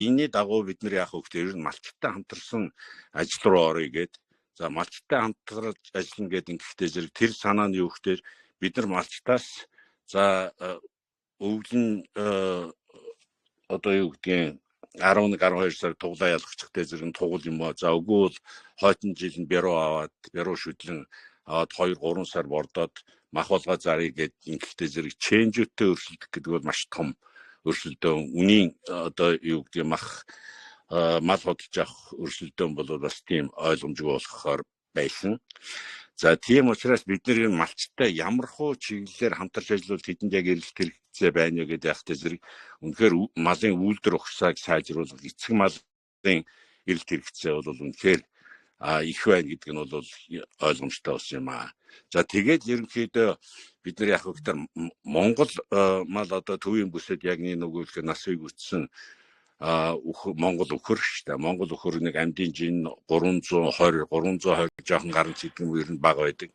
Энэний дагуу бид нар яах вэ гэхээр ер нь малчтай хамтарсан ажил руу оръё гээд, за малчтай хамтарч ажиллана гэдэг ингэхдээ зэрэг тэр санаа нь юу гэхээр бид нар малчтаас за өвлөн одоо юу гэдгийг 11 12 сар туглаа ялгачихтай зэрэг тугал юм уу. За үгүй бол хойтон жил нь бяруу аваад, бяруу шүдлэн аваад 2 3 сар бордоод мах болгоо зарыг гээд ингэхдээ зэрэг ченжүүтэй өрсөлдөх гэдэг бол маш том өрсөлдөөн. Үнийн одоо юу гэдгийг мах мал худалж авах өрсөлдөөн бол бас тийм ойлгомжгүй болохоор байсан. За тийм учраас бид нар энэ малчтай ямар хуу чиглэлээр хамтарч ажиллавал тэдэнд яг эрэлт хэрэгцээ байна вэ гэдэг яхтай зэрэг үнэхээр малын үйлдвэр ухсааг сайжруулах, эцэг малын эрэлт хэрэгцээ бол үнэхээр их байна гэдэг нь бол ойлгомжтой болсон юм аа. За тэгээд ерөнхийдөө бид нар яг хөөхтөр Монгол мал одоо төвийн бүсэд яг нэг нөгөө насыг үтсэн Монгол үхэр шүү дээ. Монгол үхэр нэг амьдын жин 320 320 жоохон гарan ч гэдэг юм ер нь бага байдаг.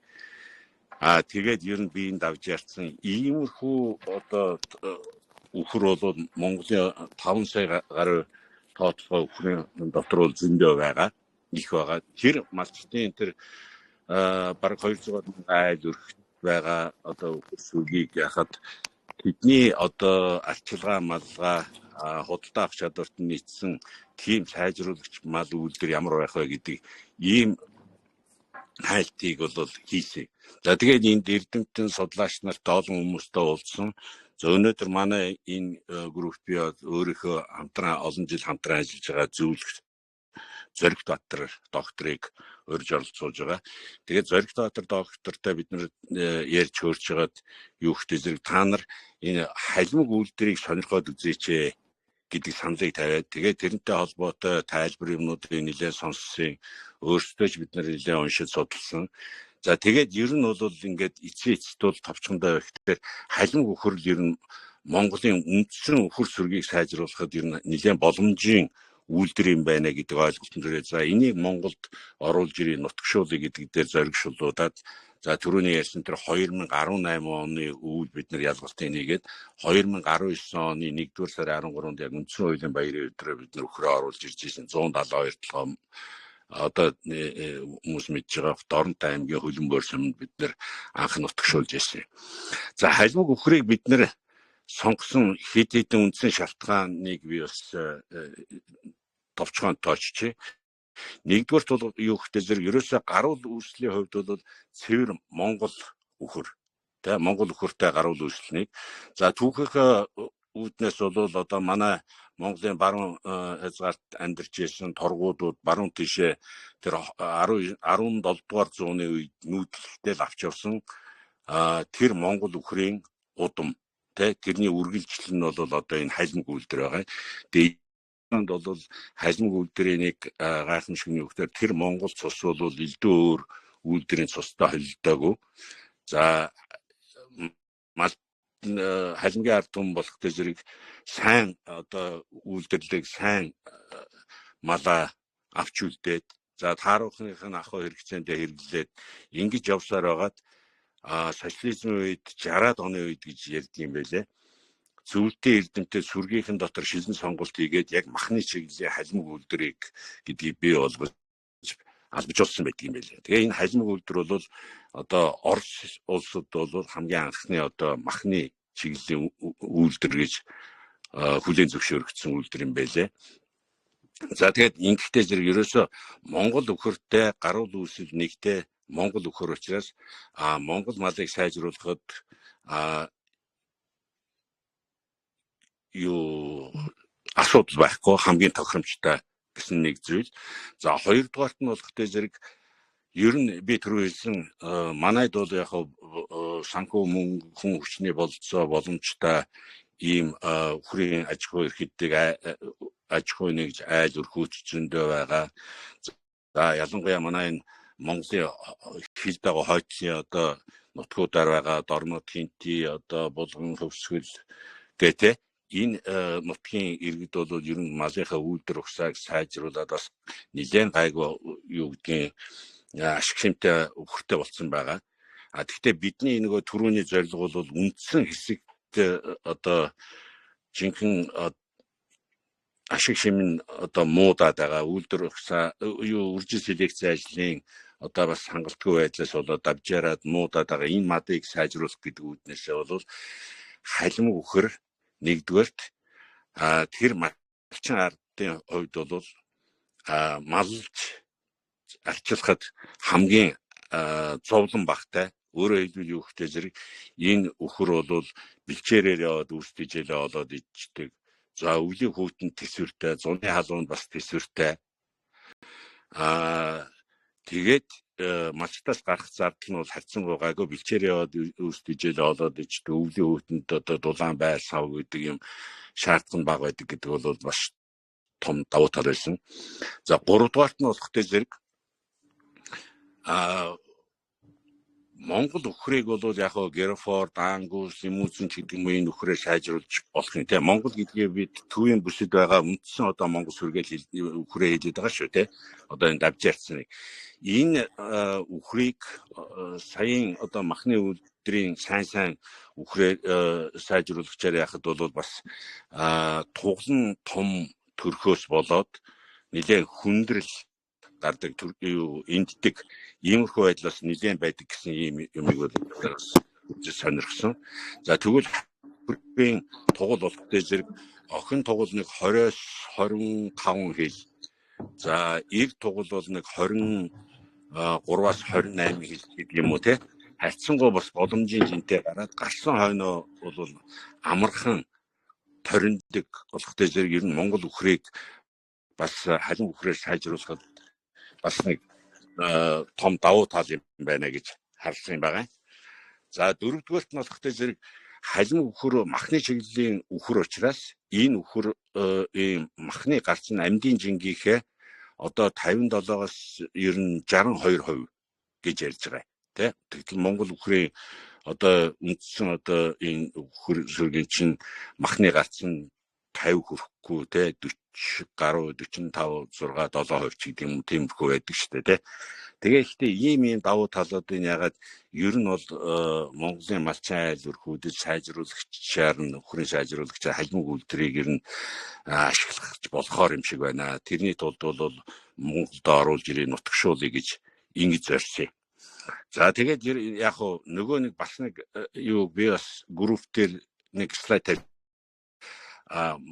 Тэгээд ер нь биеийн давж ярьсан иймэрхүү одоо үхэр бол Монголын 5 сая гаруй тооцоолгоо үхрийн дотор бол зөндөө байгаа. Их байгаа. Тэр малчдын тэр бараг 200 мянган айл өрхт байгаа одоо үхэр сүлгийг яхад тэдний одоо арчилгаа малгай худалдаа авах чадварт нь нийцсэн тийм сайжруулагч мал үйлдвэр ямар байх вэ гэдэг ийм хайлтыг бол хийсэн. За тэгээд энд эрдэмтэн судлаач нарт олон хүмүүстэй уулзсан. За өнөөдөр манай энэ групп би өөрийнхөө хамтран олон жил хамтран ажиллаж байгаа зөвлөгч Зоригт Баатар докторыг урьж оролцуулж байгаа. Тэгээд Зоригт Баатар доктортой бид нар ярьж хөөрч байгаад юу ихтэй зэрэг та нар энэ халимг үйлдвэрийг сонирхоод үзээч гэдэг саналыг тавиад, тэгээд тэрнтэй холбоотой тайлбар юмнуудыг нэлээд сонссон. Өөрсдөө ч бид нар нэлээд уншиж судалсан. За тэгээд ер нь бол ингээд эцсийн эцэст бол товчхондоо ихтэй халимг үхрэл ер нь Монголын үндсэн үхэр сүргийг сайжруулахад ер нь нэлээд боломжийн үйлдвэр юм байна гэдэг ойлголтон төрөө. За энийг Монголд оруулж ирээ, нутагшуулъя гэдэг дээр зоригшуулаад, за түрүүний ярьсан тэр 2018 оны өвөл бид нар ялгалтыг нэгээд 2019 оны 1-р сарын 13-нд яг үндсэн хуулийн баярын өдрөөр бид нар өхрөө оруулж ирж ирсэн. 172 толгой одоо хүмүүс мэдж байгаа Доронтой аймгийн Хөлөнбөр суманд бид нар анх нутагшуулж ирсэн. За халимг өхрийг бид нар сонгосон хэд хэдэн үндсэн шалтгааныг би бас товчхон тооччээ. Нэгдүгээрт бол юу гэхтэй зэрэг ерөөсөө гаруул үүслийн хувьд бол цэвэр Монгол үхэр, тэ, Монгол үхэртэй гаруул үүслэнийг. За түүхийнхээ үүднээс бол одоо манай Монголын баруун хязгаарт амьдарч ирсэн торгуудууд баруун тишээ тэр 10 17 дугаар зууны үед нүүдлэлтэй л авч явсан тэр Монгол үхрийн удам, тэ, тэрний үргэлжлэл нь бол одоо энэ халимг үйлдвэр байгаа. Тэгээ энд бол халимг үйлдвэрийн нэг гайхамшиг нь юу гэхээр тэр Монгол цус бол элдв өөр үйлдвэрийн цустай холилдоогүй. За мал халимгийн ард түмэн болох зэрэг сайн одоо үйлдвэрлэг сайн малаа авч үлдээд, за тааруухных нь ахуй хэрэгцээндээ хэрэглээд ингэж явсаар байгаад социализмын үед 60-аад оны үед гэж ярьдаг юм байлээ. Зөвлөлтийн эрдэмтэд сүргийнхэн дотор шилэн сонголт хийгээд яг махны чиглэлийн халимг үйлдвэрийг гэдгийг бий болгож албажуулсан байдаг юм байлээ. Тэгээ энэ халимг үйлдвэр бол одоо Орос улсад бол хамгийн анхны одоо махны чиглэлийн үйлдвэр гэж хүлээн зөвшөөрөгдсөн үйлдвэр юм байлээ. За тэгээд ингэхдээ зэрэг ерөөсөө Монгол өхөртэй гаруул үүсэл нэгтэй Монгол өхөр учраас Монгол малыг сайжруулахад юу асуудал байхгүй, хамгийн тохиромжтой гэсэн нэг зүйл. За хоёрдугаарт нь болох тэ зэрэг ер нь би түрүү хэлсэн манайд бол яг санхүү мөнгө хүн хүчний бололцоо боломжтой ийм үхрийн аж ахуй эрхэлдэг аж ахуй нэгж айл өрхүүч зөндөө байгаа. За ялангуяа манай энэ Монголын хил дагуу хойцын одоо нутгуудаар байгаа Дормот, Хинти, одоо Булган, Хөвсгөл гэх тээ энэ нутгийн иргэд бол ер нь малынхаа үйлдвэр ухсааг сайжруулад бас нэлээд гайгүй юу гэдгийг ашиг шимтэй өхөртэй болсон байгаа. А тэгвэл бидний нөгөө түрүүний зорилго бол үндсэн хэсэгт одоо жинхэнэ ашиг шим нь одоо муудаад байгаа. Үйлдвэр юу үржил селекц ажлын одоо бас хангалтгүй байдлаас болоод давжаараад муудаад байгаа энэ мадыг сайжруулах гэдэг үүднээсээ бол халимг үхэр нэгдүгээрт тэр малчин ардын хувьд бол малж арчилахад хамгийн зовлон багтай. Өөрөөр хэлбэл юу гэхтэй зэрэг энэ үхэр бол бэлчээрээр яваад үүсдэж олоод ичдэг. За өвлийн хүүтэнд төсвөртэй, зуны халуунд бас төсвөртэй. Тэгээд малчтаас гарах зардал нь бол харьцангуй гайгүй, бэлчээр яваад үүсдэж олоод ичдэг. Өвлийн хүүтэнд одоо дулаан байр сав гэдэг юм шаардлага нь бага байдаг гэдэг бол бас том давуу тал байсан. За гуравдугаарт нь болохтой зэрэг Монгол үхрийг бол яг хоо Герфорд, Ангус, Лимузин ч гэдэг юм уу энэ үхрээ сайжруулж болох юм те. Монгол гэдгээ бид төвийн бүсэд байгаа үндсэн одоо Монгол сүргээл үхрээ хэлээд байгаа шүү те. Одоо энэ давжаарцныг. Энэ үхрийг саяын одоо махны үйлдвэрийн сайн үхрээ сайжруулагчаар яхад бол бас туглан том төрхөөс болоод нэлээд хүндрэл гардаг, юу энддэг иймэрхүү байдлаас нэлээд байдаг гэсэн ийм юмыг бол бас үзэж сонирхсон. За тэгвэл бүрийн тугал болохтой зэрэг охин тугал нэг 20-оос 25 хил. За эр тугал бол нэг 23-аас 28 хил гэдэг юм уу те. Харьцангуй бас боломжийн жинтэй гараад гарсан хойноо бол амархан ториндог болохтой зэрэг ер нь Монгол үхрийг бас халин үхрээр сайжруулахад бас нэг том давуу тал юм байна гэж харсан юм байна. За дөрөвдүгээрт нь болохтой зэрэг халин үхэр махны чиглэлийн үхэр учраас энэ үхэр ийм махны гарц нь амьдын жингийнхээ одоо 57-оос ер нь 62% гэж ярьж байгаа тий. Тэгтэл Монгол үхрийн одоо үндсэн одоо энэ үхэр сүргийн чинь махны гарц нь 50 хүрэхгүй тий, 40 гаруй 45 6 7% ч гэдэг юм тиймэрхүү байдаг шүү дээ тий. Тэгээ ихтэй ийм давуу талуудын ягаад ер нь бол Монголын малчин айл өрхүүдэд сайжруулагчаар нь үхрийн сайжруулагчаар халимг үйлдвэрийг ер нь ашиглах болохоор юм шиг байна. Тэрний тулд бол Монголд оруулж ирээ нутагшуулъя гэж ингэж зорьсон. За тэгээд яг хуу нөгөө нэг бас нэг юу би бас групп дээр нэг слайд тавь.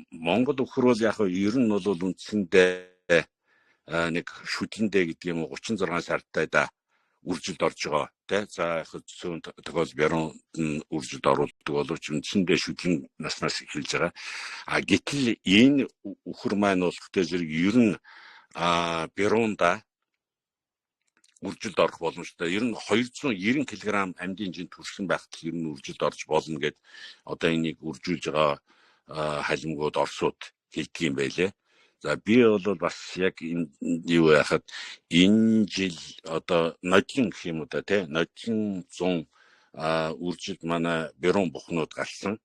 Монгол үхэр бол яг ер нь бол үндсэндээ нэг шүдлэндээ гэдэг юм уу 36 сарттай да үржилд орж байгаа тий. За яг зүүн тохиол бяруунд нь үржилд оруулдаг боловч үндсэндээ шүдлэн наснаас эхэлж байгаа. А гэтэл энэ үхэр маань бол гэхдээ зэрэг ер нь бяруунда үржилд орох боломжтой. Ер нь 290 кг амьдын жин төрсөн байхад ер нь үржилд орж болно гэд одоо энийг үржүүлж байгаа халимгууд Оросууд хэлдэг юм байлээ. За би бол бас яг энэ юу яхад энэ жил одоо нодлон гэх юм уу да тий, нодлон 100 үржилд манай бярун бухнууд гарсан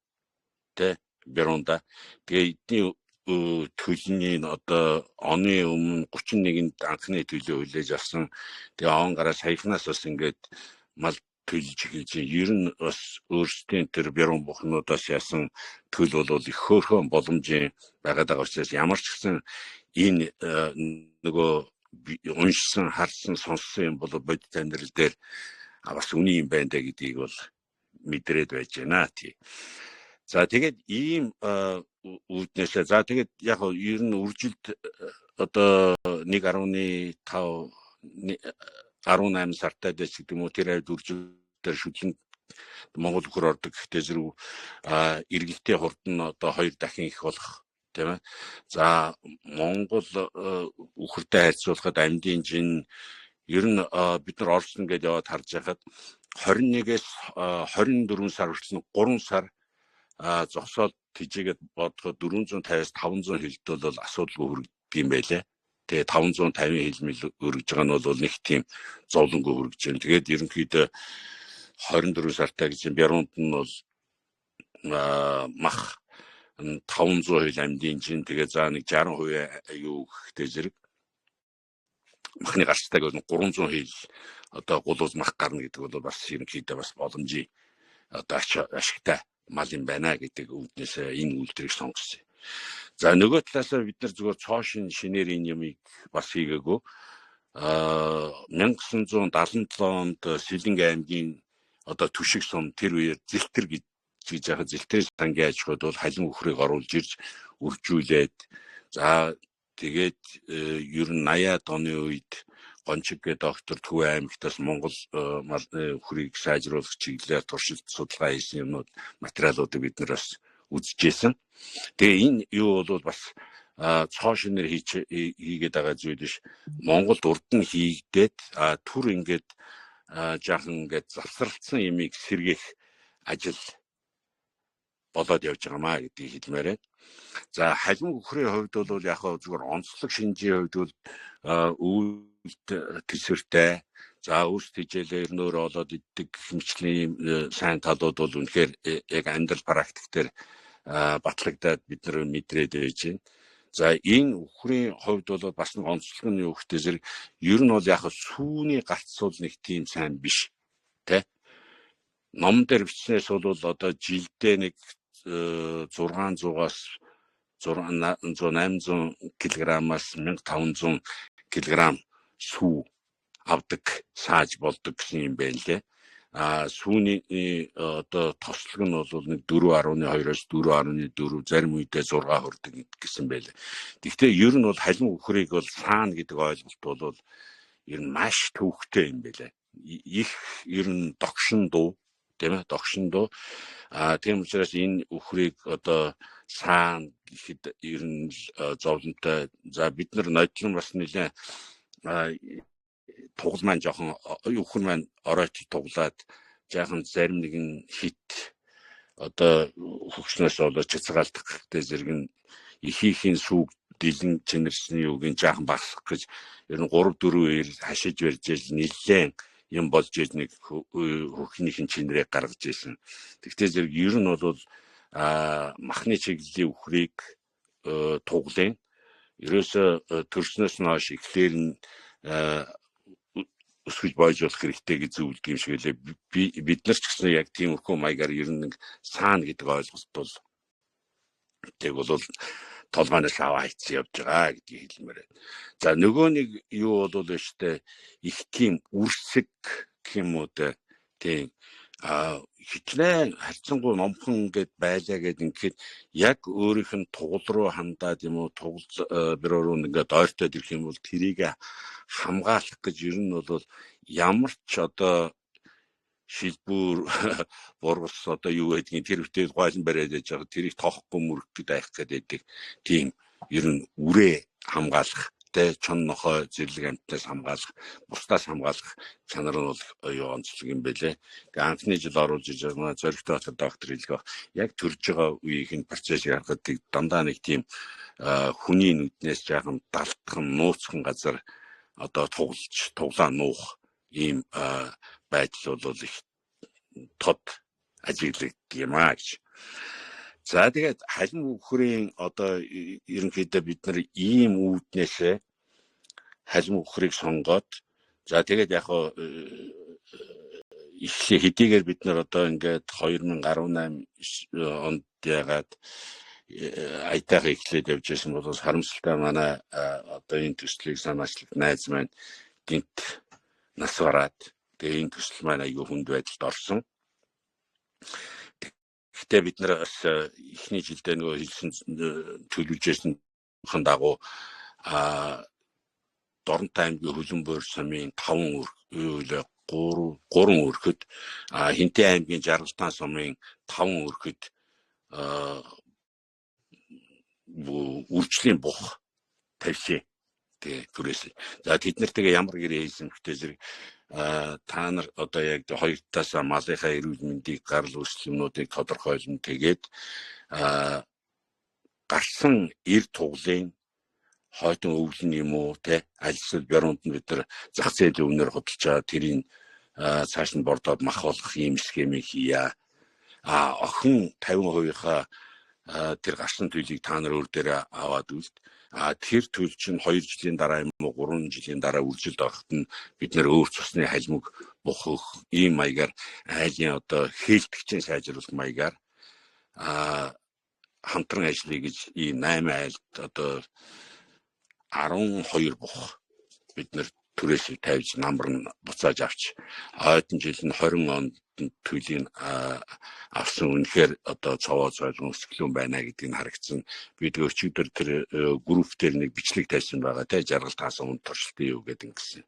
тий, бяруунда. Тэгээ эдний төлний одоо оны өмнө 31-нд анхны төлөө хүлээж авсан. Тэгээ он гараа саяхнаас бас ингээд мал төлж эхэлж байна. Ер нь бас өөрсдийн тэр бярун бухнуудаас яасан төл бол их хөөрхөн боломжийн байгаад байгаа учраас ямар ч гэсэн энэ нөгөө уншсан, харсан, сонссон юм бол бодит амьдрал дээр бас үний юм байна даа гэдгийг бол мэдрээд байж байна тий. За тэгээд ийм үүднээсээ за тэгээд яг ер нь үржилд одоо 1.5 18 сартай дэс гэдэг юм уу тэр хавьд үржилдээр шүлэн Монгол үхэр ордог гэхдээ зэрэг эргэлтийн хурд нь одоо 2 дахин их болох тийм ээ. За Монгол үхэртэй харьцуулахад амьдын жин ер нь бид нар Орос ингээд яваад харж байхад 21-ээс 24 сар хүртэл 3 сар зогсоод тэжээгээд бодоход 450-аас 500 хилд бол асуудалгүй хүргэдэг юм байлээ. Тэгээ 550 хил мэл өргөж байгаа нь бол нэг тийм зовлонгүй өргөж байна. Тэгээд ерөнхийдөө 24 сартай гэж бяруунд нь бол мах 500 хил амьдын жин тэгээ за нэг 60% юу гэхтэй зэрэг махны гарцтайг бол 300 хил одоо гулуус мах гарна гэдэг бол бас ерөнхийдөө бас боломжийн одоо ашигтай мал юм байна гэдэг үүднээс энэ үйлдвэрийг сонгосон. За, нөгөө талаасаа бид нар зүгээр цоо шинээр энэ юмыг бас хийгээгүй. 1977 онд Сэлэнг аймгийн одоо Түшиг сум, тэр үеэр Зэлтэр гэж яхад Зэлтэр сангийн аж ахуйд бол халин үхрийг оруулж ирж үржүүлээд, за тэгээд ер нь 80-аад оны үед Гончиг гэ доктор Төв аймагтаас Монгол үхрийг сайжруулах чиглэлээр туршилт судалгаа хийсэн юмнууд, материалуудыг бид нар бас үзчихсэн. Тэгээ энэ юу бол бас цоо шинээр хийгээд байгаа зүйл биш. Монголд урд нь хийгдээд, түр ингээд жаахан ингээд завсралцсан юмыг сэргээх ажил болоод явж байгаа маа гэдгийг хэлмээр байна. За, халин үхрийн хувьд бол яг зүгээр онцлог шинжийн хувьд бол үүлд төсвөртэй. За, үүс тэжээлээ ер нь өөрөө олоод иддэг хэмжлийн сайн талууд бол үнэхээр яг амьдрал практик дээр батлагдаад бид нар мэдрээд байж байна. За, энэ үхрийн хувьд бол бас нэг онцлог нь юу гэхтэй зэрэг ер нь бол яг сүүний гарцуул нэг тийм сайн биш тэ. Ном дээр бичснээс бол одоо жилдээ нэг 600-аас 600 800 кг-аас 1500 кг сүү авдаг, сааж болдог гэсэн юм байна лээ. А сүүний одоо тослог нь бол нэг 4.2-оос 4.4, зарим үедээ 6 хүрдэг гэсэн байлээ. Гэхдээ ер нь бол халин үхрийг бол саана гэдэг ойлголт бол ер нь маш төвөгтэй юм байлээ. Их ер нь догшин дуу, тийм ээ, догшин дуу. А тийм учраас энэ үхрийг одоо саана гэхэд ер нь зовлонтой. За, бид нар нодлон бас нэлээ тугал маань жоохон, үхэр маань оройт туглаад жаахан зарим нэгэн хит одоо хөгшнөөс болоод чацгаалдах хэрэгтэй зэрэг нь ихийнхэн сүг дилэн чэнэрсний юуг нь жаахан багасгах гэж ер нь 3 4 ир хашиж барьж нэлээд юм болж иж нэг хөхнийхэн чэнэрийг гаргаж ирсэн. Тэгтээ зэрэг ер нь бол махны чиглэлийн үхрийг туглын ерөөсө төрснөөс нь хойш эхлээр нь өсгөж бойжуулах хэрэгтэй гэж зөвлөдөг юм шиг лээ. Бид нар ч гэсэн яг тиймэрхүү маягаар ер нь нэг саана гэдэг ойлголт бол тэг бол толгойноос аваа хийцэн явж байгаа гэдгийг хэлмээр байна. За, нөгөө нэг юу бол штэ их тийм үрсэг гэх юм уу тийм хичнээн харьцангуй номхон гэд байлаа гэд ингээд яг өөрийнх нь тугал руу хандаад юм уу, тугал бюро руу ингээд ойртоод ирэх юм бол тэрийг хамгаалах гэж ер нь бол ямар ч одоо шилбүүр бургас одоо юу гэдгийг тэр үтэл гойлон бариад яж байгаа, тэрийг тоохгүй мөрөх гээд айх гээд байдаг. Тийм ер нь үрээ хамгаалах тэ, чон нохой зэрлэг амьтнаас хамгаалах, бусдаас хамгаалах чанар нь бол юу онцлог юм бэлээ. Тэгээ анхны жил оруулж иж байгаа Зоригтой Баатар доктор хэлгэх яг төрж байгаа үеийнх нь процессыг харахад дандаа нэг тийм хүний нүднээс жаахан далтхан нууцхан газар одоо туглаж туглаа нуух ийм байдал бол их тод ажиглагддаг юм а гэж. За, тэгээд халин үхрийн одоо ерөнхийдөө бид нар ийм үүднээсээ халин үхрийг сонгоод, за тэгээд яг эхлээ хэдийгээр бид нар одоо ингээд 2018 онд яагаад аятайхан эхлээд явж байсан бол харамсалтай манай одоо энэ төслийг санаачлах найз маань гинт нас бараад, тэгээ энэ төсөл маань айгүй хүнд байдалд орсон. Гэхдээ бид нар бас эхний жилдээ нөгөө хэлсэн төлөвлөж байсан дагуу Дорнот аймгийн Хөлөнбөр сумын 5 үйл 3 3 өрхөд, Хинтээ аймгийн Жаргалтаан сумын 5 өрхөд үржлийн бух тавьсан. Тэгээ түрээс. За, тэд нартайгаа ямар гэрээ хийсэн гэхдээ зэрэг та нар одоо яг хоёр талаасаа малынхаа эрүүл мэндийг, гарал үүсэл юмнуудыг тодорхойлно. Тэгээд гарсан эр туглын хойтон өвлөн юм уу те, аль эсвэл бяруунд нь бид нар зах зээлийн өмнөр худалчаа тэрийг цааш нь бордоод мах болох ийм схемийг хийя. А охин 50%-ийнхаа тэр гарсан төлийг та нар өөр дээр аваад үлд. А тэр төл чинь 2 жилийн дараа юм уу, 3 жилийн дараа үржилд ороход нь бид нэр өөр цусны халимг бухах ийм маягаар айлын одоо хээлтгэчийн сайжруулах маягаар хамтран ажиллая гэж ийм 8 айлд одоо 12 бух бид нэр түрээсийг тавьж намар нь буцааж авч ойдон жил нь 20 онд төлийг авсан. Үнэхээр одоо цовоо зойлгон өсгөлөн байна гэдгийг нь харагдсан. Би тэгээ өчигдөр тэр групп дээр нэг бичлэг тавьсан байгаа те, жаргал таасан үн туршилтын юу гэдэг ингэсэн.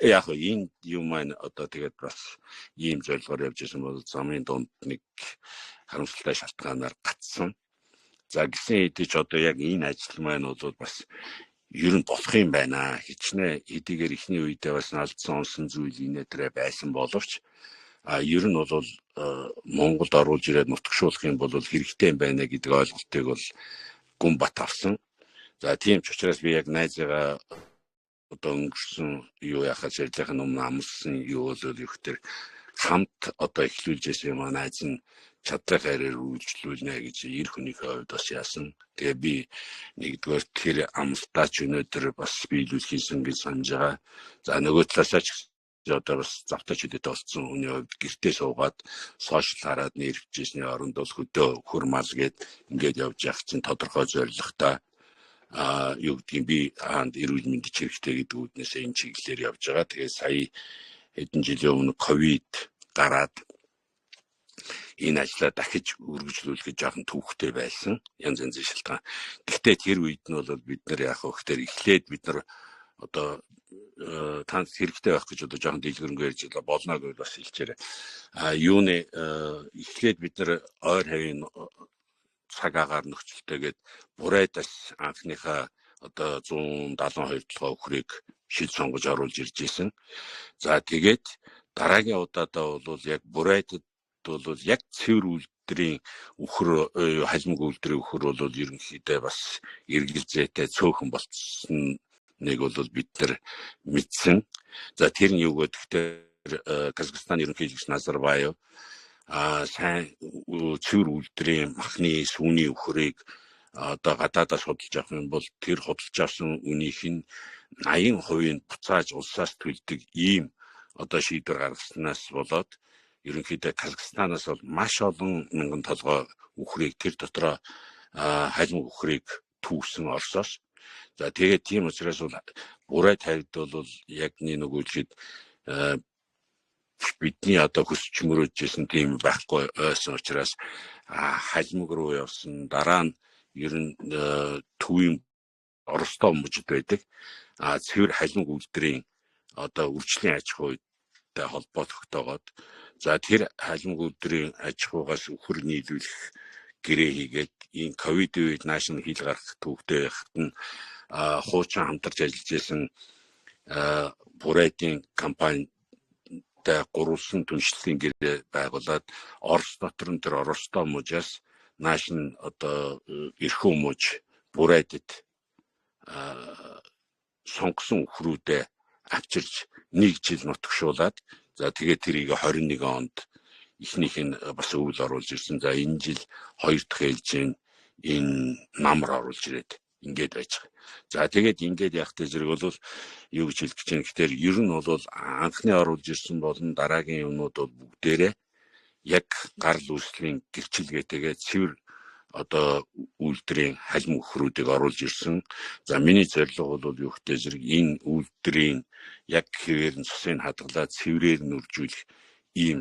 Яг энэ юм маань одоо тэгээд бас ийм зорилгоор явж исэн бол замын дунд нэг харамсалтай шалтгаанаар гацсан. За, гисэн хэдий ч одоо яг энэ ажил маань бол бас ер нь болох юм байна. Хичнээн хэдийгээр эхний үедээ бас алдсан онсон зүйл инээтрээ байсан боловч ер нь бол Монголд оруулж ирээд нутагшуулах юм бол хэрэгтэй юм байна гэдэг ойлголтыг бол гүн бат авсан. За, тийм ч учраас би яг найзыгаа одоо өнгөрсөн юу яхаа зэрлэхэн өмнө амлсан юу бол юу гэхээр хамт одоо эхлүүлж байсан юм а, найз нь чадрын хайраар үйлчлүүлнэ гэж эр хүнийхээ хувьд бас яасан. Тэгээ би нэгдүгээр тэр амлалтаа ч өнөөдөр бас биелүүлэх хийсэн гэж санаж байгаа. За, нөгөө талаасаа ч одоо бас завтай чөлөөтэй болсон хүний хувьд гэртээ суугаад сошиал хараад нэрвчээсний оронд бол хөдөө хөр мал гээд ингээд явж явах чинь тодорхой зорилготой юу гэдгийг би хаанд эрүүл мэндийн хэрэгтэй гэдэг үүднээс энэ чиглэлээр явж байгаа. Тэгээ сая хэдэн жилийн өмнө ковид гараад энэ ажлаа дахиж үргэлжлүүлэхэд жоохон төвхтэй байсан. Янз янзын шалтгаан. Гэхдээ тэр үед нь бол бид нар яг хөөхтөр эхлээд бид нар одоо танд хэрэгтэй байх гэж одоо жоохон дэлгэрэнгүй ярьж байгаа болно гэвэл бас хэлчихээрэй. Юуны эхлээд бид нар ойр хавийн цаг агаар нөхцөлтэйгээд Бурайдас анхныхаа одоо 172 толгой өхрийг шил сонгож оруулж ирж исэн. За, тэгээд дараагийн удаадаа бол яг Бурайдад бол яг цэвэр үйлдвэрийн үхэр, халимг үйлдвэрийн үхэр бол ерөнхийдөө бас эргэлзээтэй цөөхөн болцсон нэг бол бид нар мэдсэн. За, тэр нь юу гэхээр Казахстан ерөнхийлөгч Назарбаев сайн цэвэр үйлдвэрийн махны сүүний үхрийг одоо гадаадаас худалж авах юм бол тэр худалж авсан үнийх нь 80% нь буцааж улсаас төлдөг ийм одоо шийдвэр гаргаснаас болоод ерөнхийдөө Казахстанаас бол маш олон мянган толгой үхрийг, тэр дотроо халимг үхрийг түүсэн Оросоос. За, тэгээд тийм учраас бол Бурай тавьд бол яг нэг нөгөөжид бидний одоо хүсч мөрөөдж исэн тийм байхгүй байсан учраас халимг руу явсан. Дараа нь ер нь төвийн Оростой мужид байдаг. Цэвэр халимг үйлдвэрийн одоо үржлийн аж ахуйтай холбоотогтойгоод, за, тэр халимг үйлдвэрийн аж ахуйгаас үхэр нийлүүлэх гэрээ хийгээд энэ ковид үед нааш нь хил гарах төвхтэй байхад нь хуучин хамтарч ажиллаж исэн Бурайдын компанитай гурвалсан түншлэлийн гэрээ байгуулад Орос дотор нь тэр Оростой мужаас нааш нь одоо эрхүү муж Бурайдад сонгосон үхрүүдээ авчирч нэг жил нутагшуулад, за, тэгээд тэрийг 21 онд эхнийх нь бас өвөл оруулж ирсэн. За, энэ жил хоёр дахь ээлжийн энэ намар оруулж ирээд ингээд байж байгаа. За, тэгээд ингээд явахтай зэрэг бол юу гэж хэлэх гэж байна гэхээр ер нь бол анхны оруулж ирсэн болон дараагийн юмнууд бол бүгдээрээ яг гарал үүслийн гэрчилгээтэйгээ цэвэр одоо үйлдвэрийн халим өхрүүдийг оруулж ирсэн. За, миний зорилго бол юу гэхтэй зэрэг энэ үйлдвэрийн яг хэвээр нь цусыг хадгалаад цэврээр нь үржүүлэх ийм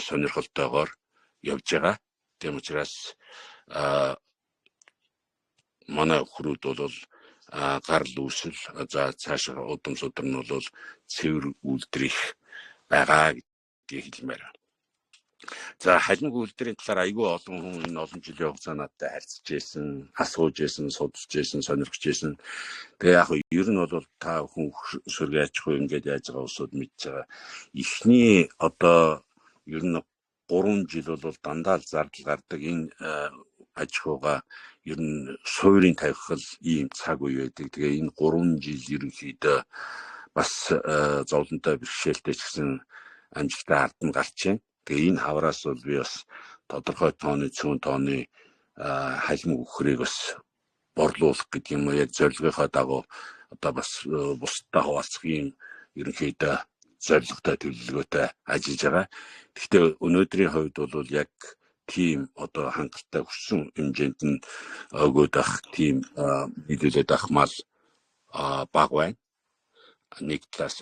сонирхолтойгоор явж байгаа. Тийм учраас манай өхрүүд бол гарал үүсэл, за, цаашаа удам судар нь бол цэвэр үйлдвэрих байгаа гэдгийг хэлмээр байна. За, халимг үйлдвэрийн талаар айгүй олон хүн энэ олон жилийн хугацаанд надтай харьцаж байсан, асууж байсан, судалж байсан, сонирхож байсан. Тэгээ яг ер нь бол та хүн сөргөө аж ахуй ингээд яаж байгаа улсууд мэдж байгаа. Эхний одоо ер нь 3 жил бол дандаа л зардал гардаг. Энэ аж ахуйгаа ер нь суурийн тавих л ийм цаг үе байдаг. Тэгээ энэ 3 жил ерөнхийдөө бас зовлонтой бэрхшээлтэй ч гэсэн амжилттай ард нь гарч байна. Тэгээ энэ хавраас бол би бас тодорхой тооны цөөн тооны халимг үхрийг бас борлуулах гэдэг юм уу, яг зорилгынхоо дагуу одоо бас бусдад хуваалцах юм ерөнхийдөө зорилготой, төлөвлөгөөтэй ажиллаж байгаа. Гэхдээ өнөөдрийн хувьд бол яг тийм одоо хангалттай хүссэн хэмжээнд нь өгөөд ах тийм нийлүүлээд ах мал бага байна. Нэг талаас,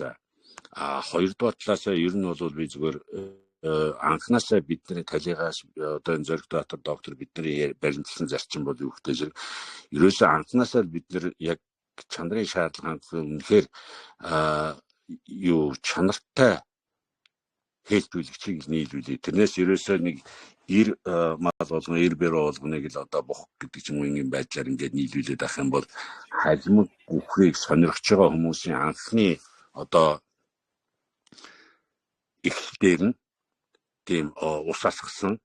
хоёрдугаар талаас ер нь бол би зүгээр анханасаа бидний талигаас одоо энэ Зоригт доктор бидний баримтлсан зарчим бол юу гэхээр зэрэг ерөөсөө анханасаа бид нар яг чанарын шаардлага хангах үнэхээр юу чанартай хэлбэлэгчийг нийлүүлээ. Тэрнээс ерөөсөө нэг 90 мал болгон 90 бэрэ болгоныг л одоо бух гэдэг ч юм уу ийм байдлаар ингээд нийлүүлээд авах юм бол халимаг үхрийг сонирхож байгаа хүмүүсийн анхны одоо эхлэлээр нь тийм ус асгасан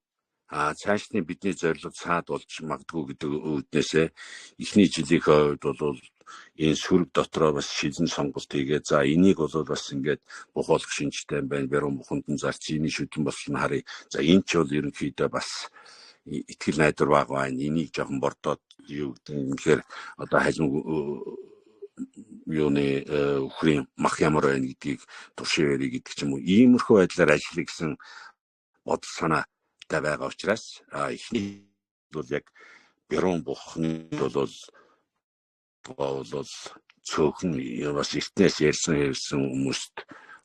цаашны бидний зорилго цаад болж магадгүй гэдэг үүднээсээ эхний жилийнхээ хувьд бол энэ сүрэг дотроо бас шилэн сонголт хийгээ. За энийг бол бас ингээд бух болох шинжтэй юм байна. Бяруу буханд нь зарч эний шүдэн болсон харъя. За энэ ч бол ерөнхийдөө бас итгэл найдвар бага байна. Энийг жоохон бордоод юу гэдэг юм гэхээр одоо халим юуны үхрийн мах ямар байна гэдгийг туршийн барья гэдэг ч юм уу. Иймэрхүү байдлаар ажиллая гэсэн бодол санаатай байгаа учраас эхний бол яг бяруу бухны бол цөөхөн бас эртнээс ярьсан ярьсан хүмүүст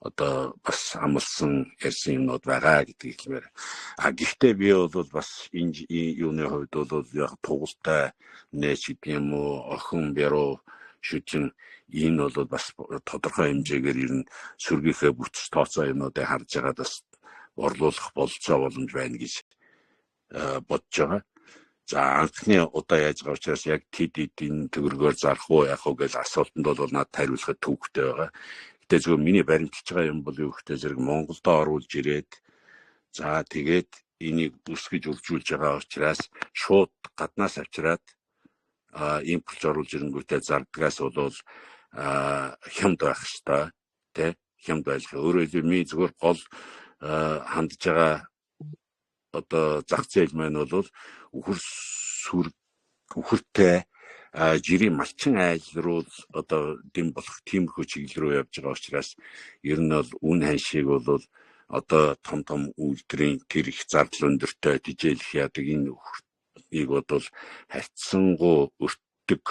одоо бас амлсан ярьсан юмнууд байгаа гэдгийг хэлмээр. А гэхдээ би бол бас энэ юуны хувьд бол яг тугалтай нээч гэдэг юм уу, охин бяруу шүжин энэ бол бас тодорхой хэмжээгээр ер нь сүргийнхээ бүтэц тооцоо юмнуудыг харж байгаад бас борлуулах бололцоо боломж байна гэж бодож байгаа. За анхны удаа яаж байгаа учраас яг тэд эдийн төгрөгөөр зарах уу яах уу гэж асуултанд бол надад хариулахад төвөгтэй байгаа. Гэтэ зөвхөн миний баримталж байгаа юм бол юу гэхээр зэрэг Монголдо оруулж ирээд за тэгээд энийг бүсгэж үржүүлж байгаа учраас шууд гаднаас авчираад импорт оруулж ирэнгүүтээ зардгаас бол хямд байх ёстой, тэ, хямд байх. Өөрөөр хэлбэл миний зүгээр гол хандж байгаа одоо зах зээл маань бол үхэр сүр үхэртэй жирийн малчин айл руу одоо дэм болох тиймэрхүү чиглэл рүү явж байгаа учраас ер нь бол үн ханшийг бол одоо том том үйлдвэрийн тэр их зардал өндөртэй тижээлэх яадаг энэ үхрийг бол харьцангуй өртөг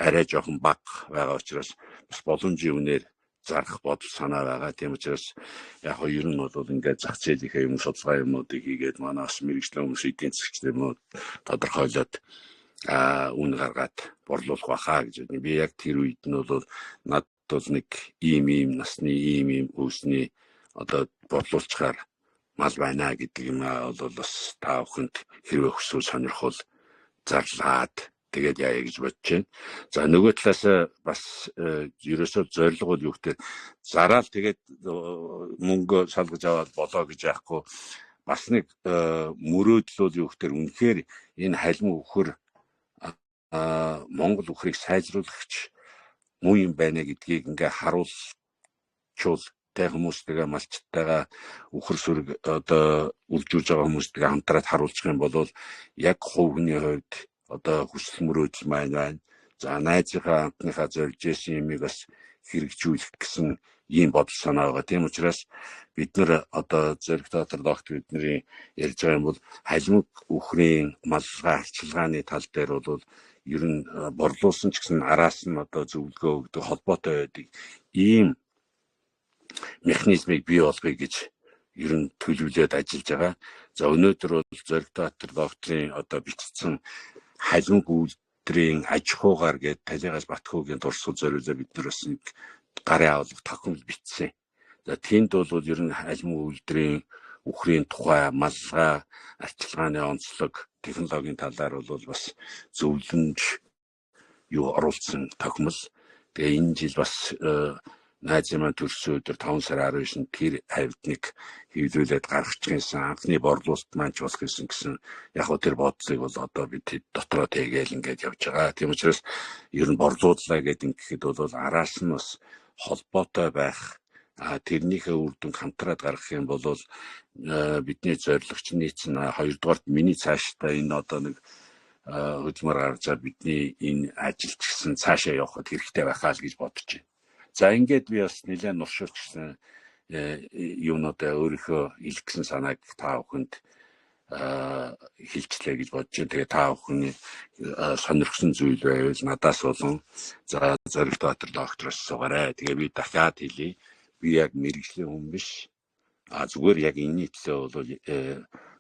арай жоохон бага байгаа учраас бас боломжийн үнээр зарах бодол санаа байгаа. Тийм учраас яг нь ер нь бол ингээд зах зээлийнхээ юм судалгаа юмнуудыг хийгээд манай бас мэргэжлийн хүмүүс эдийн засгч юмнууд тодорхойлоод үн гаргаад борлуулах байхаа гэж бодно. Би яг тэр үед нь бол надад бол нэг ийм ийм насны ийм ийм өөсний одоо борлуулчихаар мал байна гэдэг юм бол бас та бүхэнд хэрвээ хүсвэл сонирхол зарлаад тэгээд яая гэж бодож байна. За нөгөө талаас бас ерөөсөө зорилго бол юу гэхээр зараал тэгээд мөнгө салгаж аваад болоо гэж яахгүй бас нэг мөрөөдөл бол юу гэхээр үнэхээр энэ халим үхэр Монгол үхрийг сайжруулагч муу юм байна гэдгийг ингээ харуулчул тэ хүмүүстэйгээ малчтайгаа үхэр сүрэг одоо үржүүлж байгаа хүмүүстэйгээ хамтраад харуулчих юм бол яг хувь хүний хувьд одоо хүсэл мөрөөдөл маань байна. За найзынхаа амтныхаа зорж исэн юмыг бас хэрэгжүүлэх гэсэн ийм бодол санаа байгаа. Тийм учраас бид нар одоо Зоригт доктор бидний ярьж байгаа юм бол халимаг үхрийн малгай арчилгааны тал дээр бол ер нь борлуулсан ч гэсэн араас нь одоо зөвлөгөө өгдөг холбоотой байдаг ийм механизмыг бий болгоё гэж ер нь төлөвлөд ажиллаж байгаа. За өнөөдөр бол Зоригт докторын одоо бичсэн халимаг үйлдвэрийн аж ахуйгаар гээд Талигаас Батхүүгийн дурсгал зориулаад бид нар бас нэг гарын авлага тохиомл бичсэн. За тэнд бол ер нь халимаг үйлдвэрийн үхрийн тухай, малгай, арчилгааны онцлог, технологийн талаар бол бас зөвлөмж юу оруулсан тохиомл. Тэгээ энэ жил бас найзын маань төрсөн өдөр 5 сарын 19-нд тэр хавьд нэг хэвлүүлээд гаргачих юмсан, анхны борлуулалт маань ч болох юмсан гэсэн яг хөө тэр бодлыг бол одоо би тэд дотроо тэгээл ингээд явж байгаа. Тийм учраас ер нь борлууллаа гэдэг ингэхэд бол араас нь бас холбоотой байх, тэрнийхээ үр дүнг хамтраад гаргах юм бол бидний зорилго чинь нийцэн. Хоёрдугаарт миний цаашдаа энэ одоо нэг хөдөлмөр гаргаж байгаа бидний энэ ажил ч гэсэн цаашаа явахад хэрэгтэй байхаа л гэж бодож байна. За ингээд би бас нэлээд нуршуулчихсан юунуудаа өөрийнхөө илгэсэн санааг та бүхэнд хэлчлээ гэж бодож байна. Тэгээ та бүхний сонирхсан зүйл байвал надаас болон за Зоригт Баатар доктороос асуугаарай. Тэгээ би дахиад хэлье. Би яг мэргэжлийн хүн биш. А зүгээр яг энэний төлөө бол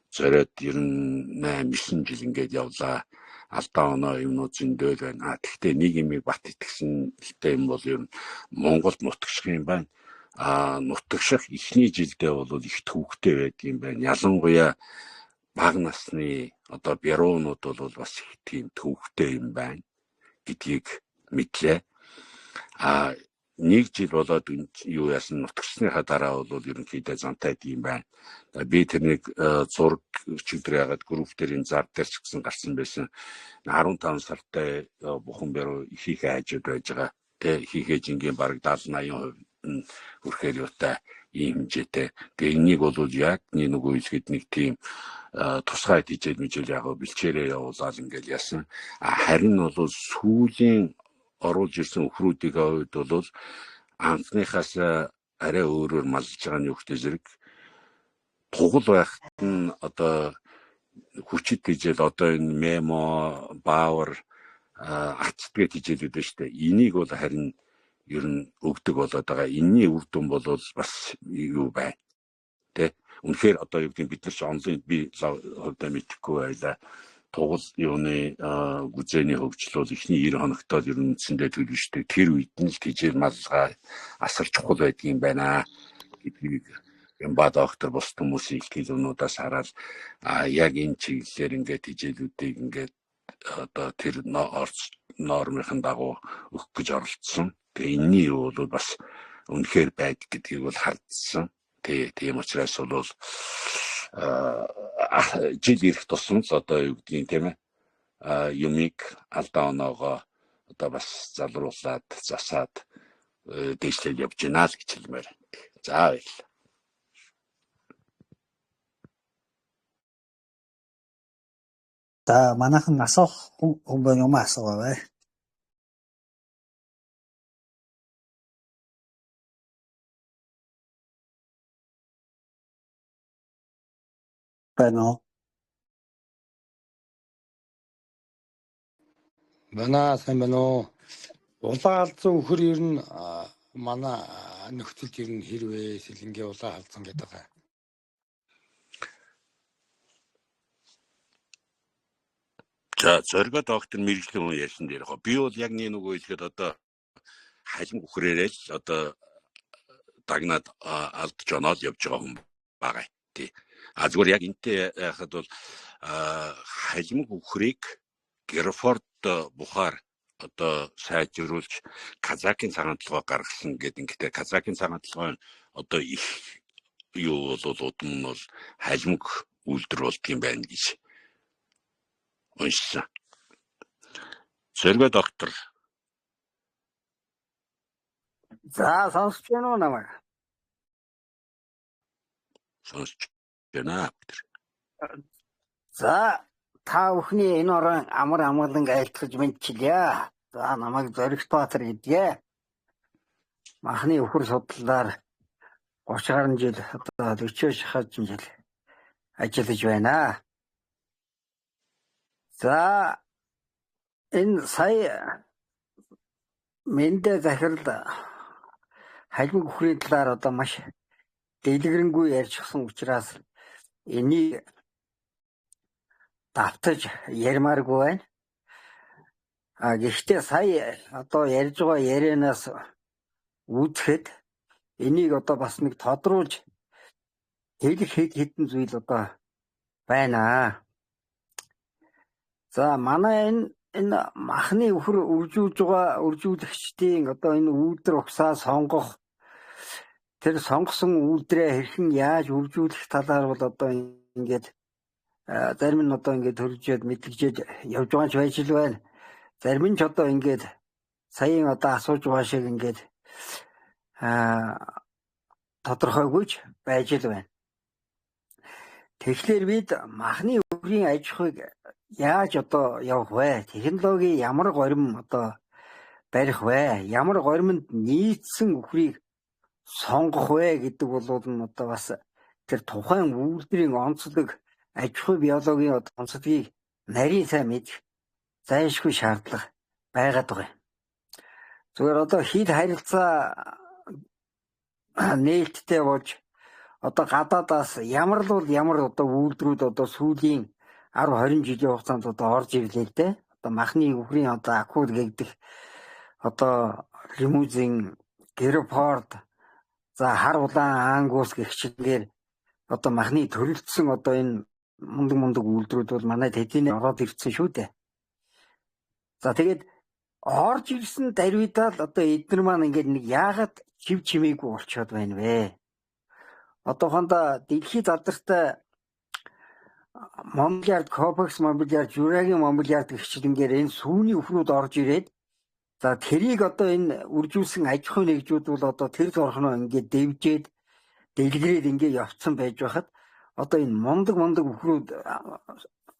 зориод 98 9 жил ингээд явлаа. Алдаа оноо юмнууд зөндөөл байна. А тэгтээ нэг юмыг бат итгэсэн л юм бол ер нь Монголд нутагших юм байна. А нутагших эхний жилдээ бол их төвөгтэй байдаг юм байна. Ялангуяа бага насны одоо бюронууд бол бас их тийм төвөгтэй юм байна гэдгийг мэдлээ. А нэг жил болоод юу яасан нутагчсныхаа дараа бол ерөнхийдөө зантай юм байна. Би тэрнийг зураг өчигдөр ягаад групп дээр энэ зар дээр ч гэсэн гарсан байсан. 15 сартай бухан бяруу ихийнхээ хажууд байж байгаа. Тэ ихийнхээ жингийн бараг 70 80% нь хүрэхээр юутай ийм хэмжээтэй. Тэгээ энийг бол яг нэг нөгөө хэлэхэд нэг тийм тусгай тийжэл мижэл яг бэлчээрээ явуулаад ингээл яасан. А харин бол сүүлийн оруулж ирсэн өхрүүдийн хувьд бол анхныхаас арай өөрөөр малж байгаа нь юу гэхтэй зэрэг тугал байхад нь одоо хүчит тийжэл одоо энэ мемо, баавар, ацтгээ тийжэлүүд байна шүү дээ. Энийг бол харин ер нь өгдөг болоод байгаа. Энийний үр дүн бол бас юу байна. Тэ? Үнэхээр одоо юу гэдэг бид нар ч онлын би хувьдаа мэдэхгүй байлаа. Тугал юуны гүзээний хөгжил бол эхний 90 хоногтоо ер нь үндсэндээ төлөвшдөг. Тэр үед нь л тэжээл малгай асар чухал байдаг юм байна гэдгийг Ямба доктор бус хүмүүсийн ихтгэл юмнуудаас хараад яг энэ чиглэлээр ингээд тэжээлүүдийг ингээд одоо тэр нормын дагуу өгөх гэж оролцсон. Тэгээ энэний юу бол бас үнэхээр байдаг гэдгийг бол хардсан. Тэгээ тийм учраас бол жил ирэх тусам л одоо юу гэдгийг тийм ээ юмыг алдаа оноогоо одоо бас залруулад засаад дээшлээд явж байна л гэж хэлмээр. За баярлалаа. За манайхан асуух хүн байна юм асуугаа бай. Байна уу? Байна, сайн байна уу? Улаан халдсан үхэр ер нь манай нөхцөлд ер нь хэрвээ сэлэнгээ улаан халдсан гэдэг байгаа. За Зориго доктор мэргэжлийн хүн ярьсан дээр яг би бол яг нэг нөгөө хэлэхэд одоо халим үхрээрээ л одоо дагнаад алдж оноод явж байгаа хүн байгаа. Тий. А зүгээр яг энтэй яхад бол халимг үхрийг Герфорд бухаар одоо сайжруулж Казакийн цагаан толгой гаргасан гэдэг. Ингээд Казакийн цагаан толгой одоо их юу бол удам нь бол халимг үйлдвэр болдго юм байна гэж уншсан. Зориго доктор. За сонсч байна уу намайг? Сонсч байна. За та бүхний энэ орон амар амгалан айлтгаж мэдчилье. За намайг Зоригт Баатар гэдгээ. Махны өхөр судлалаар 30 гаруй жил одоо 40 шахаж жил ажиллаж байна. За энэ сая Мэндэ захирал халимг үхрийн талаар одоо маш дэлгэрэнгүй ярьчихсан учраас энийг давтаж ярмааргүй байна. А гэхдээ сая одоо ярьж байгаа ярианаас үзэхэд энийг одоо бас нэг тодруулж хэлэх хэд хэдэн зүйл одоо байна. За манай энэ махны үхэр үржүүлж байгаа үржүүлэгчдийн одоо энэ үйлдвэр угсаа сонгох тэр сонгосон үйлдвэрээ хэрхэн яаж үржүүлэх талаар бол одоо ингээд зарим нь одоо ингээд хөржөөд мэдлэгжээд явж байгаа ч байж л байна. Зарим нь ч одоо ингээд саяын одоо асууж байгаа шиг ингээд тодорхойгүй ч байж л байна. Тэгэхээр бид махны үхрийн аж ахуйг яаж одоо явах вэ? Технологи ямар горим одоо барих вэ? Ямар горимонд нийцсэн үхрийг сонгох вэ гэдэг бол нь одоо бас тэр тухайн үйлдвэрийн онцлог аж ахуй биологийн одоо онцлогийг нарийн сайн мэдэх зайлшгүй шаардлага байгаад байгаа юм. Зүгээр одоо хил харилцаа нээлттэй болж одоо гадаадаас ямар л бол ямар одоо үйлдвэрүүд одоо сүүлийн 10 20 жилийн хугацаанд одоо орж ирлээ л дээ. Одоо махны үхрийн одоо акул гэгдэх одоо лимузин, герфорд, за хар улаан ангус гэх чигээр одоо махны төрөлдсөн одоо энэ мундаг мундаг үйлдвэрүүд бол манай тэдний ороод ирсэн шүү дээ. За тэгээд орж ирсэн даруйдаа л одоо эднэр маань ингээд нэг яагаад чив чимээгүй болчиход байна вэ? Одоохондоо дэлхийд задартай Монблиард, Копекс Монблиард, Журагийн Монблиард гэх чиглэнгээр энэ сүүний үхрүүд орж ирээд за тэрийг одоо энэ үржүүлсэн аж ахуйн нэгжүүд бол одоо тэр зорхноо ингээд дэвжээд дэлгэрээд ингээд явцсан байж байхад одоо энэ мундаг мундаг үхрүүд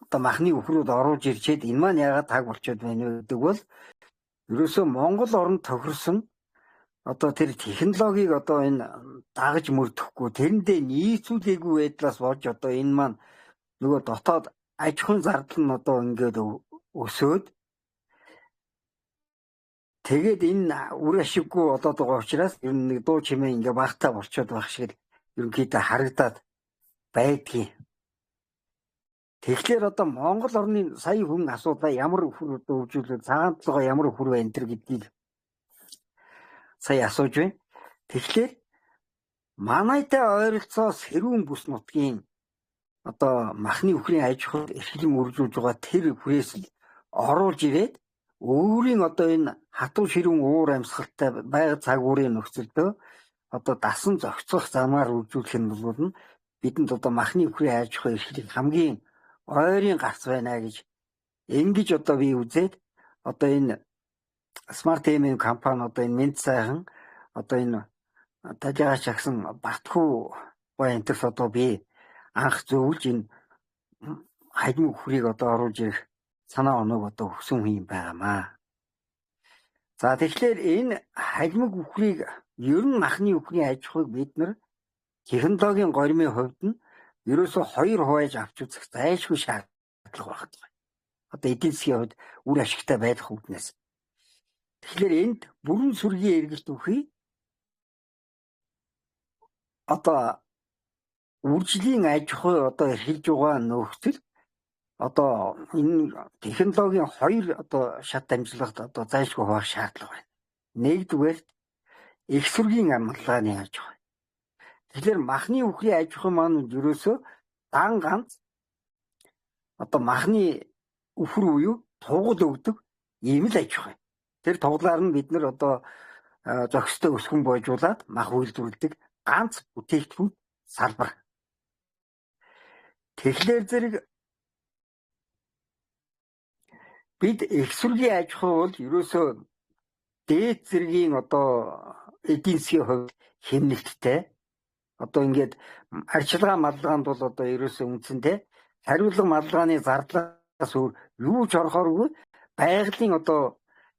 одоо махны үхрүүд оруулж ирчээд энэ маань яагаад таг болчиход байна вэ гэдэг бол ерөөсөө Монгол оронд тохирсон одоо тэр технологиг одоо энэ дагаж мөрдөхгүй тэрэндээ нийцүүлээгүй байдлаас болж одоо энэ маань нөгөө дотоод аж ахуйн зардал нь одоо ингээд өсөөд тэгээд энэ үр ашиггүй болоод байгаа учраас ер нь нэг дуу чимээ ингээ багтаа болчиход байх шиг л ерөнхийдөө харагдаад байдгийг. Тэгэхээр одоо Монгол орны сая хүн асуудлаа ямар үхэр одоо хөгжүүлээ цагаан толгой ямар үхэр вэ энэ төр гэдгийг сая асууж байна. Тэгэхээр манайтай ойролцоо сэрүүн бүс нутгийн одоо махны үхрийн аж ахуйд эрхлэн үржүүлж байгаа тэр үхрээс л оруулж ирээд өөрийн одоо энэ хатуу ширүүн уур амьсгалтай байгаль цагуурын нөхцөлдөө одоо дасан зохицох замаар үржүүлэх нь бол бидэнд одоо махны үхрийн аж ахуй эрхлэх хамгийн ойрын гарц байна гэж ингэж одоо би үзээд одоо энэ Smart MM компани одоо энэ мэд сайхан одоо энэ тажаач агсан Батхүү гой энтерс одоо би анх зөвлөж энэ хадмиг үхрийг одоо оруулж ирэх санаа оноог одоо өгсөн хүн юм байгаамаа. За тэгэхээр энэ халимаг үхрийг ер нь махны үхрийн аж ахуйг бид нар технологийн горимын хувьд нь ерөөсөө хоёр хувааж авч үзэх зайлшгүй шаардлага байна. Одоо эдийн засгийн хувьд үр ашигтай байх үүднээс. Тэгэхээр энд бүрэн сүргийн эргэлт үхий одоо үржлийн аж ахуй одоо эрхэлж байгаа нөхцөл одоо энэ технологийн хоёр одоо шат дамжлагт одоо зайлшгүй хуваах шаардлага байна. Нэгдүгээр их сүргийн амгалгааны аж ахуй. Тэгэхээр махны үхрийн аж ахуй маань ерөөсөө дан ганц одоо махны үхэр буюу тугал өгдөг ийм л аж ахуй. Тэр туглаар нь бид нар одоо зохистой өсгөн бойжуулаад мах үйлдвэрлэдэг ганц бүтээгдэхүүн салбар. Тэгэхээр зэрэг бид их сүргийн аж ахуй бол ерөөсөө дээд зэргийн одоо эдийн засгийн хувьд хэмнэлттэй. Одоо ингээд арчилгаа малгаанд бол одоо ерөөсөө үндсэндээ хариулга малгааны зардлаас өөр юу ч орохооргүй байгалийн одоо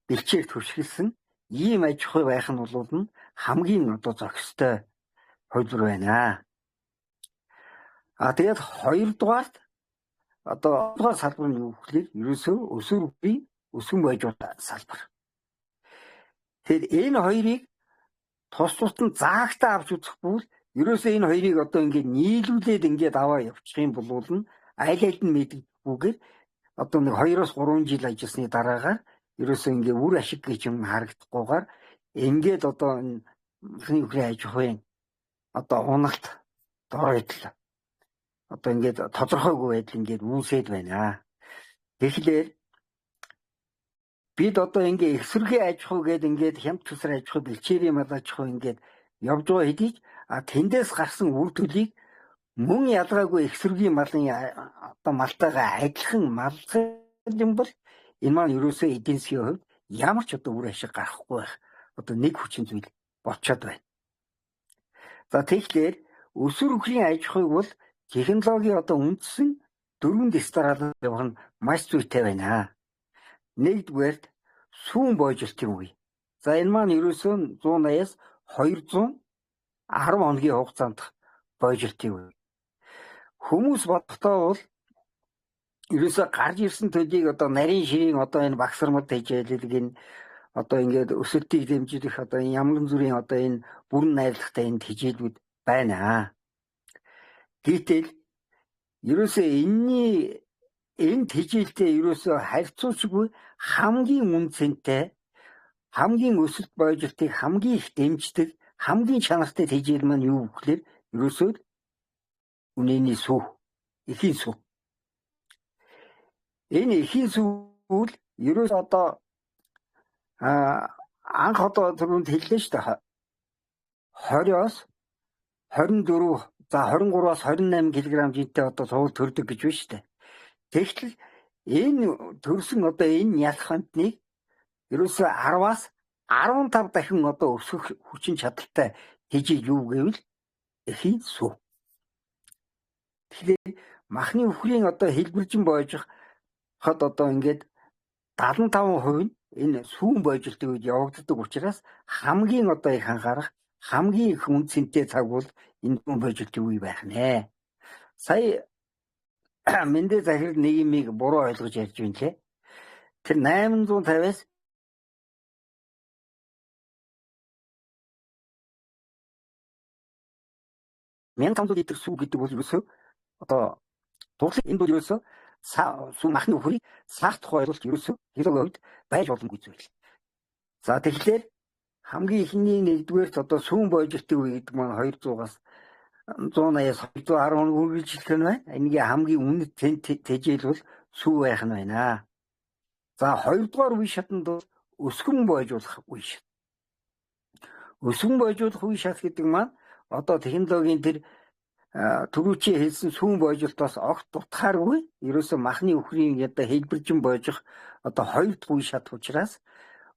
бэлчээр түшгэлсэн ийм аж ахуй байх нь бол нь хамгийн одоо зохистой хувилбар байна. А тэгээд хоёрдугаарт одоо дугаар салбар нь юу гэхээр ерөөсөө өсвөр үеийн өсгөн бойжуулах салбар. Тэгэхээр энэ хоёрыг тус тусад нь заагтаа авч үзэхгүй бол ерөөсөө энэ хоёрыг одоо ингээд нийлүүлээд ингээд аваа явчих юм бол нь аль аль нь мэддэггүйгээр одоо нэг 2-3 жил ажилласны дараагаар ерөөсөө ингээд үр ашиг гэж юм харагдахгүйгээр ингээд одоо энэ махны үхрийн аж ахуйн одоо уналт дор байдал одоо ингээд тодорхойгүй байдал ингээд үүсээд байна. Тэгэхээр бид одоо ингээд эсвэргийн аж ахуй гээд ингээд хямд төсөр аж ахуй, бэлчээрийн мал аж ахуй ингээд явж байгаа хэдий ч тэндээс гарсан үр төлийг мөн ялгаагүй эсвэргийн малын одоо малтайгаа адилхан маллах юм бол энэ маань ерөөсөө эдийн засгийн хувьд ямар ч одоо үр ашиг гарахгүй байх одоо нэг хүчин зүйл болчиход байна. За тэгэхээр өсвөр үхрийн аж ахуйг бол технологийн одоо үндсэн дөрвөн дэс дараалал явах нь маш зүйтэй байна. Нэгдүгээрт сүүн бойжилтын үе. За энэ маань ерөөсөө 180-аас 210 хоногийн хугацаанд бойжилтын үе. Хүмүүс бодохдоо бол ерөөсөө гарч ирсэн төлийг одоо нарийн ширийн одоо энэ багсармад тэжээлэг энэ одоо ингээд өсөлтийг дэмжих одоо энэ ямар зүрийн одоо энэ бүрэн найрлагатай энэ тэжээлүүд байна. Гэтэл ерөөсөө энэний энэ тэжээлтэй ерөөсөө харьцуулшгүй хамгийн үн цэнтэй, хамгийн өсөлт бойжилтыг хамгийн их дэмждэг, хамгийн чанартай тэжээл маань юу гэхлээр ерөөсөө үнэний сүү, эхийн сүү. Энэ эхийн сүүл ерөөсөө одоо анх одоо түрүүнд хэллээ шүү дээ. 20-оос 24, за 23-аас 28 кг жинтэй одоо цувал төрдөг гэж байна шүү дээ. Тэгтэл энэ төрсөн одоо энэ ялах амтныг ерөөсөө 10-аас 15 дахин одоо өсгөх хүчин чадалтай тэжээл юу гэвэл эхийн сүү. Тэгэхээр махны үхрийн одоо хэлбэржин бойжиход одоо ингээд 75% нь энэ сүүн бойжилтын үед явагддаг учраас хамгийн одоо их анхаарах, хамгийн их үн цэнтэй цаг бол энэ сүүн бойжилтын үе байх нэ. Сая Мэндэ захирал нэг юмыг буруу ойлгож ярьж байна лээ. Тэр 850-аас 1500 литр сүү гэдэг бол ерөөсөө одоо туглын энэ бол ерөөсөө сүү махны үхрийг саах тухай бол ерөөсөө килогийн хувьд байж боломгүй зүйл. За тэгэхээр хамгийн эхний нэгдүгээрт одоо сүүн бойжилтын үе гэдэг маань 200-аас 180-аас 210 үргэлжлэх нь байна. Энийг хамгийн үнэт тэжээл бол сүү байх нь байна. За хоёрдугаар үе шатанд бол өсгөн бойжуулах үе шат. Өсгөн бойжуулах үе шат гэдэг маань одоо технологийн тэр түрүүчийн хэлсэн сүүн бойжилтоос огт дутхааргүй ерөөсөө махны үхрийн одоо хэлбэржин бойжих одоо хоёр дахь үе шат учраас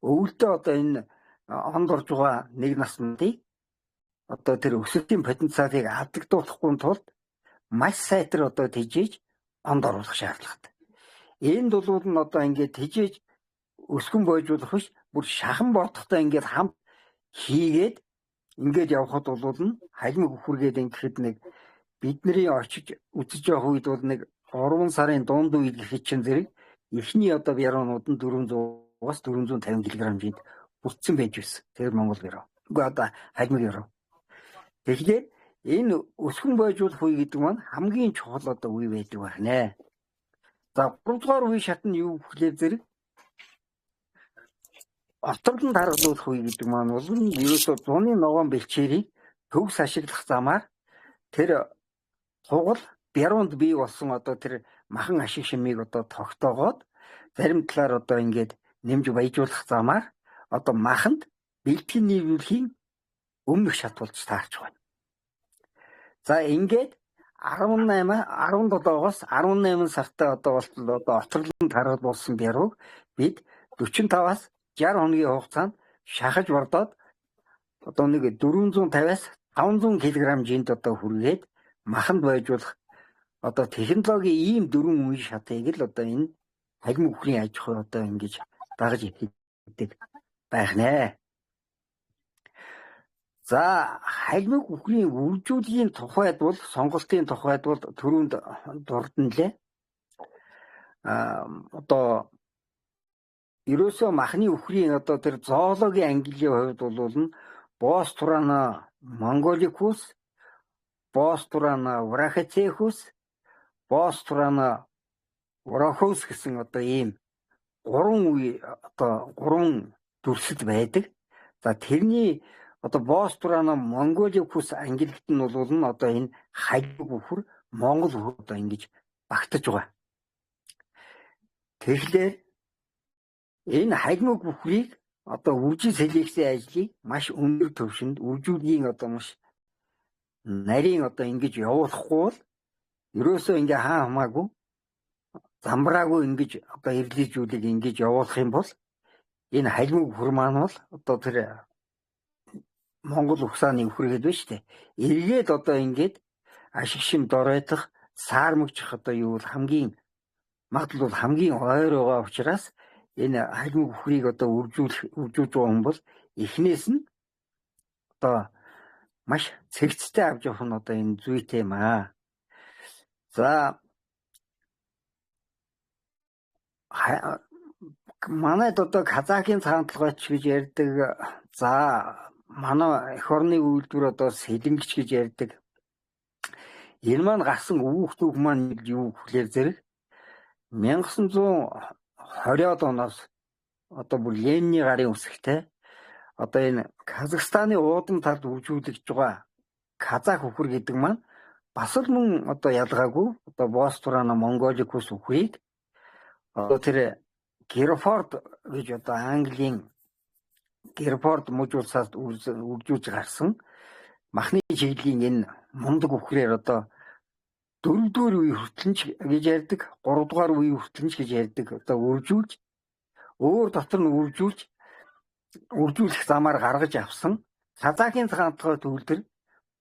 өвөлдөө одоо энэ онд орж байгаа нэг наснуудыг одоо тэр өсөлтийн потенциалыг алдагдуулахгүй тулд маш сайтар одоо тэжээж онд оруулах шаардлагатай. Энд бол нь одоо ингээд тэжээж өсгөн бойжуулах биш, бүр шахан бордохтой ингээд хамт хийгээд ингээд явхад бол нь халимг үхэргээд ингэхэд нэг бидний очиж үзэж явах үед бол нэг 3 сарын дунд үед гэхэд чинь зэрэг эхний одоо бярвнууд нь 400-аас 450 кг жинд бүрдсэн байж байсан. Тэр Монгол бярв. Үгүй одоо халимг бярв. Тэгэхээр энэ өсгөн бойжуулах үе гэдэг маань хамгийн чухал одоо үе байдаг байна. За 3 дугаар үе шат нь юу гэхлээр зэрэг оторлон таргалуулах үе гэдэг маань бол ерөөсөө зуны ногоон бэлчээрийг төгс ашиглах замаар тэр тугал бяруунд бий болсон одоо тэр махан ашиг шимийг одоо тогтоогоод зарим талаар одоо ингээд нэмж баяжуулах замаар одоо маханд бэлтгэн нийлүүлэхийн өмнөх шат болж таарч байна. За ингээд 18 17-оос 18 сартай одоо болтол одоо оторлон таргалуулсан бярууг бид 45-аас 60 хоногийн хугацаанд шахаж бордоод одоо нэг 450-аас 500 кг жинд одоо хүргээд маханд байжуулах одоо технологийн ийм дөрвөн үе шатыг л одоо энэ халимг үхрийн аж ахуй одоо ингэж дагаж ихэдэг байх нэ. За халимг үхрийн үржүүлгийн тухайд бол сонголтын тухайд бол түрүүнд дурдан лээ. Одоо ерөөсөө махны үхрийн одоо тэр зоологийн ангиллын хувьд бол нь Бос Турана Монголикус, Бос Турана Врахацехус, Бос Турана Врахус гэсэн одоо ийм гурван үе одоо гурван дүрсэл байдаг. За тэрний одоо Бос Турана Монголикус ангиллалт нь бол нь одоо энэ халимг үхэр Монгол үхэр одоо ингэж багтаж байгаа. Тэгэхээр энэ халимг үхрийг одоо үржин селекцийн ажлыг маш өндөр түвшинд үржүүлгийн одоо маш нарийн одоо ингэж явуулахгүй бол ерөөсөө ингээ хаа хамаагүй замбраагүй ингэж одоо эрлийжүүлэг ингэж явуулах юм бол энэ халимг үхэр маань бол одоо тэр Монгол угсааны үхэр гэдэг байна шүү дээ. Эргээд одоо ингээд ашиг шим доройтох, саармагчих одоо юу бол хамгийн магадлал бол хамгийн ойр байгаа учраас энэ халимг үхрийг одоо үржүүлж байгаа хүн бол эхнээс нь одоо маш цэгцтэй авч явах нь одоо энэ зүйтэй юм аа. За манайд одоо Казахын цагаан толгойч гэж ярьдаг. За манай эх орны үйлдвэр одоо сэлэнгч гэж ярьдаг. Энэ маань гарсан үүх түүх маань юу гэхлээр зэрэг 1920-од оноос одоо бүр Ленины гарын үсгтэй одоо энэ Казахстаны уудам талд хөгжүүлэгдэж байгаа казах үхэр гэдэг маань бас л мөн одоо ялгаагүй одоо Бос Турана Монголикус үхрийг одоо тэр Герфорд гэж одоо Английн Герфорд мужи улсаас үржүүлж гарсан махны чиглэлийн энэ мундаг үхрээр одоо 4-р үе хүртэл ч гэж ярьдаг, 3-р үе хүртэл ч гэж ярьдаг. Одоо үржүүлж өөр дотор нь үржүүлж үржүүлэх замаар гаргаж авсан Казахын цагаан толгой төгөлдөр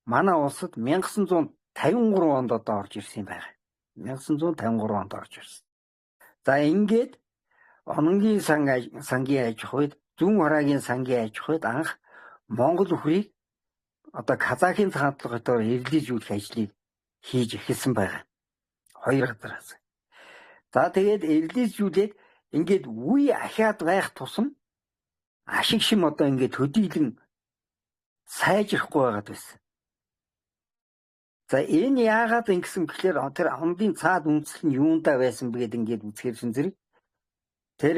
манай улсад 1953 онд одоо орж ирсэн юм байна. 1953 онд орж ирсэн. За ингээд Ононгийн сангийн аж ахуйд, Зүүн Хораагийн сангийн аж ахуйд анх Монгол үхрийг одоо Казахын цагаан толгойтойгоор эрэлжүүлэх ажлыг хийж эхэлсэн байгаа. Хоёр газараас. За тэгээд эрэлжүүлээд ингээд үе ахиад байх тусам ашиг шим одоо ингээд төдийлөн сайжрахгүй байгаад байсан. За энэ яагаад ингэсэн гэхлээр тэр хондын цаад үндэслэл нь юундаа байсан бэ гэд ингээд үзэхээр шин зэрэг тэр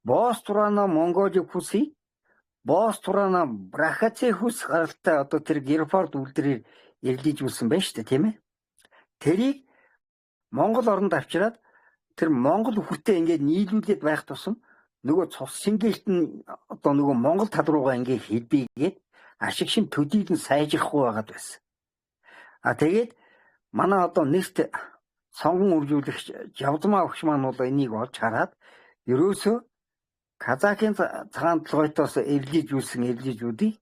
Бос Турана Монголикусыг Бос Турана Брахацехус гаралтай одоо тэр Герфорд үйлдвэрээр эрэлжүүлсэн байна шүү дээ, тийм ээ. Тэрийг Монгол оронд авчираад тэр Монгол үхэртэй ингээд нийлүүлээд байх тусам нөгөө цус шингээлт нь одоо нөгөө Монгол тал руугаа ингээд хэлбийгээд ашиг шим төдийлөн сайжрахгүй байгаад байсан. А тэгээд манай одоо нэрт сонгон үржүүлэгч Жавзмаа өгч маань бол энийг олж хараад ерөөсөө Казахын цагаан толгойтоос эрэлжүүлсэн эрэлжүүдийг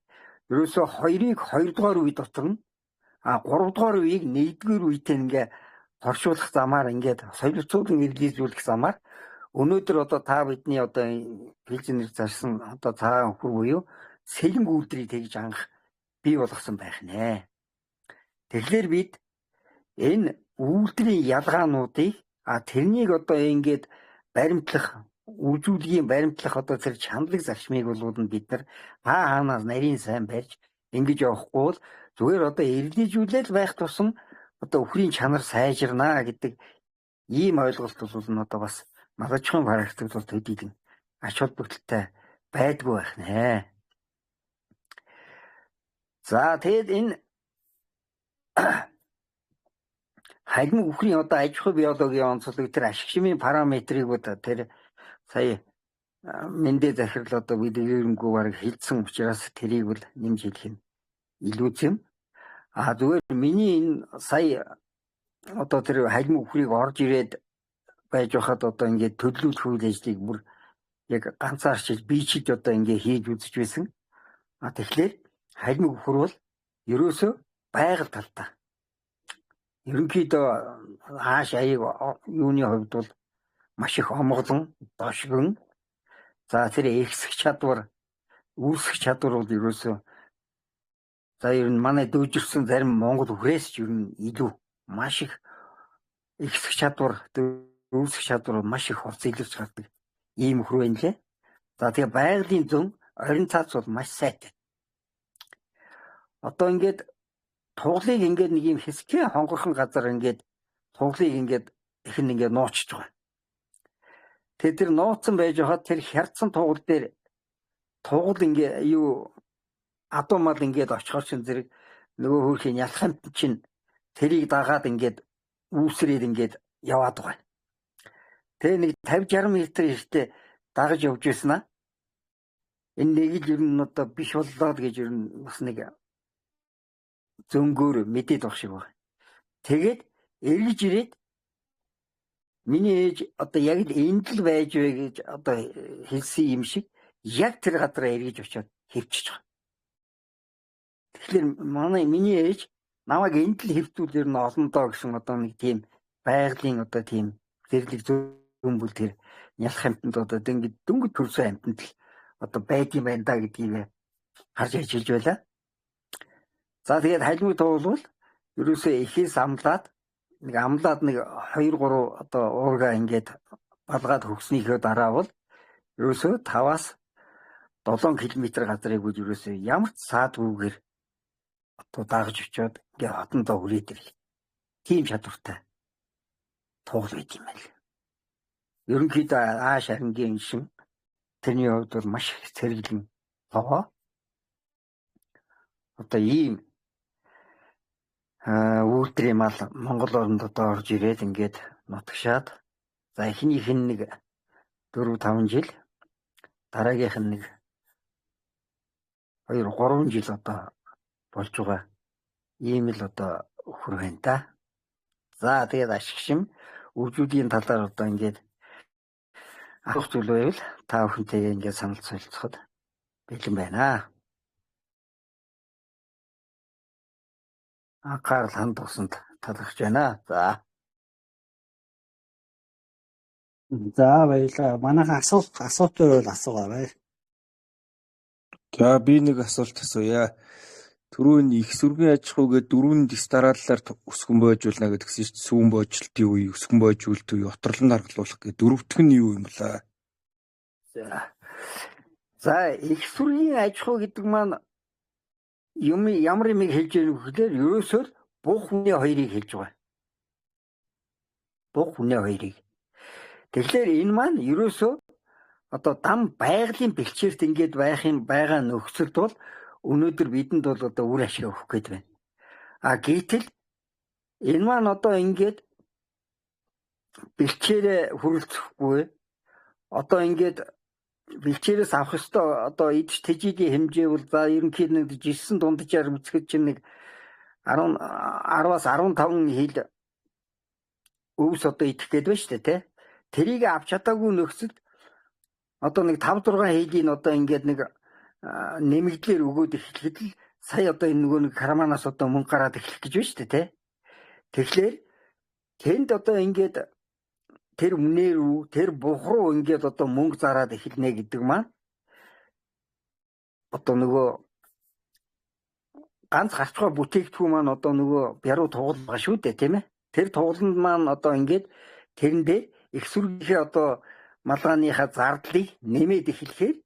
ерөөсөө хоёрыг хоёрдугаар үе дотор нь гуравдугаар үеийг нэгдүгээр үетэй ингээ хоршуулах замаар ингээд солилцуулан эрэлжүүлэх замаар өнөөдөр одоо та бидний одоо пилжнэр зарсан одоо цагаан үхэр буюу сэлэнг үйлдвэрийг тэгж анх бий болгосон байх нэ. Тэгэхээр бид энэ үйлдвэрийн ялгаануудыг тэрнийг одоо ингээд баримтлах үржүүлгийн баримтлах одоо тэр чандлаг зарчмыг бол бид нар хаанаас нарийн сайн барьж ингэж явахгүй бол зүгээр одоо эрэлжүүлэл байх тусам одоо үхрийн чанар сайжирнаа гэдэг ийм ойлголт бол нь одоо бас малажхан практикт бол төдийлөн ач холбогдолтой байдгүй байх нэ. За тэгээд энэ халимг үхрийн одоо аж ахуй биологийн онцлог тэр ашиг шимийн параметрыг тэр сая мэндэ захирал одоо бид ерөнхийдөө бараг хэлсэн учраас тэрийг бол нэмж хэлэх нь илүү зэм. А зүгээр миний энэ сая одоо тэр халимг үхрийг орж ирээд байж байхад одоо ингээд төлөвлөх үйл ажлыг бүр яг ганцаарчил бичиж одоо ингээд хийж үзэж байсан. А тэгэхээр халимг үхэр бол ерөөсөө байгаль талтай. Ерөнхийдөө хааш аяг юуны хувьд бол маш их омглон, дошгон. За тэр ихсэх чадвар, үүсэх чадвар бол ерөөсөө за ер нь манай дүүжирсэн зарим Монгол үхрээс ч ер нь илүү маш их ихсэх чадвар, үүсэх чадвар маш их хурц илэрч гардаг ийм үхэр байна лээ. За тэгээ байгалийн зөн орон цаац бол маш сайтай. Одоо ингээд туглыг ингээд нэг юм хэсгийн хонгорхон газар ингээд туглыг ингээд ихэн ингээд нуучж байгаа. Тэгээ тэр нууцсан байж байхад тэр хярцсан тугал дээр тугал ингээ юу адуу мал ингээд очихоор чин зэрэг нөгөө хөөрхийн ялах амт чинь тэрийг дагаад ингээд үүсрээд ингээд яваад байгаа. Тэгээ нэг 50 60 метр ихтэй дагаж явж байсан аа. Энэ нэг л ер нь одоо биш боллоо гэж ер нь бас нэг зөнгөөр мэдээд байх шиг байна. Тэгээд эргэж ирээд миний ээж одоо яг л энд л байж вэ гэж одоо хэлсэн юм шиг яг тэр газараа эргэж очиод хэвчиж байгаа. Тэгэхээр миний ээж намайг энд л хэвтүүл ер нь олон доо гэсэн одоо нэг тийм байгалийн одоо тийм зэрлэг зөмбөл тэр нялх амьтанд одоо дөнгөж төрсөн амьтанд л одоо байдсан байна да гэдгийг харж ажиллаж байлаа. За тэгээд халимг туулбал ерөөсөө эхээс амлаад нэг амлаад нэг 2 3 одоо уурга ингээд балгаад хөгснийхөө дараа бол ерөөсөө 5-аас 7 км газрыг үл ерөөсөө ямар ч саадгүйгээр одоо дагаж очиод ингээ хотондоо хүрээд ирэх. Тийм чадвартай тугал байт юм байна. Ерөнхийдөө ааш арангийн шин тэрний хувьд бол маш их цэргэлэн тогоо. Одоо ийм үйлдвэрийн мал Монгол оронд одоо орж ирээд ингээд нутагшаад, за эхнийх нь нэг 4 5 жил, дараагийнх нь нэг 2 3 жил одоо болж байгаа ийм л одоо өхөр байна та. За тэгээд ашигшим өвжүүдийн талаар одоо ингээд асуух зүйл байвал та бүхэнтэйгээ ингээд санал солилцоход бэлэн байна. Анхаарал хандуулсанд талархаж байна. За. За баярлалаа. Манайхан асуулт байвал асуугаарай. За би нэг асуулт асууя. Түрүүн их сүргийн аж ахуй гэдэг дөрвөн дэс дарааллаар өсгөн бойжуулна гэдгсэн шүү дээ. Сүүн бойжлтын үе, өсгөн бойжуулт үе, оторлон даргалуулах гэдэг дөрөвдөх нь юу юм бэ? За их сүргийн аж ахуй гэдэг маань юм ямар юм хэлж яах вэ гэхээр ерөөсөө бух хүний хоёрыг хэлж байгаа. Бух хүний хоёрыг. Тэгэхээр энэ маань ерөөсөө одоо дам байгалийн бэлчээрт ингээд байх юм байгаа нөхцөлд бол өнөөдөр бидэнд бол одоо үр ашиг өгөх гээд байна. А гэтэл энэ маань одоо ингээд бэлчээрээ хүрэлцэхгүй, одоо ингээд бэлчээрээс авах ёстой одоо идэж тэжээлийн хэмжээ бол за ерөнхийдөө нэг жисэн дунджаар үзэхэд чинь нэг 10-аас 15 хил өвс одоо идэх гээд байна шүү дээ, тэ. Тэрийг авч чадаагүй нөхцөлд одоо нэг 5 6 хийлийн одоо ингээд нэг нэмэгдлэр өгөөд эхлэхэд л сая одоо энэ нөгөө нэг карманаас одоо мөнгө гараад эхлэх гэж байна шүү дээ, тэ. Тэгэхээр тэнд одоо ингээд тэр үнээр үү, тэр бух руу ингээд одоо мөнгө зараад эхэлнэ гэдэг маань одоо нөгөө ганц гарчгаа бүтээгдэхүүн маань одоо нөгөө бяруу тугал байгаа шүү дээ, тийм ээ. Тэр тугаланд маань одоо ингээд тэрэн дээр их сүргийнхээ одоо малгааныхаа зардлыг нэмээд эхлэхээр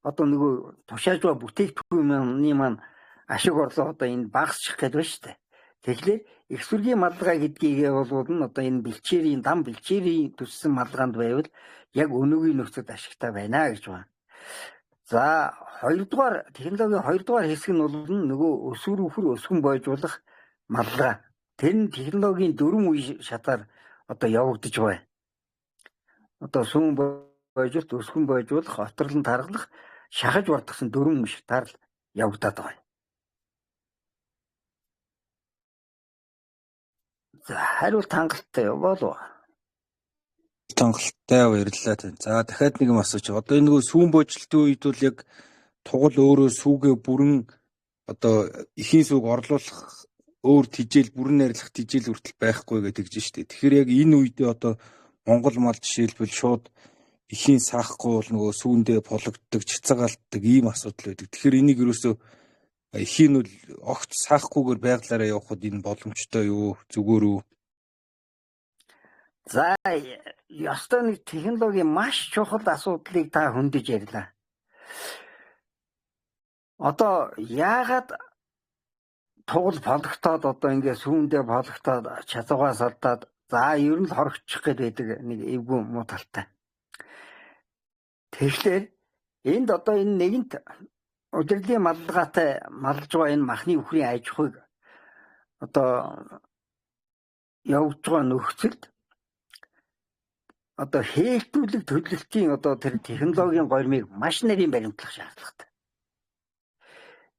одоо нөгөө тушааж байгаа бүтээгдэхүүний маань ашиг орлого одоо энэ багасчих гээд байна шүү дээ. Тэгэхээр их сүргийн малгай гэдгийг бол нь одоо энэ бэлчээрийн дам бэлчээрийн төссөн малгаанд байвал яг өнөөгийн нөхцөлд ашигтай байна гэж байна. За хоёрдугаар технологийн хоёрдугаар хэсэг нь бол нөгөө өсвөр үхэр өсгөн бойжуулах малгай. Тэр нь технологийн дөрвөн үе шатаар одоо явагдаж байна. Одоо сүүн бойжуулт, өсгөн бойжуулах, оторлон таргалах, шахаж бардгсан дөрвөн шатаар л явагдаад байгаа. За хариулт хангалттай болов. Хангалттай, баярлалаа тань. За дахиад нэг юм асууч. Одоо энэ нөгөө сүүн бойжлтын үед бол яг тугал өөрөө сүүгээ бүрэн одоо эхийн сүг орлуулах өөр тижэл бүрэн найрлах тижэл хүртэл байхгүй гэдэг чинь шүү дээ. Тэгэхээр яг энэ үедээ одоо Монгол мал жишээлбэл шууд эхийн саахгүй бол нөгөө сүүндээ пологддог, чицагаалтдаг ийм асуудал байдаг. Тэгэхээр энийг ерөөсөө эхийн үл огт саахгүйгээр байглаараа явхад энэ боломжтой юу, зүгээр үү? За ёстой нэг технологийн маш чухал асуудлыг та хөндөж ярьлаа. Одоо яагаад тугал пологтоод одоо ингээ сүүндээ пологтоод чазуугаа салдаад за ер нь л хорогдчих гээд байдаг нэг эвгүй муу талтай. Тэгэхээр энд одоо энэ нэгэнт удирдлын малгайтай малж байгаа энэ махны үхрийн аж ахуйг одоо явагдж байгаа нөхцөлд одоо хээлтүүлэг төлөлтийн одоо тэр технологийн горимыг маш нарийн баримтлах шаардлагатай.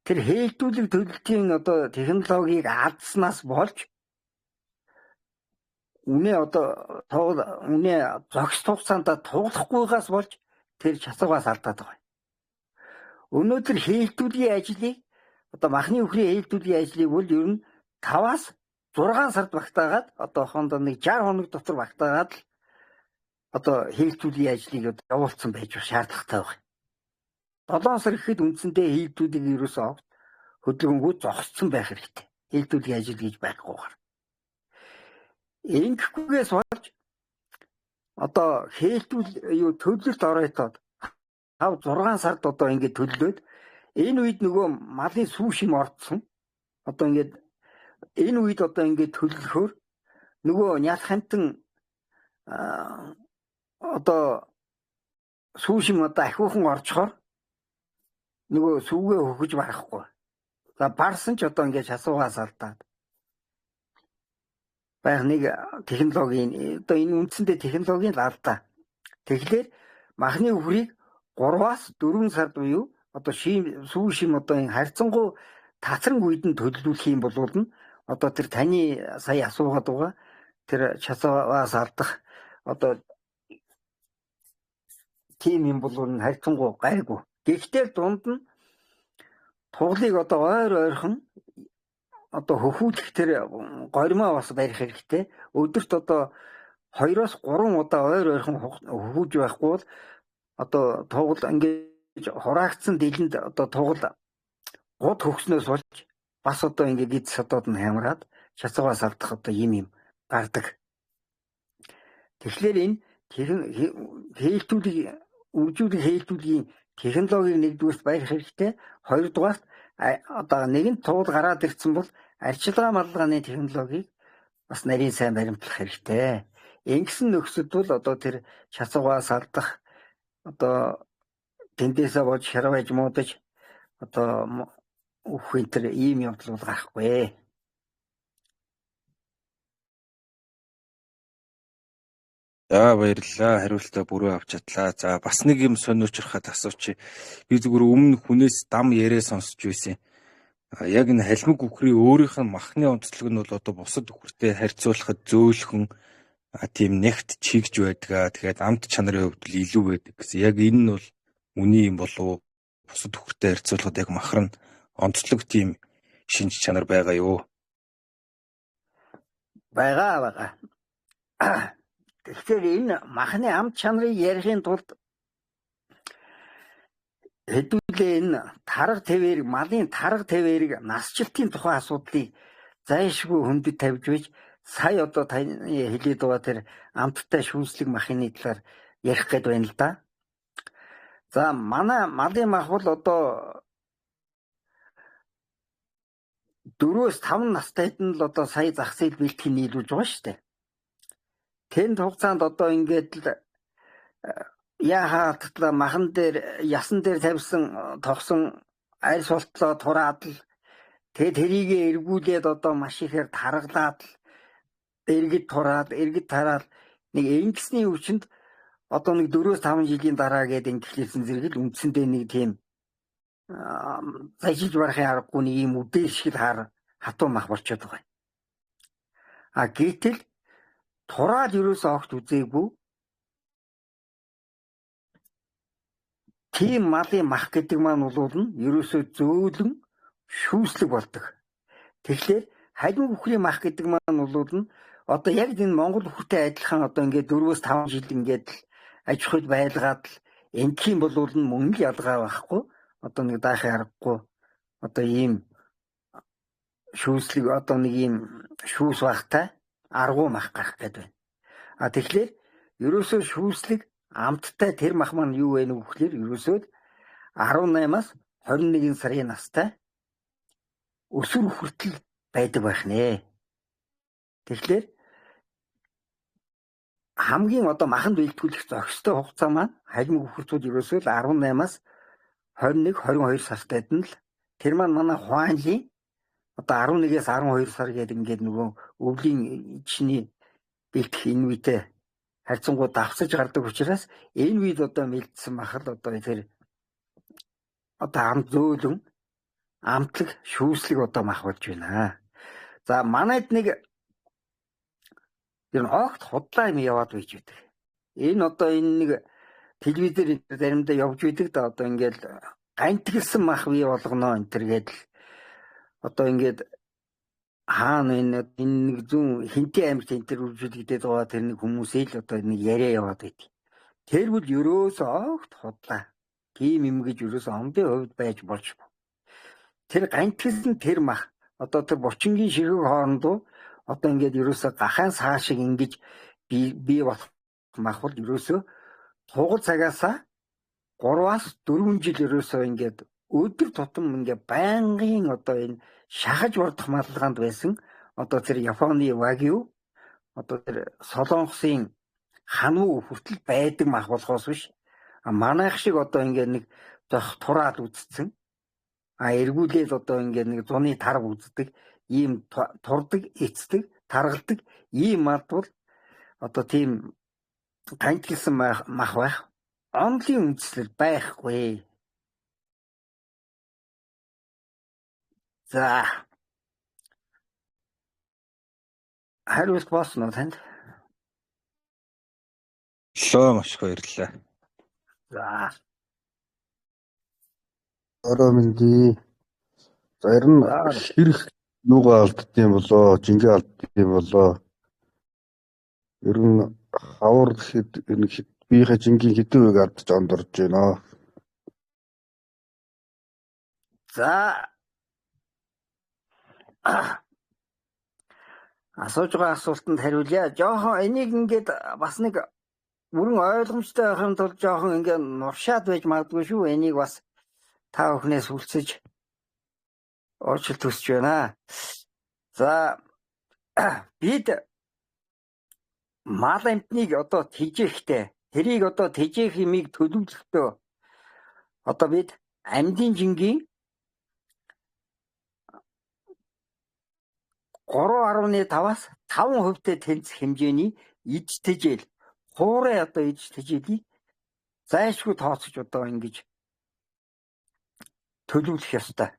Тэр хээлтүүлэг төлөлтийн одоо технологиг алдснаас болж үнэ одоо үнэ зогс хугацаанд туглахгүйгаас болж тэр часуугаас алдаад байгаа. Өнөөдөр хээлтүүлгийн ажлыг одоо махны үхрийн хээлтүүлгийн ажлыг бол ер нь 5-аас 6 сард багтаагаад одоо хондоо нэг 60 хоног дотор багтаагаад л одоо хээлтүүлгийн ажлыг явуулсан байж шаардлагатай байна. 7 сар гэхэд үндсэндээ хээлтүүлгийг ерөөсөө хөдөлгөөнгөө зогссон байх хэрэгтэй. Хээлтүүлгийн ажил гэж байхгүйгээр. Ингэхгүйгээс болж одоо хээлтүүл юу төлөлт оройтоод 5 6 сард одоо ингээд төллөөд энэ үед нөгөө малын сүү шим орцсон. Одоо ингээд энэ үед одоо ингээд төллөхөөр нөгөө нялх хантан одоо сүү шим одоо ахиухан орчхоор нөгөө сүүгээ хөхөж барахгүй. За барсан ч одоо ингээд шасуугаас алдаад байх нэг технологийн одоо энэ үндсэндээ технологийн л алдаа. Тэгэхээр махны үхрийг 3-аас 4 сард буюу одоо шим сүү шим одоо энэ харьцангуй тацран үед нь төлөвлөх юм бол нь одоо тэр таны сая асуугаад байгаа тэр шасаас алдах одоо тийм юм бол нь харьцангуй гайгүй. Гэхдээ дунд нь туглыг одоо ойр ойрхон одоо хөхүүлэх тэр горимоо бас барих хэрэгтэй. Өдөрт одоо 2-оос 3 удаа ойр ойрхон хөхүүж байхгүй бол одоо тугал ингэж хураагдсан дэлэнд одоо тугал гуд хөгснөөс болж бас одоо ингэ гид садууд нь хямраад шацуугаас алдах одоо юм юм гардаг. Тэгэхээр энэ хээлтүүлэг үржүүлэг хээлтүүлгийн технологиг нэгдүгээрт барих хэрэгтэй. Хоёрдугаарт одоо нэгэнт туул гараад ирсэн бол арчилгаа малгааны технологиг бас нарийн сайн баримтлах хэрэгтэй. Ингэсэн нөхцөлд бол одоо тэр шацуугаас алдах одоо тэндээсээ болж шарваж муудаж одоо өөх энэ төр ийм явдал бол гарахгүй. За баярлалаа. Хариултаа бүрэн авч чадлаа. За бас нэг юм сониучрахад асуучих. Би зүгээр өмнө хүнээс дам яриа сонсч байсан. Яг энэ халимг үхрийн өөрийнх нь махны онцлог нь бол одоо бусад үхэртэй харьцуулахад зөөлхөн тийм нэгт чигж байдаг. Тэгэхээр амт чанарын хувьд л илүү байдаг гэсэн. Яг энэ нь бол үний юм болов уу? Бусад үхэртэй харьцуулахад яг махар нь онцлог тийм шинж чанар байгаа юу? Байгаа. Тэгэхээр энэ махны амт чанарыг ярихын тулд хэдүүлээ энэ тарга тэвэрэг малын тарга тэвэрэг насжилтын тухай асуудлыг зайлшгүй хөндөд тавьж байж сая одоо таны хэлээд байгаа тэр амттай шүүслэг махны талаар ярих гээд байна л да. За манай малын мах бол одоо 4-5 настайд нь л одоо сая зах зээл бэлтгэх нийлүүлж байгаа шүү дээ. Тэнд хугацаанд одоо ингээд л яхаа татлаа махан дээр ясан дээр тавьсан тогсон арьс болтлоо тураад л тэгээд тэрийгэ эргүүлээд одоо маш ихээр таргалаад л эргэд тураад эргэд тараал нэг ингэсний өвчнөд одоо нэг 4-5 жилийн дараа гээд ингэхлээсэн зэрэг л үндсэндээ нэг тийм зажиж барахын аргагүй нэг юм үдээ шиг л хар хатуу мах болчиход байгаа. А гэтэл тураал ерөөсөө огт үзээгүй тийм малын мах гэдэг маань бол нь ерөөсөө зөөлөн шүүслэг болдог. Тэгэхээр халимг үхрийн мах гэдэг маань бол нь одоо яг энэ Монгол үхэртэй адилхан одоо ингээд 4-5 жил ингээд л аж ахуйд байлгаад л ингэх юм бол нь мөн л ялгаа байхгүй. Одоо нэг даахын аргагүй одоо ийм шүүслэг одоо нэг ийм шүүс багтай аргуу мах гарах гээд байна. А тэгэхээр ерөөсөө шүүслэг амттай тэр мах маань юу вэ гэхээр ерөөсөө 18-аас 21 сарын настай өсвөр хүртэл байдаг байх нэ. Тэгэхээр хамгийн одоо маханд бэлтгүүлэх зохистой хугацаа маань халимг үхэртүүд ерөөсөө л 18-аас 21 22 сартайд нь л тэр маань манай хуанлийн одоо 11-ээс 12 сар гэдэг ингээд нөгөө өвлийн чиний бэлтгэх энэ үедээ харьцангуй давсаж гардаг учраас энэ үед одоо мэлдсэн мах л одоо тэр одоо ам зөөлөн амтлаг шүүслэг одоо мах болж байна. За манайд нэг ер нь огт худлаа юм яваад байж байдаг. Энэ одоо энэ нэг телевизээр заримдаа явж байдаг да одоо ингээд гантгэлсэн мах бий болгоно энэ төр гэдэл одоо ингээд хаана энэ нэг зүүн хинтээ аймагт энэ төр үржүүлэгдээд байгаа тэр нэг хүмүүсээ л одоо нэг яриа яваад байдаг. Тэр бол ерөөсөө огт худлаа. Тийм юм гэж ерөөсөө омдын хувьд байж болж. Тэр гантгэлсэн тэр мах одоо тэр булчингийн ширхэг хоорондоо Одоо ингээд ерөөсөө гахаан саа шиг ингэж бий болох мах бол ерөөсөө тугал цагаасаа 3-аас 4 жил ерөөсөө ингээд өдөр тутам ингээд байнгын одоо энэ шахаж бордох малгаанд байсан одоо тэр Японы вагю одоо тэр Солонгосын хануу хүртэл байдаг мах болохоос биш. Манайх шиг одоо ингээд нэг зох тураал үзсэн. Эргүүлээд одоо ингээд нэг зуны тарв үздэг, ийм турдаг, эцдэг, таргалдаг ийм малд бол одоо тийм гантгэлсан мах байх. Онлын үндслэл байхгүй. За. Хариулт болсон уу танд? Лөө маш их баярлалаа. За. Орой мэндий. За ер нь хэрэг нугаа алддсан болоо, жингээ алддсан болоо. Ер нь хавар хэд энэ биеийнхээ жингийн хэдэн үеийг алдаж онд орж байна. За. Асууж байгаа асуултанд хариулъя. Жохон энийг ингээд бас нэг бүрэн ойлгомжтой байхын тулд жоохон ингээд нуршаад байж магадгүй шүү. Энийг бас та бүхнээс хүлцэж уучлалт хүсэж байна. За бид мал амьтныг одоо тэжээхдээ тэрийг одоо тэжээх юмыг төлөвлөхдөө одоо бид амьдын жингийн 3.5-аас 5% тэнцэх хэмжээний ид тэжээл хуурай одоо ид тэжээлийг зайлшгүй тооцож одоо ингэж төлөвлөх ёстой.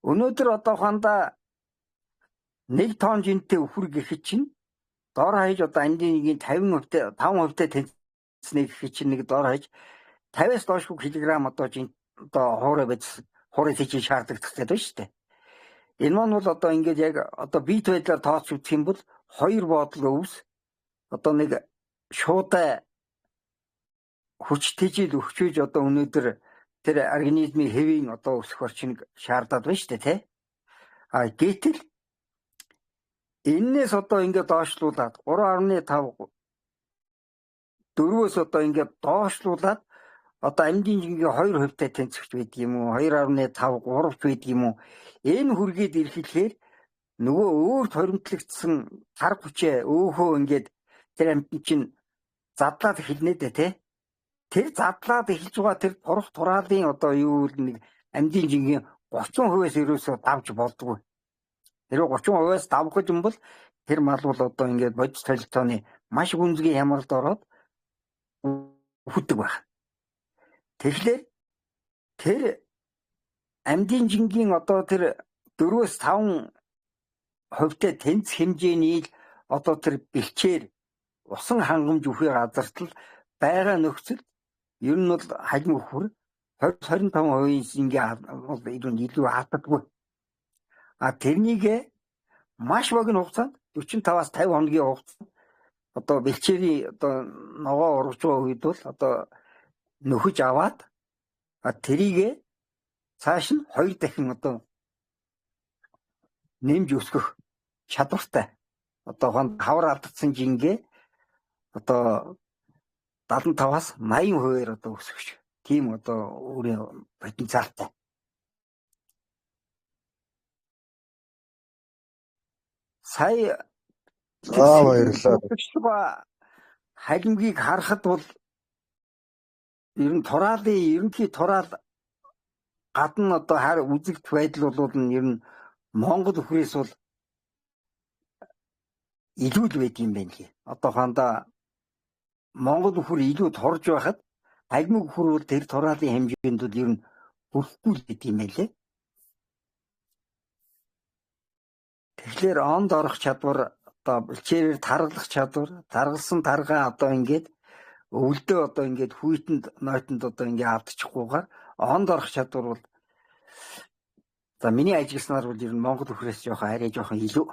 Өнөөдөр одоо хандаа 1 тонн жинтэй үхэр гэхэд чинь дор хаяж одоо амьдын жингийн 50% 5% тэнцнэ гэхэд чинь нэг дор хаяж 50-аас доошгүй килограмм одоо жин одоо хуурай бодис хуурай тэжээл шаардлагатай байна шүү дээ. Энэ маань бол одоо ингээд яг одоо бит байдлаар тооцож үзэх юм бол 2 бодлого өвс одоо нэг шуудай хүч тэжээл өгчөөж одоо өнөөдөр тэр организмын хэвийн одоо өсөх орчныг шаардаад байна шүү дээ, тэ. А гэтэл эннээс одоо ингээд доошлуулад 3.5 4-өөс одоо ингээд доошлуулад одоо амьдын жингийн 2% тэнцвэрч байдаг юм уу, 2.5 3 ч байдаг юм уу? Энэ хүргээд ирэхлээр нөгөө өөрт хоримтлагдсан тар хүчээ өөхөө ингээд тэр амьтан чинь задлаад эхэлнэ дээ, тэ. Тэр задлаад эхэлж байгаа тэр турах тураалын одоо юу л нэг амьдын жингийн 30%-аас ерөөсөө давж болдгоо. Тэр 30%-аас давх гэж юм бол тэр мал бол одоо ингээд бодис солилцооны маш гүнзгий хямралд ороод үхдэг байх. Тэгэхээр тэр амьдын жингийн одоо тэр 4-5% тэнц хэмжээний л одоо тэр бэлчээр усан хангамж үхээ газартал байгаа нөхцөл ер нь бол халим үхвэр 20-25% жингийн бол илүү алддаггүй. А тэрнийг маш богино хугацаанд 45-аас 50 хоногийн хугацаанд одоо бэлчээрийн одоо ногоо ургаж байгаа үед бол одоо нөхөж аваад тэрийг цааш нь 2 дахин одоо нэмж өсгөх чадвартай. Одоо хавар алдсан жингээ одоо 75-аас 80%-аар одоо өсгөх тийм одоо өөрийн потенциалтай. Сая За баярлалаа. Халимгийг харахад бол ер нь тураалын ерөнхий тураал гадна одоо хар үзэгдэх байдал бол ер нь Монгол үхрээс бол илүү л байд юм байна лээ. Одоо хандаа Монгол үхэр илүү турж байхад халимг үхэр бол тэр тураалын хэмжээнд бол ер нь хүрэхгүй л байд юм байна лээ. Тэгэхээр онд орох чадвар одоо бэлчээрээр таргалах чадвар, таргалсан таргаа одоо ингээд өвлдөө одоо ингээд хүйтэнд нойтонд одоо ингээд автчихгүйгээр онд орох чадвар бол за миний ажигласнаар бол ер нь Монгол үхрээс жоохон арай жоохон илүү.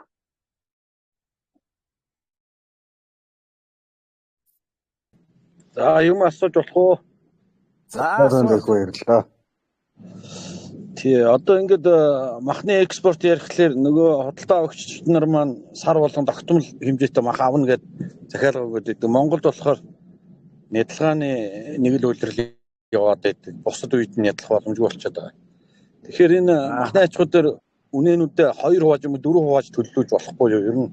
За юм асууж болох уу? За баярлалаа. Тий, одоо ингээд махны экспорт ярихлаар нөгөө худалдаа авагч нар маань сар болгон тогтмол хэмжээтэй мах авна гэд захиалга өгөөд идэг. Монголд болохоор нядалгааны нэг л үйлрэл яваад байдаг. Бусад үед нь ядалах боломжгүй болчиход байгаа. Тэгэхээр энэ махны аж ахуй дээр үнээнүүдээ 2 хувааж юм уу 4 хувааж төлөвлөж болохгүй юу? Ер нь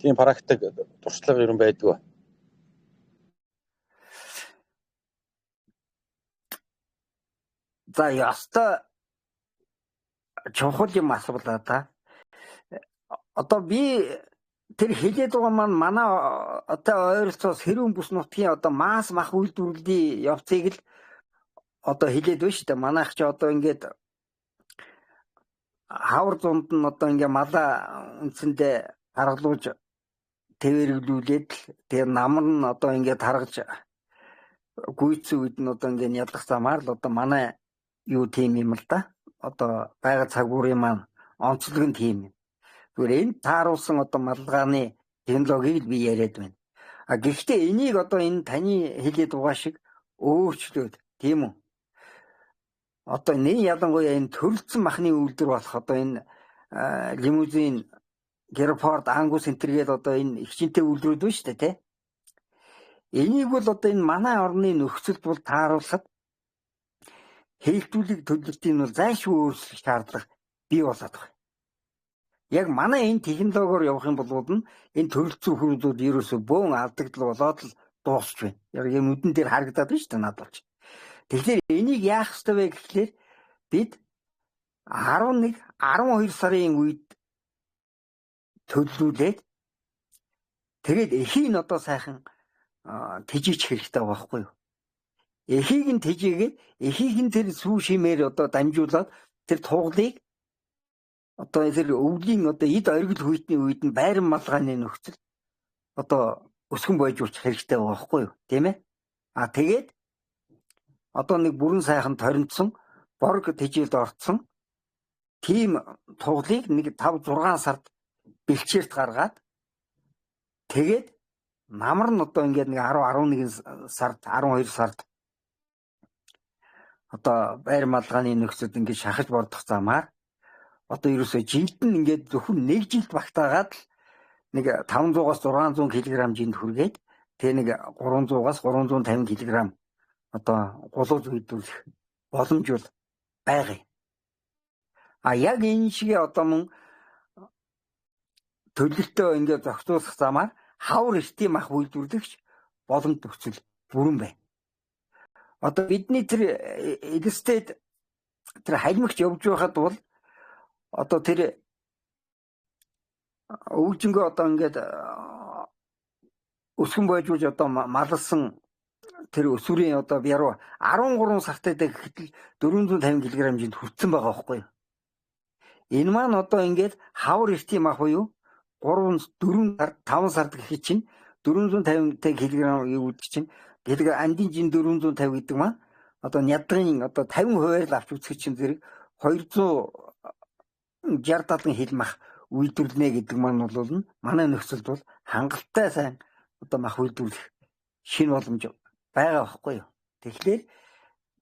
тийм практик туршлага ер нь байдаг. За ёстой чухал юм асуулаа та. Одоо би тэр хэлээд байгаа маань манай одоо ойролцоо сэрүүн бүс нутгийн одоо масс мах үйлдвэрлэлийн явцыг л одоо хэлээд байна шүү дээ. Манайх ч одоо ингээд хавар зунд нь одоо ингээ малаа үндсэндээ харгалууж тэвэрглүүлээд л тэгээ намар нь одоо ингээд харгаж гүйцсэн үед нь одоо ингээд ядлах замаар л одоо манай юу тийм юм л да. Одоо байгаль цагуурын маань онцлог нь тийм юм. Зүгээр энэ тааруулсан одоо малгааны технологиг л би яриад байна. А гэхдээ энийг одоо энэ таны хэлээд байгаа шиг өөрчлөөд тийм үү? Одоо нэг ялангуяа энэ төрөлцсөн махны үйлдвэр болох одоо энэ лимузин, Герфорд, Ангус энтергээд одоо энэ их жинтэй үйлдвэрүүд байна шүү дээ, тэ? Энийг бол одоо энэ манай орны нөхцөлд бол тааруулахад хэлтүүлэг төлөлтийн бол зайлшгүй өөрчлөх шаардлага бий болоод байна. Яг манай энэ технологиор явах юм бол нь энэ төрөлцсөн хөрөлүүд ерөөсөө бөөн алдагдал болоод л дуусч байна. Яг юм нүдэн дээр харагдаад байна шүү дээ надад болж. Тэгэхээр энийг яах ёстой вэ гэхлээр бид 11, 12 сарын үед төлөвлүүлээд тэгээд эхийг нь одоо сайхан тэжээчих хэрэгтэй байгаа байхгүй юу? Эхийг нь тэжээгээд эхийг нь тэр сүү шимээр одоо дамжуулаад тэр туглыг одоо тэр өвлийн одоо эд оргил хүйтний үед нь байран малгааны нөхцөл одоо өсгөн бойжуулчих хэрэгтэй байгаа байхгүй юу? Тийм ээ? А тэгээд одоо нэг бүрэн сайхан торинцсон борг тэжээлд орцсон тийм туглыг нэг 5 6 сард бэлчээрт гаргаад тэгээд намар нь одоо ингээд нэг 10 11 сард 12 сард одоо байр малгааны нөхцөлд ингээд шахаж бордох замаар одоо ерөөсөө жилд нь ингээд зөвхөн нэг жилд багтаагаад л нэг 500-аас 600 кг жинд хүргээд тэгээ нэг 300-аас 350 кг одоо гулуу зүйдүүлэх боломж бол байгаа юм. А яг энэ шиг одоо мөн төлөлтөө ингээд зохицуулах замаар хавар эртний мах үйлдвэрлэгч боломж нөхцөл бүрэн байна. Одоо бидний тэр элстэд тэр халимагч явж байхад бол одоо тэр өвжингөө одоо ингээд өсгөн бойжуулж одоо маллсан тэр өсвөрийн одоо яруу 13 сартай гэхэд л 450 кг жинд хүрсэн байгаа байхгүй юу? Энэ маань одоо ингээд хавар эртний мах буюу 3 4 сар 5 сард гэхэд чинь 450 кг юу гэдэг чинь гэдэг андын жин 450 гэдэг маань одоо нядгын одоо 50%-аар л авч үзэх чинь зэрэг 260 70 хил мах үйлдвэрлэнэ гэдэг маань бол манай нөхцөлд бол хангалттай сайн одоо мах үйлдвэрлэх шинэ боломж байгаа байхгүй юу. Тэгэхээр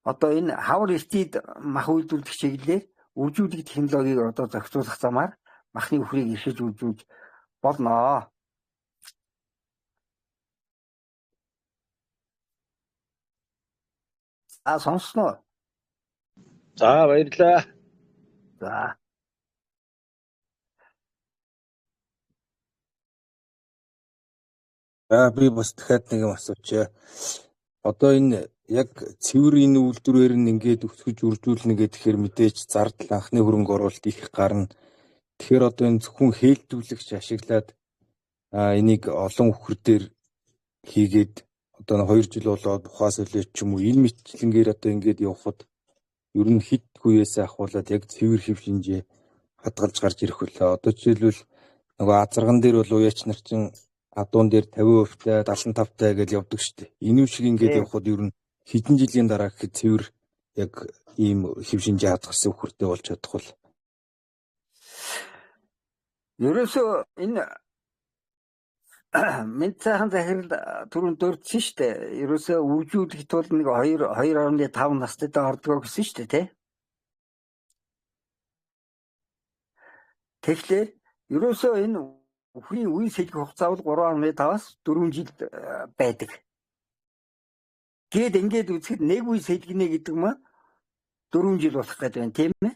одоо энэ хавар эртийд мах үйлдвэрлэх чиглэлээр үржүүлэх технологиг одоо зохицуулах замаар махны үхрийг эрхэж үржүүлж болно. За сонссноо. За баярлалаа. За. За би бас дахиад нэг юм асуучих. Одоо энэ яг цэвэр энэ үйлдвэрээр нь ингээд өсгөж үржүүлнэ гэхээр мэдээж зардал анхны хөрөнгө оруулалт их гарна. Тэгэхээр одоо энэ зөвхөн хээлтүүлэгч ашиглаад энийг олон үхэр дээр хийгээд одоо 2 жил болоод бухаа солиод ч юм уу энэ мэтчлэнгээр одоо ингээд явхад ер нь хэд хүеэсээ ахуулаад яг цэвэр хэв шинжээ хадгалж гарч ирэх вүлээ. Одоо жишээлбэл нөгөө азарган дээр бол уяач нар чинь адуун дээр 50%-тай 75-тай гэж явдаг шүү дээ. Энэ шиг ингээд явхад ер нь хэдэн жилийн дараа гэхэд цэвэр яг ийм хэв шинжээ хадгалсан үхэртэй болж чадах бол. Ерөөсөө энэ Мэнд сайхан захирал түрүүнд дурдсан шүү дээ. Ерөөсөө үржүүлэх тул нэг 2 2.5 настай ордгоо гэсэн шүү дээ, тэ? Тэгэхээр ерөөсөө энэ үхрийн үе сэлгэх хугацаа бол 3.5-аас 4 жил байдаг. Гээд ингээд үзэхэд нэг үе сэлгэнэ гэдэг маань 4 жил болох гэдэг байна, тийм ээ?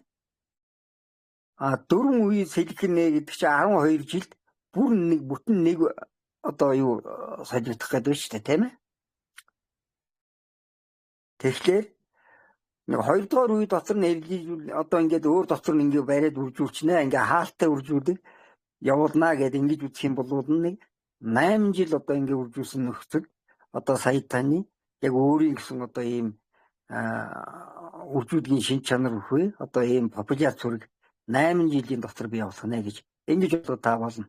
А 4 үе сэлгэнэ гэдэг чинь 12 жилд бүр нэг бүтэн нэг одоо юу солигдох гэдэг шүү дээ, тийм ээ? Тэгэхээр нэг хоёрдугаар үе дотор нь эргэлжүүл одоо ингээд өөр дотор нь ингээд бариад үржүүлчихнэ, ингээд хаалттай үржүүлдэг явуулнаа гэд ингэж үзэх юм бол нэг 8 жил одоо ингээд үржүүлсэн нөхцөл одоо сая таны яг өөрийн гэсэн одоо ийм үржүүлгийн шинж чанар өхөө одоо ийм популяц зүрэг 8 жилийн дотор бий болох нэ гэж ингэж одоо та болно.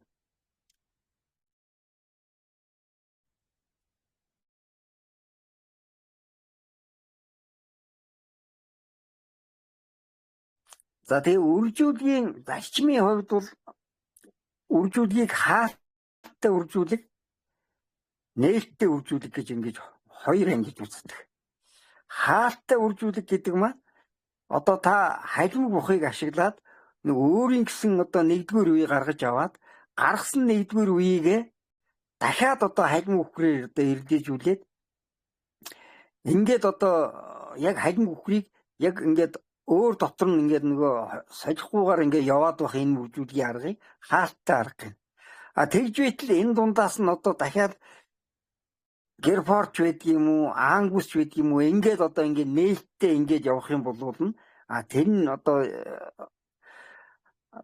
За тэгээ үржүүлгийн зарчмын хувьд бол үржүүлгийг хаалттай үржүүлэг, нээлттэй үржүүлэг гэж ингэж хоёр ангиж үздэг. Хаалттай үржүүлэг гэдэг маань одоо та халимг бухыг ашиглаад нэг өөрийн гэсэн одоо нэгдүгээр үе гаргаж аваад гаргасан нэгдүгээр үеигээ дахиад одоо халимг үхрээр одоо эрдээжүүлээд ингээд одоо яг халимг үхрийг яг ингээд өөр дотор нь ингээд нөгөө солихгүйгээр ингээд яваад байх энэ үржүүлгийн аргыг хаалттай арга гэнэ. А тэгж байтал энэ дундаас нь одоо дахиад Герфорч байдаг юм уу, Ангус байдаг юм уу, ингээд одоо ингээд нээлттэй ингээд явах юм бол нь а тэр нь одоо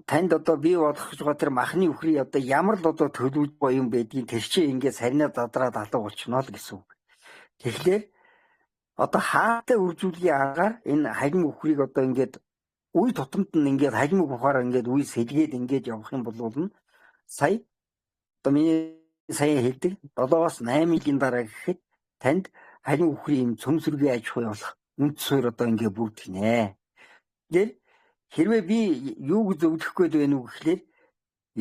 танд одоо бий болох гэж байгаа тэр махны үхрийг одоо ямар л одоо төлөвлөж байгаа юм байдгийг тэр чинь ингээд сарнаа задраад алга болчихно л гэсэн үг. Тэгэхээр одоо хаатай үржүүлгийн аргаар энэ халим үхрийг одоо ингээд үе тутамд нь ингээд халим ухаараа ингээд үе сэлгээд ингээд явах юм бол нь сая одоо миний сая хэлдэг 7-оос 8 жилийн дараа гэхэд танд халим үхрийн юм цөмсөргийн аж ахуй болох үнд суурь одоо ингээд бүрдэх нэ. Тэгэхээр хэрвээ би юуг зөвлөх гээд байна уу гэхлээр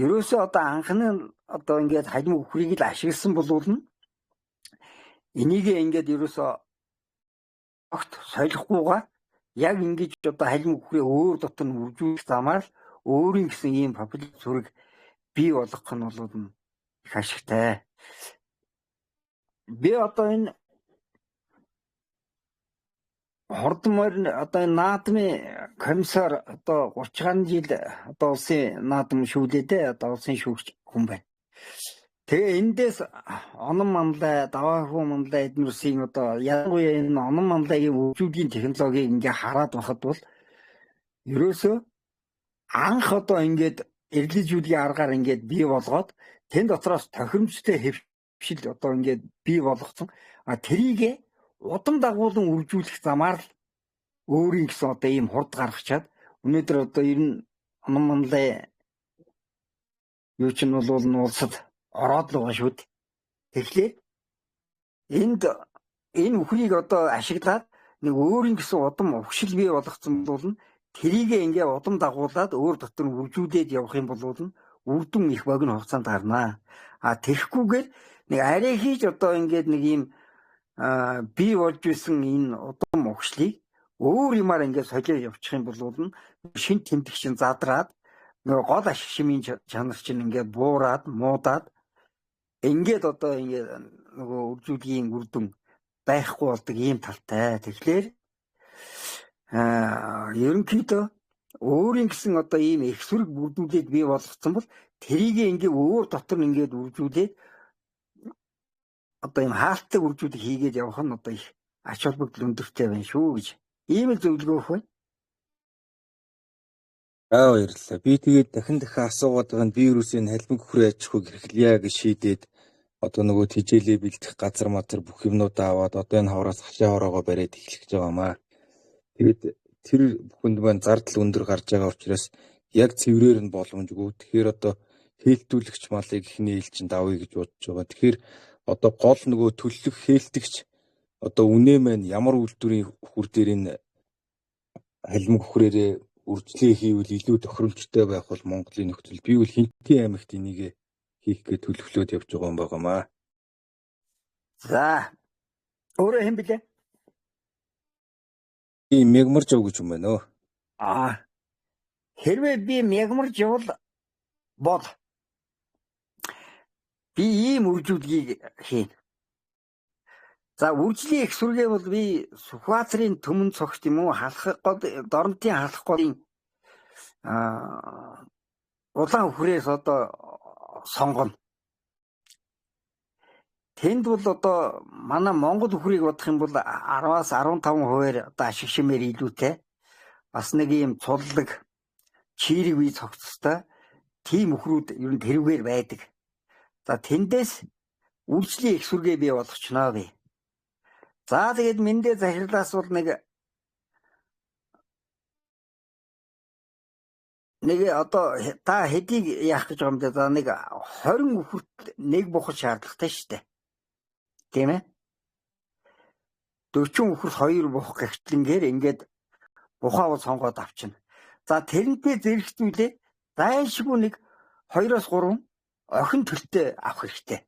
ерөөсөө одоо анхны одоо ингээд халим үхрийг л ашигласан бол нь энийг ингээд ерөөсөө огт солихгүйгээр яг ингэж одоо халим үхрээ өөр дотор нь үржүүлэх замаар л өөрийн гэсэн ийм популяр зүрэг бий болгох нь бол их ашигтай. Би одоо энэ хурдан морин одоо энэ наадмын комиссар одоо 30 гаруй жил одоо улсын наадам шүүлээ дээ, одоо улсын шүүгч хүн байна. Тэгээ эндээс онон манлай, даваагүй манлай эднүсийн одоо ялангуяа энэ онон манлайгийн үржүүлгийн технологиг ингээ хараад байхад бол ерөөсөө анх одоо ингээд эргэлжүүлгийн аргаар ингээд бий болгоод тэн дотроос тохиромжтой хэвшил одоо ингээд бий болгоцсон. А тэрийг удам дагуулan үржүүлэх замаар л өөрийн гэсэн одоо ийм хурд гаргачаад өнөөдөр одоо ер нь онон манлай юу ч нь бол улсад ороод л байгаа шүү дээ. Тэгэхээр энд энэ үхрийг одоо ашиглаад нэг өөрийн гэсэн удам угшил бий болгоцсон бол нь тэрийг ингээ удам дагуулад өөр дотор үржүүлээд явах юм бол нь үр дүн их богино хугацаанд гарнаа. А тэгэхгүйгээр нэг арай хийж одоо ингээд нэг ийм бий болж исэн энэ удам угшлыг өөр юмар ингээд солио явуучих юм бол нь шин тэмдэг чин задраад нөгөө гол ашиг шимийн чанар чинь ингээд буураад муудаад ингээд одоо ингээд нөгөө үржүүлгийн үр дүн байхгүй болдог ийм талтай. Тэгэхээр ерөнхийдөө өөрийн гэсэн одоо ийм их сүрэг бүрдүүлээд бий болгоцсон бол тэрийг ингээд өөр дотор нь ингээд үржүүлээд одоо ийм хаалттай үржүүлэг хийгээд явах нь одоо их ач холбогдол өндөртэй байна шүү гэж ийм л зөвлөгөө өгөх байна. Аа баярлалаа. Би тэгээд дахин дахин асуугаад байгаа нь би юусэн энэ халимг үхрээ аж ахуйг эрхлэе гэж шийдээд одоо нөгөө тижээлээ бэлдэх газар мазар бүх юмнуудаа аваад одоо энэ хавраас хашаа хороогоо бариад эхлэх гэж байгаамаа. Тэгээд тэр бүхэнд маань зардал өндөр гарч байгаа учраас яг цэврээр нь боломжгүй. Тэгэхээр одоо хээлтүүлэгч малыг эхний ээлжинд авъя гэж бодож байгаа. Тэгэхээр одоо гол нөгөө төллөх хээлтэгч одоо үнэ маань ямар үйлдвэрийн үхүр дээр энэ халимг үхрээрээ үржлээ хийвэл илүү тохиромжтой байх бол Монголын нөхцөл. Би бол Хинтийн аймагт энийг хийх гэж төлөвлөөд явж байгаа юм байгаамаа. За. Өөрөө хэн блэ? Би мягмар жав гэж юм байна өө. Аа. Хэрвээ би мягмар жавал Бол би ийм үржүүлгийг хийнэ. За үржлийн их сүргээ бол би Сүхбаатарын Түмэн цогт юм уу халах гол Доронтын халах голын улаан үхрээс одоо сонгоно. Тэнд бол одоо манай Монгол үхрийг бодох юм бол 10-аас 15% одоо ашиг шимээр илүүтэй. Бас нэг ийм цуллаг чийрэг бие цогцтой тийм үхрүүд ер нь тэрвгээр байдаг. За тэндээс үржлийн их сүргээ бий болгочноо би. За тэгээд мэндэ захирлаас бол нэг одоо та хэдийг яах гэж байгаа юм бэ? За нэг 20 үхэрт нэг бухал шаардлагатай шүү дээ. Тийм ээ? 40 үхэрт 2 бух гэгтлэнгээр ингээд бухаа бол сонгоод авчна. За тэрнтэй зэрэгцүүлээ зайлшгүй нэг 2-оос 3 охин төлтөө авах хэрэгтэй.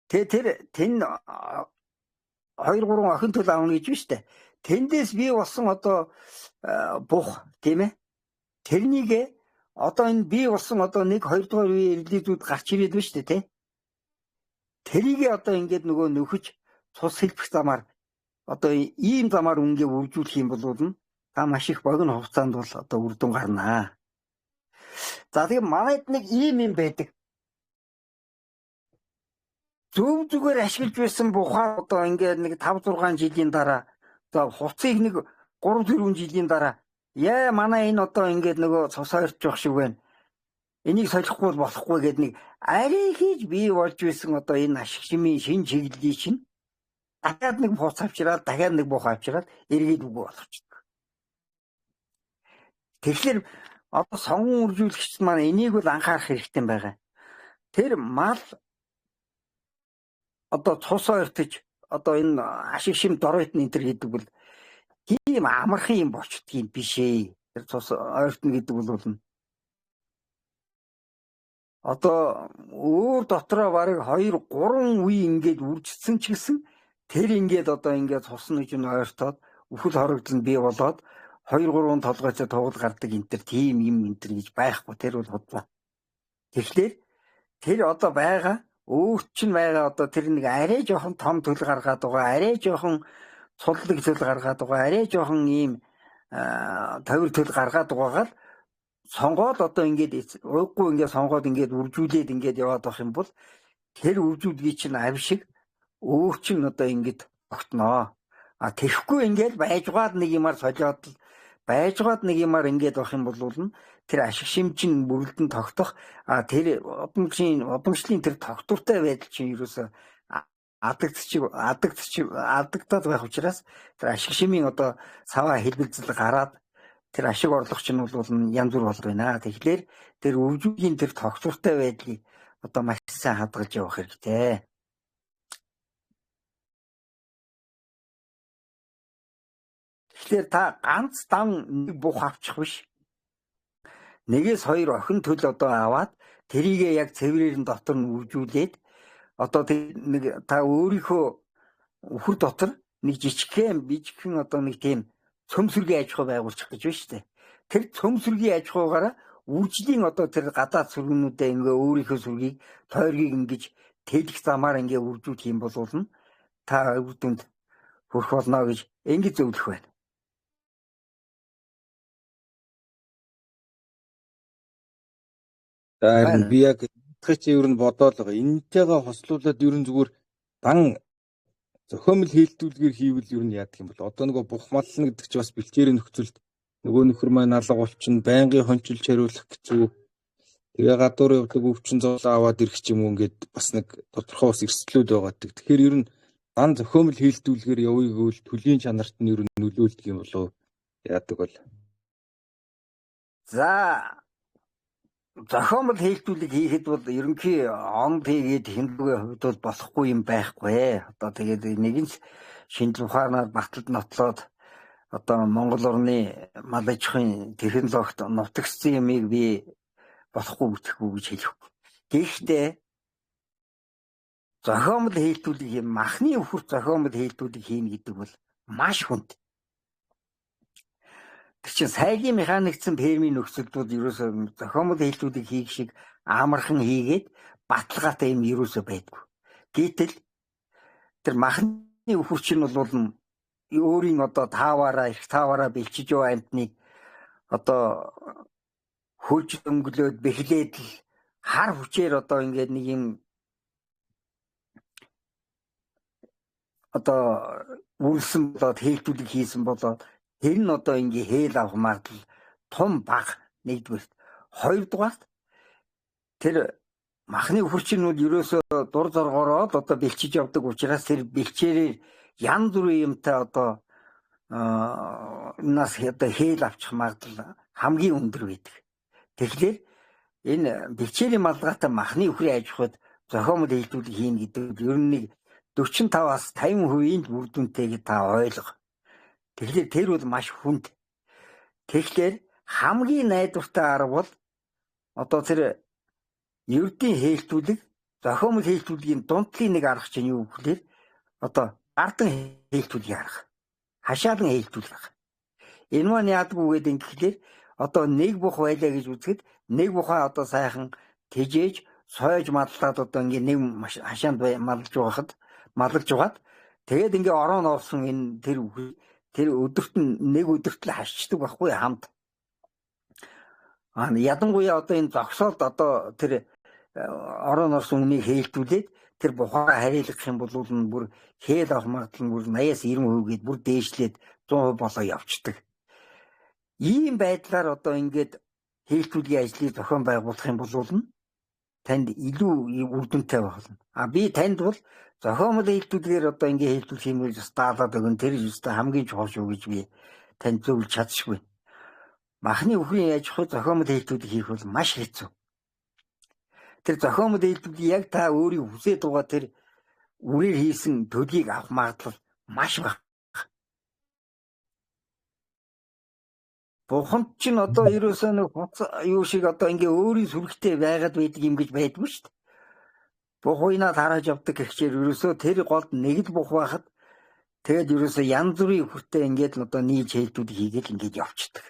Тэгээ тэр тэн 2 3 охин төл авна гэж байна шүү дээ. Тэндээс бий болсон одоо бух тийм ээ. Тэрнийг одоо энэ бий болсон одоо 1 2 дугаар үеийн релизүүд гарч ирээд байна шүү дээ, тийм. Тэрийг одоо ингээд нөгөө нөхөж цус хэлбэх замаар одоо ийм замаар үнгээ үржүүлэх юм бол та маш их богино хугацаанд бол одоо үр дүн гарнаа. За тэгээ манайд нэг ийм юм байдаг. Зөв зүгээр ашиглаж байсан бухаа одоо ингээд нэг 5 6 жилийн дараа за хувцсыг нэг 3 4 жилийн дараа яа манай энэ одоо ингээд нөгөө цус ойрч явах шиг байна. Энийг солихгүй бол болохгүй гээд нэг арай хийж бий болж байсан одоо энэ ашиг шимийн шин чиглэлийг чинь дахиад нэг буц авчираад дахиад нэг бух авчираад эргээд үгүй болгочихдог. Тэгэхээр одоо сонгон үржүүлэгч маань энийг бол анхаарах хэрэгтэй байгаа. Тэр мал одоо цус ойртож одоо энэ ашиг шим доройтн энэ төр гэдэг бол тийм амархан юм болчдөг юм биш ээ. Тэр цус ойртно гэдэг бол одоо өөр дотроо бараг 2 3 үе ингээд үржицсэн ч гэсэн тэр ингээд одоо ингээд цусны гэж нь ойртоод үхэл хорогдол нь бий болоод 2 3 толгойцоо тугал гардаг энэ төр тийм юм энэ төр гэж байхгүй, тэр бол худлаа. Тэгэхээр тэр одоо байгаа өөр чинь байгаа одоо тэр нэг арай жоохон том төл гаргаад байгаа, арай жоохон цуллаг төл гаргаад байгаа, арай жоохон ийм товир төл гаргаад байгаагаа л сонгоод одоо ингээд ууггүй ингээд сонгоод ингээд үржүүлээд ингээд яваад байх юм бол тэр үржүүлгийг чинь ав шиг өөр чинь одоо ингээд огтноо. А тэгэхгүй ингээд байжгаад нэг юмар солиод байжгаад нэг юмар ингээд байх юм бол тэр ашиг шим чинь бүрэлдэн тогтох, а тэр удамшлын тэр тогтвортой байдал чинь ерөөсөө адагдаад байх учраас тэр ашиг шимийн одоо саваа хэлбэлзэл гараад тэр ашиг орлого чинь бол янз бүр болд байна. Тэгэхээр тэр өвжүүгийн тэр тогтвортой байдлыг одоо маш сайн хадгалж явах хэрэгтэй. Тэгэхээр та ганц дан нэг бух авчих биш. Нэгээс хоёр охин төл одоо аваад тэрийгээ яг цэврээр нь дотор нь үржүүлээд одоо нэг та өөрийнхөө үхэр дотор нэг жижигхэн бижигхэн одоо нэг тийм цөм сүргийн аж ахуй байгуулчих гэж байна шүү дээ. Тэр цөм сүргийн аж ахуйгаараа үржлийн одоо тэр гадаад сүргнүүдээ ингээ өөрийнхөө сүргийг тойргийг ингэж тэлэх замаар ингээ үржүүлэх юм бол та үр дүнд хүрэх болно гэж ингэж зөвлөх байна. За харин би яг чи ер нь бодоол байгаа. Энтэйгээ хослуулаад ер нь зүгээр дан зохиомл хийлдүүлгээр хийвэл ер нь яадаг юм бол одоо нөгөө бух маллна гэдэг чи бас бэлчээрийн нөхцөлд нөгөө нөхөр маань алга болчин байнгын хончилж хариулах хэцүү. Тэгээ гадуур явдаг өвчин золоо аваад ирэх ч юм уу ингээд бас нэг тодорхой бас эрсдлүүд байгаа гэдэг. Тэгэхээр ер нь дан зохиомл хийлдүүлгээр явъя гэвэл төлийн чанарт нь ер нь нөлөөлдөг юм болов яадаг бол. За зохиомл хийлдүүлэг хийхэд бол ерөнхий онд хийгээд хиндлүгийн хувьд бол болохгүй юм байхгүй. Одоо тэгээд нэгэн ч шинжлэх ухаанаар баталд нотлоод одоо Монгол орны мал аж ахуйн технологид нутагссан юмыг би болохгүй бүтэхгүй гэж хэлэхгүй. Гэхдээ зохиомл хийлдүүлэг юм махны өхөрт зохиомл хийлдүүлэг хийнэ гэдэг бол маш хүнд. Тэр чинь сайлын механикцсан фермийн нөхцөлд бол ерөөсөө зохиомол хэлтүүдийг хийх шиг амархан хийгээд баталгаатай юм ерөөсөө байдгүй. Гэтэл тэр махны үхэр чинь бол өөрийн одоо тааваараа их тааваараа бэлчиж байгаа амьтныг одоо хөлж өнгөлөөд бэхлээд л хар хүчээр одоо ингээд нэг юм одоо үрэлсэн болоод хээлтүүлэг хийсэн болоод тэр нь одоо ингээ хээл авах магадлал том бага нэгдүгээрт. Хоёрдугаарт тэр махны үхэр чинь бол ерөөсөө дур зоргоороо л одоо бэлчиж явдаг учраас тэр бэлчээрээ янз бүрийн юмтай одоо нас одоо хээл авчих магадлал хамгийн өндөр байдаг. Тэгэхээр энэ бэлчээрийн малгайтай махны үхрийн аж ахуйд зохиомол хэлтүүлэг хийнэ гэдэг нь ер нь нэг 45-аас 50% үр дүнтэй гэж та ойлго. Тэгэхээр тэр бол маш хүнд. Тэгэхээр хамгийн найдвартай арга бол одоо тэр ердийн хээлтүүлэг, зохиомол хээлтүүлгийн дундлын нэг арга чинь юу гэхээр одоо гардан хээлтүүлгийн арга. Хашаалан хээлтүүлэх арга. Энэ маань яадгүй гэдэг ингэхлээр одоо нэг бух байлаа гэж үзэхэд нэг бухаа одоо сайхан тэжээж сойж мадлаад одоо ингээ нэг хашаанд малж байхад малж байгаад тэгээд ингээ орон орсон энэ тэр өдөрт нь нэг өдөрт л хашчдаг байхгүй хамт. Аа ядангуяа одоо энэ зогсоолд одоо тэр орон орсон үнийг хээлтүүлээд тэр бухаа хариулах юм бол нь бүр хээл авах магадлал нь бүр 80-аас 90% гээд бүр дээшлээд 100% болоо явцдаг. Ийм байдлаар одоо ингээд хээлтүүлгийн ажлыг зохион байгуулах юм бол нь танд илүү үр дүнтэй болно. А би танд бол зохиомол хээлтүүлгээр одоо ингээд хээлтүүлэх юм бол бас даалаад өгөн тэр ёстой хамгийн чухал шүү гэж би танд зөвлөж чадшгүй. Махны үхрийн аж ахуй зохиомол хээлтүүлэг хийх бол маш хэцүү. Тэр зохиомол хээлтүүлгийг яг та өөрийн хүсээд байгаа тэр үрээр хийсэн төлгийг авах магадлал маш бага. Буханд чинь одоо ерөөсөө нэг хуц юу шиг одоо ингээ өөрийн сүрэгтэй байгаад байдаг юм гэж байдгүй шүү дээ. Бух уйнаад харааж явдаг гэхчээр ерөөсөө тэр голд нэг л бух байхад тэгээд ерөөсөө янз бүрийн үхэртэй ингээд л одоо нийлж хээлтүүлэг хийгээл ингээд явцдаг.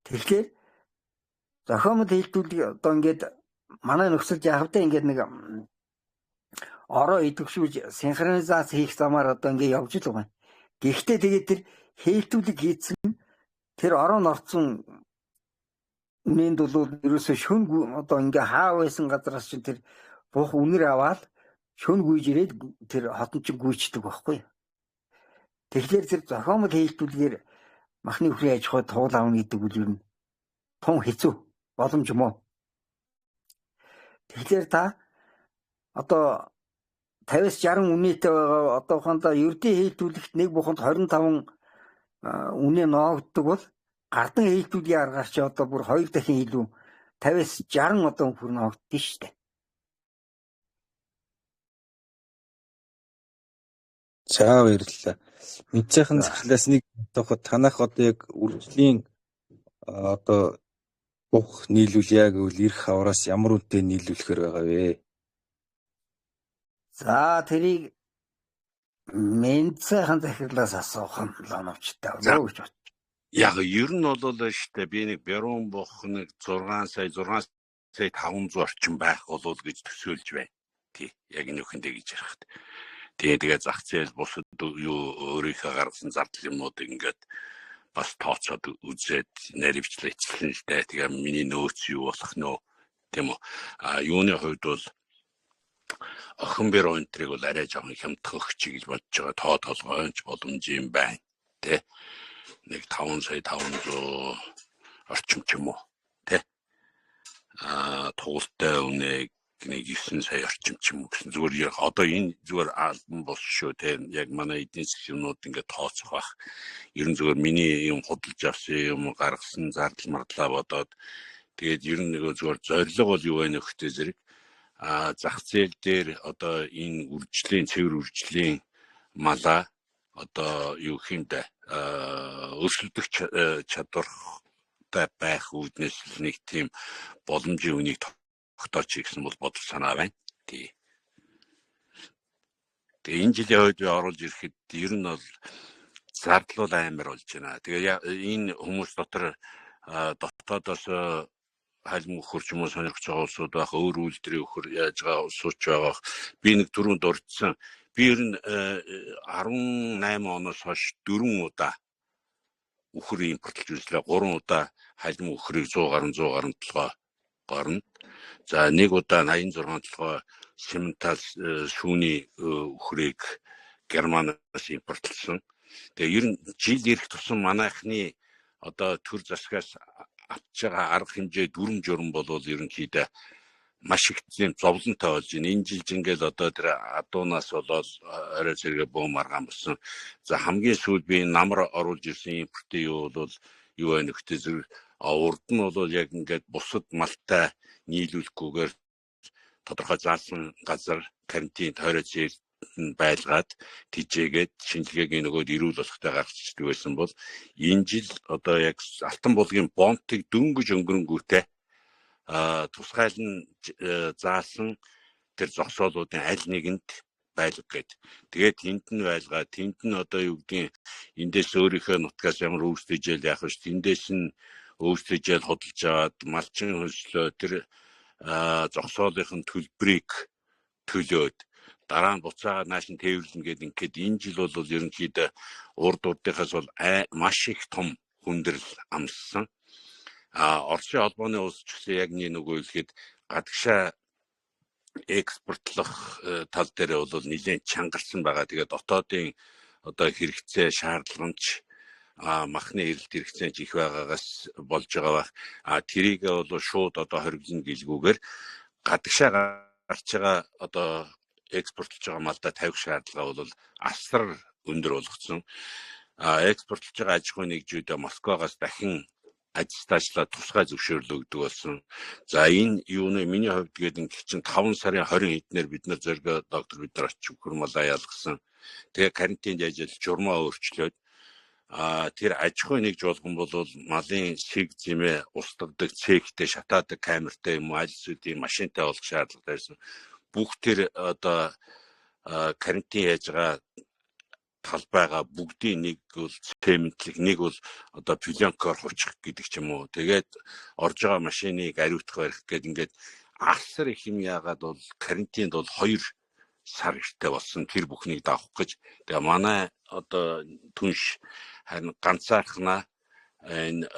Тэгэхээр зохиомол хээлтүүлэг одоо ингээд манай нөхцөлд яах вэ ингээд нэг ороо идэвхжүүлж синхронизац хийх замаар одоо ингээд явж л байгаа юм. Гэхдээ тэгээд тэр хээлтүүлэг хийцэн тэр орон орцсон үнэнд бол ерөөсөө шөн одоо ингээ хаа байсан газараас чинь тэр бух үнэр аваад шөн гүйж ирээд тэр хотон чинь гүйчдэг байхгүй. Тэгэхээр тэр зохиомол хээлтүүлгээр махны үхрийн аж ахуй туул авна гэдэг үл ер нь тун хэцүү боломж юм уу? Тэгэхээр та одоо 50-аас 60 үнэтэй байгаа одоохондоо ердийн хээлтүүлэгт нэг буханд 25 үнэ ноогддог бол гардан хээлтүүлгийн аргаар чи одоо бүр 2 дахин илүү 50-аас 60 одоо үхэр ноогдсон шүү дээ. За баярлалаа. Мэдсайхан захирлаас нэг асуухад танах одоо яг үржлийн одоо бух нийлүүлье гэвэл ирэх хавраас ямар үнэтэй нийлүүлэхээр байгаа вэ? За тэрийг Мэдсайхан захирлаас асуух нь лоновчтой болоо гэж бод. Яг ер нь бол штэ би нэг бярун бух нэг 6 сая 6 сая 500 орчим байх болов гэж төсөөлж байна. Тий, яг энэ үхэндээ гэж ярихад. Тэгээ зах зээл бусад юу өөрийнхөө гаргасан зардал юмнуудыг ингээд бас тооцоод үзээд наривчлаа эцэлсэн л дээ. Тэгээ миний нөөц юу болох нөө тийм үү. А юуны хувьд бол охин бэр өнтрийг бол арай жоохон хямдхан өгчий гэж бодож байгаа. Тоо толгойнч боломж юм байна. Тэ. Нэг 5 сая 500 орчим ч юм уу. Тэ. А тугалтай үнэ нэг 9 сая орчим ч юм уу гэсэн зүгээр одоо энэ зүгээр альбом бос шүү те яг манай эдийн засгийн юмнууд ингээд тооцох бах. Ер нь зүгээр миний юм худалж авсан юм гаргасан зардал мардлаа бодоод тэгээд ер нь нөгөө зүгээр зорилго бол юу вэ нөхтэй зэрэг а зах зээл дээр одоо энэ үржлийн цэвэр үржлийн малаа одоо юу хиймдэ өрсөлдөх чадвартай байх үүднээс нэг тийм боломжийн үнийг тогтооч гэсэн бол бодол санаа байна. Тий. Тэгээ энэ жилийн хувьд би оруулж ирэхэд ер нь бол Зардал бол амар болж байна. Тэгээ энэ хүмүүс дотор дотоодоос халим үхэр ч юм уу сонирхож байгаа улсууд байх, өөр үйлдвэрийн үхэр яаж байгаа улсууд ч байгаа. Би нэг түрүүнд дурдсан. Би ер нь 18 оноос хойш 4 удаа үхэр импортлж үзлээ. 3 удаа халим үхрийг 100 гаруй 100 гаруй толгой горно. За нэг удаа 86 толгой симентал шүүний үхрийг Германаас импортлсон. Тэгээ ер нь жил ирэх тусам манайхны одоо төр засгаас авч байгаа арга хэмжээ дүрм журам болвол ерөнхийдөө маш их тийм зовлонтой болж байна. Энэ жил жингээл одоо тэр адуунаас болоод орой зэрэгэ бөөн маргаан болсон. За хамгийн сүүлд би намар оруулж ирсэн импортын юу бол юу байна гэхдээ зэрэг урд нь бол яг ингээд бусад малтай нийлүүлэхгүйгээр тодорхой заасан газар карантин тойроо зээл байлгаад тижээгээд шинжилгээгийн нөгөөд эрүүл болохтой гаргацдаг байсан бол энэ жил одоо яг Алтан булгийн бонтыг дөнгөж өнгөрөнгүүтээ тусгайлан заасан тэр зогсоолуудын аль нэгэнд байлга гээд. Тэгээд тэнд нь байлгаа, тэнд нь одоо юу гэдгийг эндээс өөрийнхөө нутгаас ямар үүсдэжэл яах вэ? Тэндээс нь үүсдэжэл худалж аваад малчин хөнслөө тэр зогсоолынх нь төлбөрийг төлөөд дараа нь буцаагаад нааш нь тээвэрлэнэ гэдэг ингээд энэ жил бол ерөнхийдөө урд урдынхаас бол маш их том хүндрэл амссан. А Оросын холбооны улс ч гэсэн яг нэг нөгөө хэлэхэд гадагшаа экспортлох тал дээр бол нэлээд чангарсан байгаа. Тэгээ дотоодын одоо хэрэгцээ шаардлага нь ч махны эрэлт хэрэгцээ ч их байгаагаас болж байгаа бах. А тэрийг бол шууд одоо хориглоно гэлгүүгээр гадагшаа гарч байгаа одоо экспортлж байгаа малдаа тавих шаардлага бол асар өндөр болгоцсон. А экспортлж байгаа аж ахуйн нэгжүүдээ Москвагаас дахин ажиллаачлаа тусгай зөвшөөрлөө өгдөг болсон. За энэ юуны миний хувьд гээд ингэх чинь 5 сарын 20 хэднэр бид нар зориго доктор бид нар очиж үхэр малаа ялгсан. Тэгээ карантинд яаж журмаа өөрчлөөд тэр аж ахуйн нэгж болгон бол малын сэг зэмээ устгадаг цехтэй шатаадаг камертай юм уу аль зүйлийн машинтай болох шаардлагатай байсан. Бүх тэр одоо карантин яаж байгаа талбайгаа бүгдийн нэг бол цементлэх, нэг бол одоо пленкоор хучих гэдэг ч юм уу. Тэгээд орж байгаа машиныг ариутгах барих гээд ингээд асар их юм яагаад бол карантинд бол 2 сар эртээ болсон тэр бүхнийг давах гэж. Тэгээ манай одоо түнш харин ганцаархнаа энэ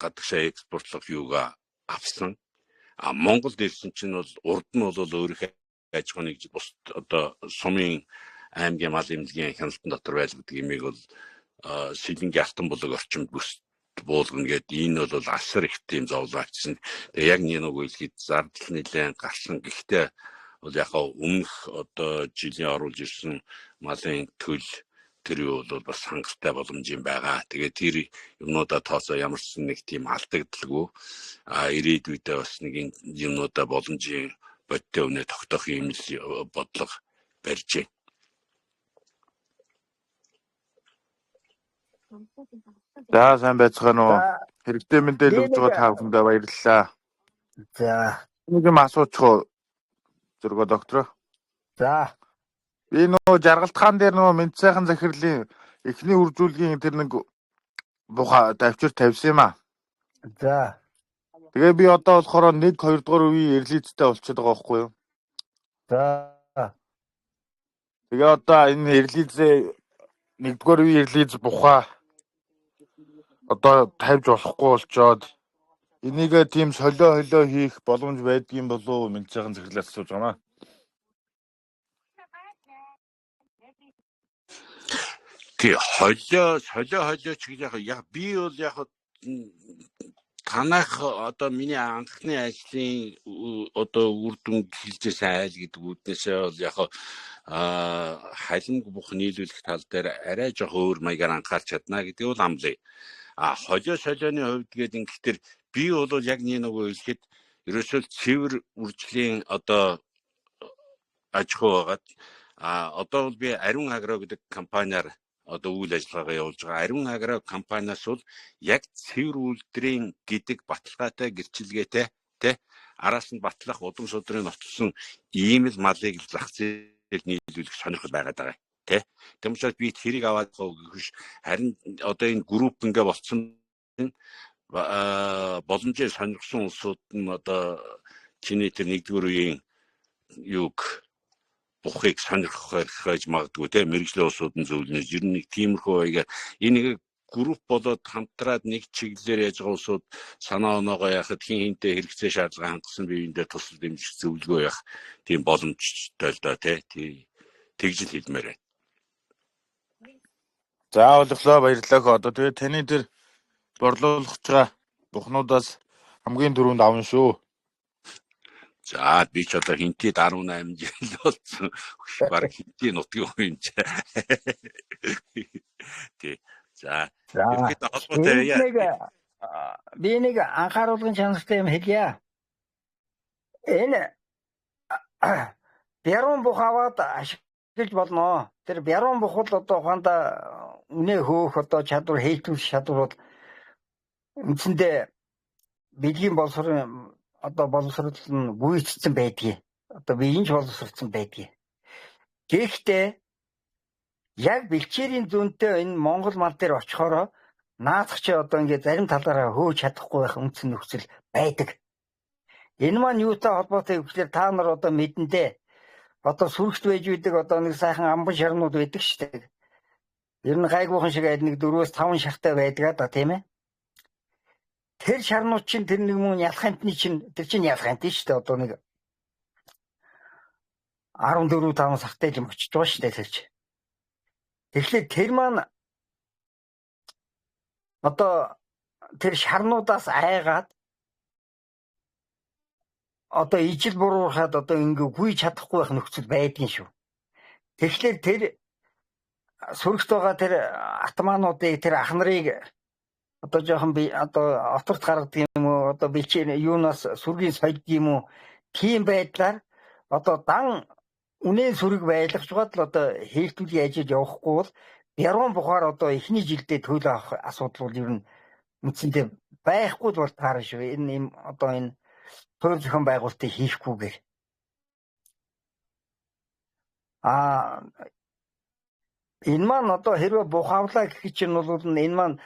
гадагшаа экспортлох юугаа авсан. А Монголд ирсэн чинь бол урд нь бол өөрийнхөө аж ахуйн нэгж бус одоо сумын аймгийн мал эмнэлгийн хяналтан дотор байлгадаг имийг бол Сэлэнгийн алтан булаг орчимд бүс буулгана гэдэг энэ бол асар их тийм зовлон авчирсан. Тэгээ яг нэг нөгөө хэлэхэд зардал нэлээд гарсан. Гэхдээ бол яг өмнөх одоо жилийн оруулж ирсэн малын төл тэр юу бол бас хангалттай боломж юм байгаа. Тэгээ тэр юмнуудаа тооцоо ямар ч нэг тийм алдагдaltaгүй. А ирээдүйдээ бас нэг юмнуудаа боломжийн бодиттой үнэ тогтоох юм л бодлого барьж байна. За сайн байцгаана уу. Хэрэгтэй мэдээлэл өгж байгаа та бүхэндээ баярлалаа. За. Нэг юм асуучих уу зөргөө доктор. За. Би нөгөө жаргалтгаан дээр нөгөө мэд сайхан захирлын эхний үржүүлгийн тэр нэг буха давчир тавьсан юм аа. За. Тэгээ би одоо болохоор 1 2 дугаар үеийн эрлизтэй болчиход байгаа байхгүй юу? За. Тэгээ одоо энэ эрлизээ 1-р үеийн эрлиз бухаа одоо тавьж болохгүй болчоод энийгээ тийм солио холио хийх боломж байдгийн болов уу мэд сайхан захирлаас асууж байгаа маа. Тий холио солио холио ч гэж яг би бол яг танах одоо миний анхны ажлын одоо үр дүн хэлжсэн айл гэдэг үүднээсээ бол яг халимг бух нийлүүлэх тал дээр арай жоох өөр маягаар анхаарч чадна гэдэг бол амлая. А холио солионы хувьд гээд ингэхтэр би бол яг нэг нөгөө хэлэхэд ерөөсөө цэвэр үржлийн одоо аж ахуй байгаад а одоо бол би Ариун агро гэдэг компаниар одоо үйл ажиллагаагаа явуулж байгаа. Ариун агро компаниас бол яг цэвэр үйлдвэрийн гэдэг баталгаатай гэрчилгээтэй тэ араас нь батлах удам судрын нотлсон ийм л малыг л зах зээл нийлүүлэх сонирхол байгаад байгаа. Тэ. Тэм учраас би тэрийг аваад гэх биш. Харин одоо энэ групп ингээ болцсон боломжийг сонирхсон улсууд нь одоо чиний тэр нэгдүгээр үеийн юуг бухыг сонирхох гэж магадгүй те мэрэгжлийн улсууд нь зөвлөнө. Ер нь нэг тиймэрхүү хаягаар энэ групп болоод хамтраад нэг чиглэлээр яаж байгаа улсууд санаа оноогоо яхад хин хинтээ хэрэгцээ шаардлага хангасан биеиндээ тусал дэмжих зөвлөгөө явах тийм боломжтой л доо тий тэгж л хэлмээр байна. За ойлголоо, баярлалаа. Одоо тэгээ таны тэр борлуулах байгаа бухнуудаас хамгийн түрүүнд авна шүү. За би ч одоо хинтид 18 жил болсон. Бараг хинтийн нутгийн хүн юм чи. Тий. За. Ерөнхийдөө холбоотой яа. Би нэг анхааруулгын чанартай юм хэлье. Энэ бярун бух аваад ашиглаж болно. Тэр бярун бух бол одоо ухаандаа үнэ хөөх одоо чадвар, хийлтүүлэх чадвар бол үндсэндээ бэлгийн боловсрын одоо боловсрол нь гүйцэтсэн байдгийг. Одоо биеийн ч боловсролцсон байдгийг. Гэхдээ яг бэлчээрийн зүүнтэй энэ Монгол мал дээр очихороо наацх чи одоо ингээд зарим талаараа хөөж чадахгүй байх үндсэн нөхцөл байдаг. Энэ маань юутай холбоотой гэвэл та нар одоо мэдэндээ одоо сүрэгт байж үүдэг одоо нэг сайхан амбан шарнууд байдаг шүү дээ. Ер нь гайгүйхан шиг аль нэг 4-5 шартай байдгаа да тийм ээ. Тэр шарнууд чинь тэр нэг мөн ялах амтны чинь тэр чинь ялах амт шүү дээ. Одоо нэг 14 5 сартай юм очиж байгаа шүү дээ тэр чинь. Тэгэхээр тэр маань одоо тэр шарнуудаас айгаад одоо ижил буруурхаад одоо ингээ гүйж чадахгүй байх нөхцөл байдгийн шүү. Тэгэхээр тэр сүрэгт байгаа тэр атмануудыг тэр ах нарыг одоо жоохон би одоо оторт гаргадаг юм уу, одоо бэлчээр юунаас сүргийн сольд юм уу, тийм байдлаар одоо дан үнэн сүрэг байлгаж гол одоо хийлтүүлийн ажил явахгүй бол бярун бухаар одоо эхний жилдээ төл авах асуудал бол ер нь үндсэндээ байхгүй бол таарна шүү. Энэ юм одоо энэ суурь зохион байгуулалтыг хийхгүйгээр. А энэ маань одоо хэрвээ бух авлаа гэх чинь бол энэ маань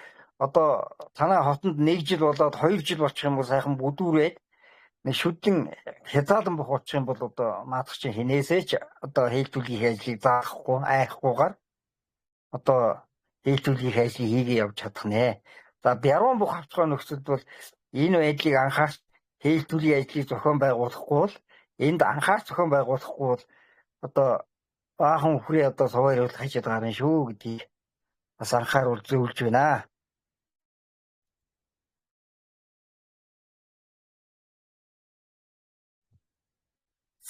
одоо танай хотонд 1 жил болоод 2 жил болчих юм бол сайхан бүдүүрээд нэг шүдэн хязаалан бух болчих юм бол одоо наадах чинь хинээсээ ч одоо хийлтүүлгийн ажлыг заахгүй айхгүйгээр одоо хийлтүүлгийн ажлыг хийгээ явж чадах нэ. За бярун бух авчих нөхцөлд бол энэ байдлыг анхаарч хийлтүүлгийн ажлыг зохион байгуулахгүй бол энд анхаарч зохион байгуулахгүй бол одоо баахан үхрээ одоо сувааруулах ажил гарна шүү гэдгийг бас анхааруул зөвлөж байна.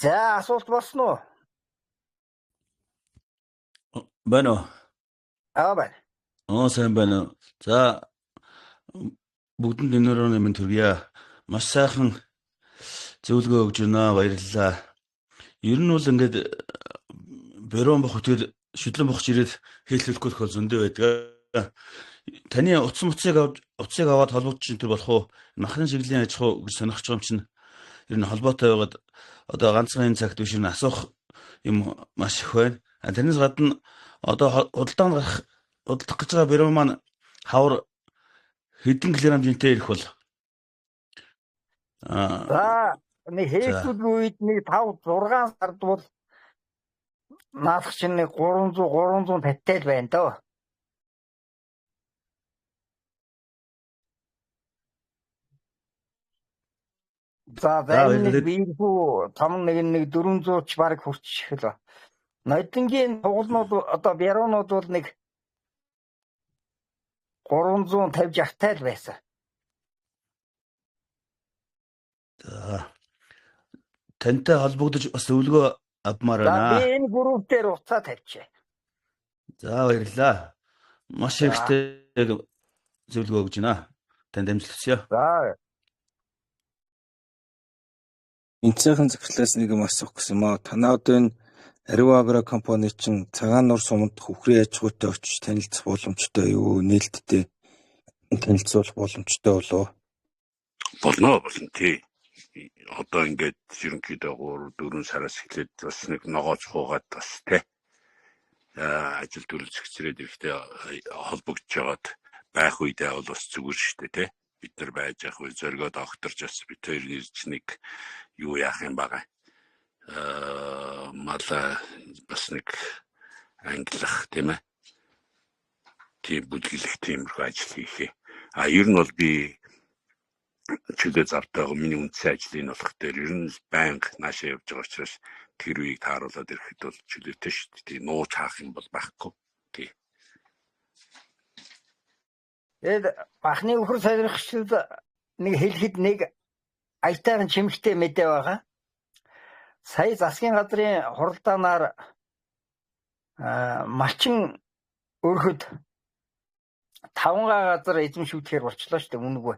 За асуулт болсон уу? Байна уу? Аа байна. Аа сайн байна. За бүгдэнд өнөөрөө минь төргийа. Маш сайхан зөвлөгөө өгж байна. Баярлалаа. Ер нь бол ингээд бөрөн бох хөтөл шүдлэн бохч ирээд хэллэхгүй тохиол зөндөө байдаг. Таны утас муцыг аваад холбогдож энэ төр болох уу? Махны чиглэлийн аж ахуй гэж сонирхож байгаа юм чинь ер нь холбоотой байгаад одоо ганцхан энэ цагт биш нь асуух юм маш их байна. Тэрнээс гадна одоо худалдаанд гарах худалдах гэж байгаа бөрөн маань хавар хэдэн килограмм жинтэй ирэх бол? За нэг хэлтүүд үед нэг 5 6 сард бол наадах чинь нэг 300 350 л байна дөө. За зарим нэг биерхүү том нэг нэг 400 ч баг хүрчих л. Ноёдонгийн тугалнууд одоо бяруунууд бол нэг 350 60 л байсан. За тантай холбогдож бас зөвлөгөө авмаар байна. За би энэ групп дээр уцаа тавьчихъя. За баярлалаа. Маш хэрэгтэй зөвлөгөө өгж байна. Танд амжилт хүсье. За. Энцийнхэн захирлаас нэг юм асуух гэсэн юм аа. Танаа одоо энэ Ариу Агро компани чинь Цагаан нуур суманд үхрийн аж ахуйтай очиж танилцах боломжтой юу? Нээлттэй танилцуулах боломжтой болов уу? Болно болно тий. Одоо ингээд ерөнхийдөө 3 4 сараас эхлээд бас нэг ногоо цухуугаад бас тий. Ажил төрөл зэгцрээд ирэхдээ холбогдож жагаад байх үедээ бол бас зүгээр шүү дээ, тий. Бид нар байж явах үе зоригоо докторч бас бид хоёр ирж нэг юу яах юм байгаа. Мала бас нэг ангилах, тийм ээ. Тийм бүлэглэх тиймэрхүү ажил хийхээ. А ер нь бол би чөлөө завтай байгаа миний үндсэн ажлын болох дээр ер нь байнга наашаа явж байгаа учраас тэр үеийг тааруулаад ирэхэд бол чөлөөтэй шүү дээ. Тийм нууц хаах юм бол байхгүй. Тий. Тэгээд махны үхэр сонирхчид нэг хэлэхэд нэг аятайхан чимэгтэй мэдээ байгаа. Сая засгийн газрын хуралдаанаар малчин өрхөд 5 га газар эзэмшүүлэхээр болчлоо шүү дээ, үнэгүй.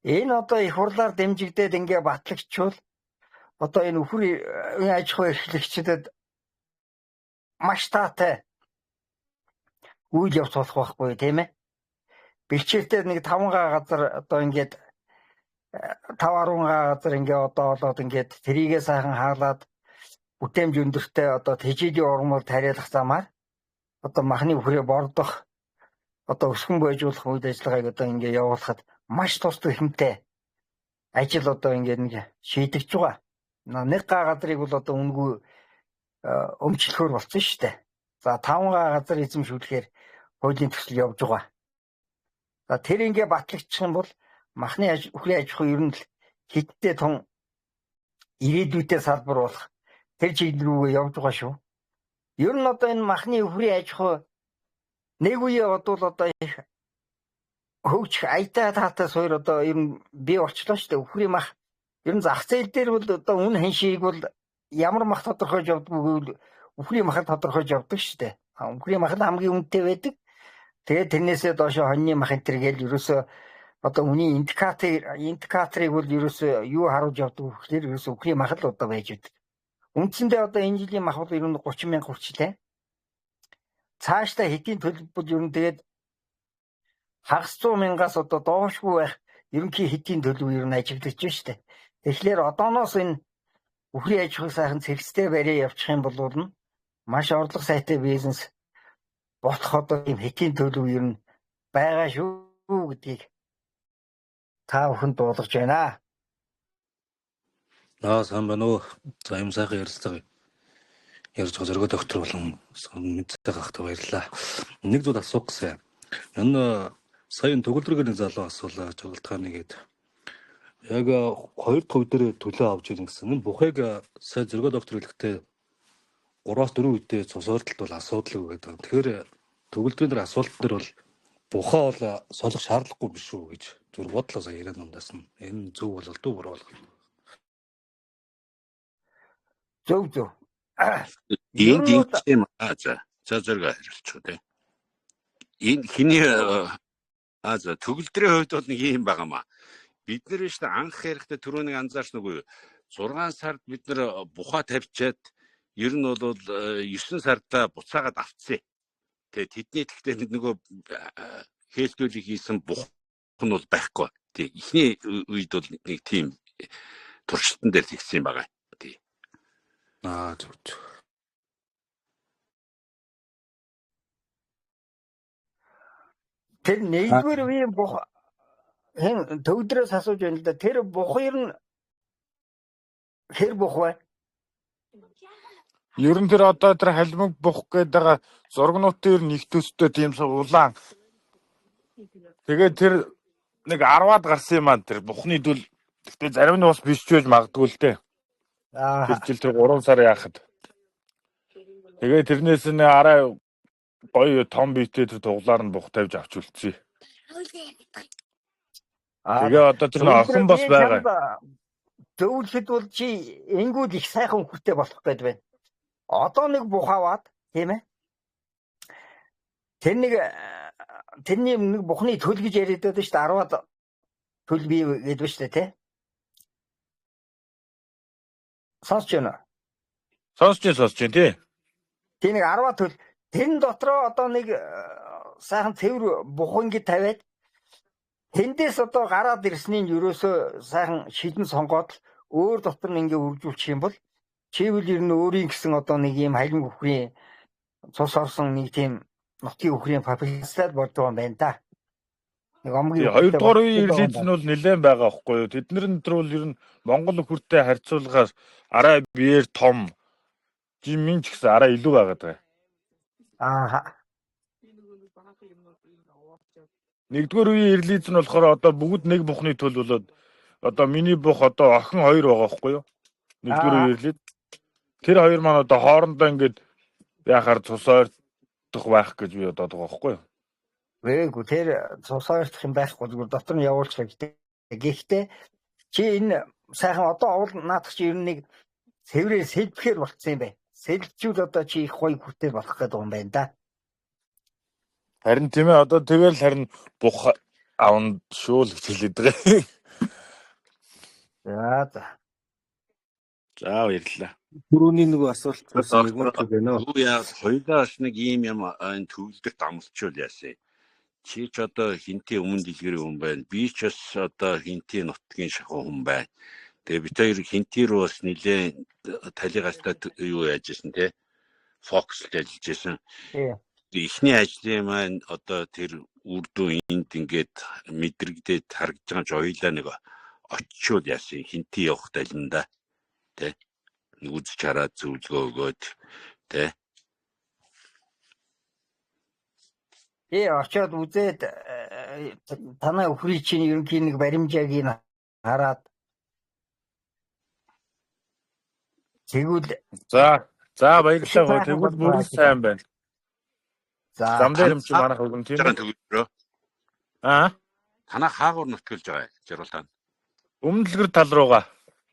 Энэ одоо их хурлаар дэмжигдээд ингээ батлагдчихвал одоо энэ үхэр аж ахуй эрхлэгчдэд маш таатай үйл явц болох байхгүй, тийм ээ. Бэлчээртэй нэг 5 га газар одоо ингээд 5 10 га газар ингээ одоо олоод ингээд тэрийгээ сайхан хаалаад бүтээмж өндөртэй одоо тэжээлийн ургамал тариалах замаар одоо махны үхрээ бордох одоо өсгөн бойжуулах үйл ажиллагааг одоо ингээ явуулахад маш тус хэмтэй ажил одоо ингээд нэг шийдэгч байгаа. Нэг га газрыг бол одоо үнэгүй өмчлөхөөр болсон шүү дээ. За 5 га газар эзэмшүүлэхээр хуулийн төсөл явж байгаа. За тэр ингээ батлагдчих юм бол махны үхрийн аж ахуй ер нь л хиттэй тун ирээдүйтэй салбар болох тэр чиглэл рүүгээ явж байгаа шүү. Ер нь одоо энэ махны үхрийн аж ахуй нэг үе бодвол одоо их хөгжих аятай таатай суур одоо ер нь бий болчлоо шүү дээ. Үхрийн мах ер нь зах зээл дээр бол одоо үн ханшийг бол ямар мах тодорхойлж явдггүй гэвэл үхрийн мах тодорхойлж явдаг шүү дээ. Үхрийн мах нь хамгийн үнэтэй байдаг. Тэгээд тэрнээсээ доошо хоньны мах энэ төр гээл ерөөсөө одоо үний индикаторыг бол ерөөсөө юу харуулж явдаг вэ гэхээр ерөөсөө үхрийн мах л одоо байж байдаг. Үндсэндээ одоо энэ жилийн мах бол ер нь 30 мянга хүрчлээ. Цаашдаа хэдийн төлбөр ер нь тэгээд хагас 100 мянгаас одоо доошгүй байх ерөнхий хэдийн төлөв ер нь ажиглаж байна шүү дээ. Тэгэхээр одооноос энэ үхрийн аж ахуйг сайхан цэгцтэй бариа явчих юм бол нь маш орлого сайтай бизнес болох одоо ийм хэдийн төлөв ер нь байгаа шүү гэдгийг та бүхэнд дуулгаж байна. Аа сайн байна уу? За юм сайхан ярилцлага ярьж байгаа зоригоо доктор болон мэдцэг ахтай баярлалаа. Нэг зүйл асуух гэсэн. Энэ сая төгөлдрөөр нэг залуу асуулаа жаглалтгааны гээд. Яг хоёр дахь үе дээр төлөө авч ирнэ гэсэн. Энэ бухыг сая зоригоо доктор хэлэхдээ 3-4 үедээ цус ойртолт бол асуудалгүй гэдэг. Тэгэхээр төгөлдрийн дээр асуулт дээр бол бухаа бол солих шаардлагагүй биш үү гэж зүр бодлоо сая яриад дундаас нь. Энэ зөв болол дүү буруу болол. Зөв зөв. Энд ингэж юм аа за. За зориг хариулчих үү те. Энэ хиний аа за төгөлдрийн хувьд бол нэг юм байгаа маа. Бид нэр шүү дээ анх ярихдаа түрүү нэг анзаарсан үгүй 6 сард бид нар бухаа тавьчаад ер нь бол 9 сарда буцаагаад авцсан. Тэгээ тэдний тэгтээ нөгөө хээлтүүлийг хийсэн бух нь бол байхгүй. Тий эхний үед бол нэг тийм туршилтан дээр тэгсэн юм байгаа. Тий. Аа зөв зөв. Тэр нэгдүгээр үеийн бух хэн төвдрөөс асууж байна л да. Тэр бух ер нь хэр бух вэ? Ер нь тэр одоо тэр халимаг бух гэдэг байгаа зургнуудын ер нь их төстэй тийм улаан. Тэгээд тэр нэг 10-аад гарсан юм аа тэр бухны төл. Гэтэ зарим нь бас биш ч байж магадгүй л дээ. Тэр жил тэр 3 сар яахад. Тэгээд тэрнээс нь арай гоё том биетэй тэр туглаар нь бух тавьж авч үлдсэн. Тэгээ одоо тэр охин бас байгаа. Зөвлөхөд бол чи энгүүл их сайхан хөхөртэй болох гээд байна. Одоо нэг бух аваад тийм ээ. Тэр нэг тэрний нэг бухны төл гэж яриад байдаг шүү дээ. 10-аад төл бий гэдэг ба шүү дээ, тий. Сонсч байна уу? Сонсч байна, тий. Тий нэг 10-аад төл тэрэн дотроо одоо нэг сайхан цэвэр бух ингэ тавиад тэндээс одоо гараад ирснийг ерөөсөө сайхан шидэн сонгоод өөр дотор нь ингээ үржүүлчих юм бол чивэл ер нь өөрийн гэсэн одоо нэг юм халим бүхрийн Цус орсон нэг тийм нутгийн үхрийн популяцлаад болдог юм байна да. Нэг омгийн Тий, үхэртэй хоёрдугаар үеийн болдог юм релиз байна. нь бол нэлээд байгаа байхгүй юу? Тэд нар нь тэр бол ер нь Монгол үхэртэй харьцуулахаар арай биеэр том, жимийн ч гэсэн арай илүү байгаад байгаа. Аа. Нэгдүгээр үеийн релиз нь болохоор одоо бүгд нэг бухны төл болоод одоо миний бух одоо охин хоёр байгаа байхгүй юу? Нэгдүгээр Аа. үеийн релиз. Тэр хоёр маань одоо хоорондоо ингээд яхаар цус ойртох байх гэж би бодоод байгаа байхгүй юу? Вээгүү тэр цус ойртох юм байхгүй, зүгээр дотор нь явуулчих хэрэгтэй. Гэхдээ чи энэ сайхан одоо овол наадах чи ер нь нэг цэврээр сэлбэхээр болцсон юм байна. Сэлжүүл одоо чи их гоё хүтэй болох гэдэг юм байна да. Харин тийм ээ, одоо тэгэл харин бух авна шүү л гэж хэлээд байгаа. За за. За, баярлалаа. Түрүүний нөгөө асуулт бас Доктор нэгмөр байна уу? юу яа хоёлаа бас нэг ийм юм энэ төвлөрт амлчул яасан. Чи ч одоо хинтээ өмнө дэлгэрийн хүн байна. Би ч бас одоо хинтээ нутгийн шахуу хүн байна. Тэгээ бид хоёр хинтээ рүү бас нилээн талигастай юу яаж исэн те. Фокуслж ажиллаж исэн. Тий. Эхний ажлын маань одоо тэр үр дүн энд ингээд мэдрэгдээд харагдаж байгаа ч хоёлаа нэг очиул яасан хинтээ явах талинда те. Нэг үзэж хараад зөвлөгөө өгөөд те. Тий, очиод үзээд танай үхрийн чинь ерөнхий нэг баримжааг нь хараад тэгвэл За за их баярлалаа гоо. сайхан Тэгвэл болж бүрэн байгаа. сайн байна. За. Зам дээр Танаа юм чи манайх өгөн тийм байгаа үү? төгөлдрөө. Аа. Танаа хаагур нутгалж байгаа жаргал тань. Өмнө дэлгэр тал руугаа.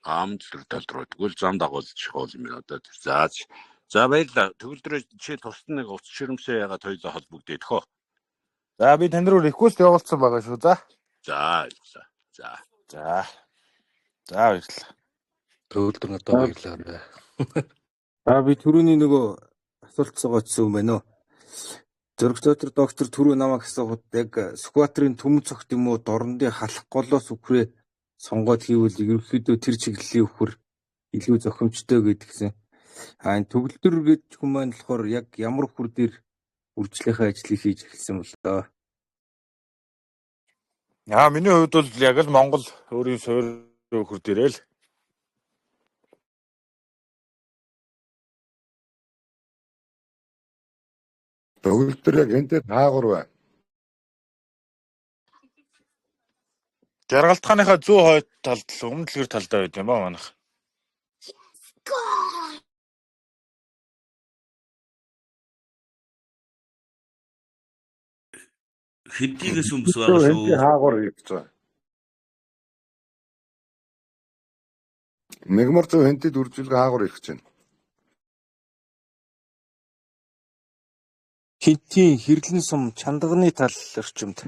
Амдлэр тал руу. Тэгвэл зам дагуулчих хоол юм байна одоо. За за баярлалаа. Төгөлдрөө чи тусад нэг уц ширэмсээ ягаад хоёлоо холбогдоод хөө. За би тань руу реквест явуулсан байгаа шүү. За. За ойлголоо. За. За. За баярлалаа. Төгөлдөр надад баярлалаа. Аа, би түрүүний нөгөө асуулт суугаадсан юм байна уу? Зөрөгцөтөр доктор түрүү намайг асуухад яг Сүхбаатарын түмэн цогт юм уу дорндын халах голоос үхрээ сонгоод хийвэл ерөнхийдөө тэр чиглэлийн үхэр илүү зохимжтой гэдгсэн. А энэ төгөлдөр гэж хүн маань болохоор яг ямар үхэр дээр үржлийнхээ ажлыг хийж эхэлсэн болоо? Аа, миний хувьд бол яг л Монгол өөрийн суурь өхөр дээрээ л. Төгөлдөр яг энэ таагуур байна. Жаргалтхааныхаа зүү хойд талд л өмнө дэлгэр талдаа байд юм ба манайх. Хинтигээс өмс байгаа Хэнти шүү. хаагур хийж байгаа. Мегмар зөв хэнтэд үржилгээ хаагур ирэх чинь. Хинтийн хэрлэн сум чандганы тал орчимд.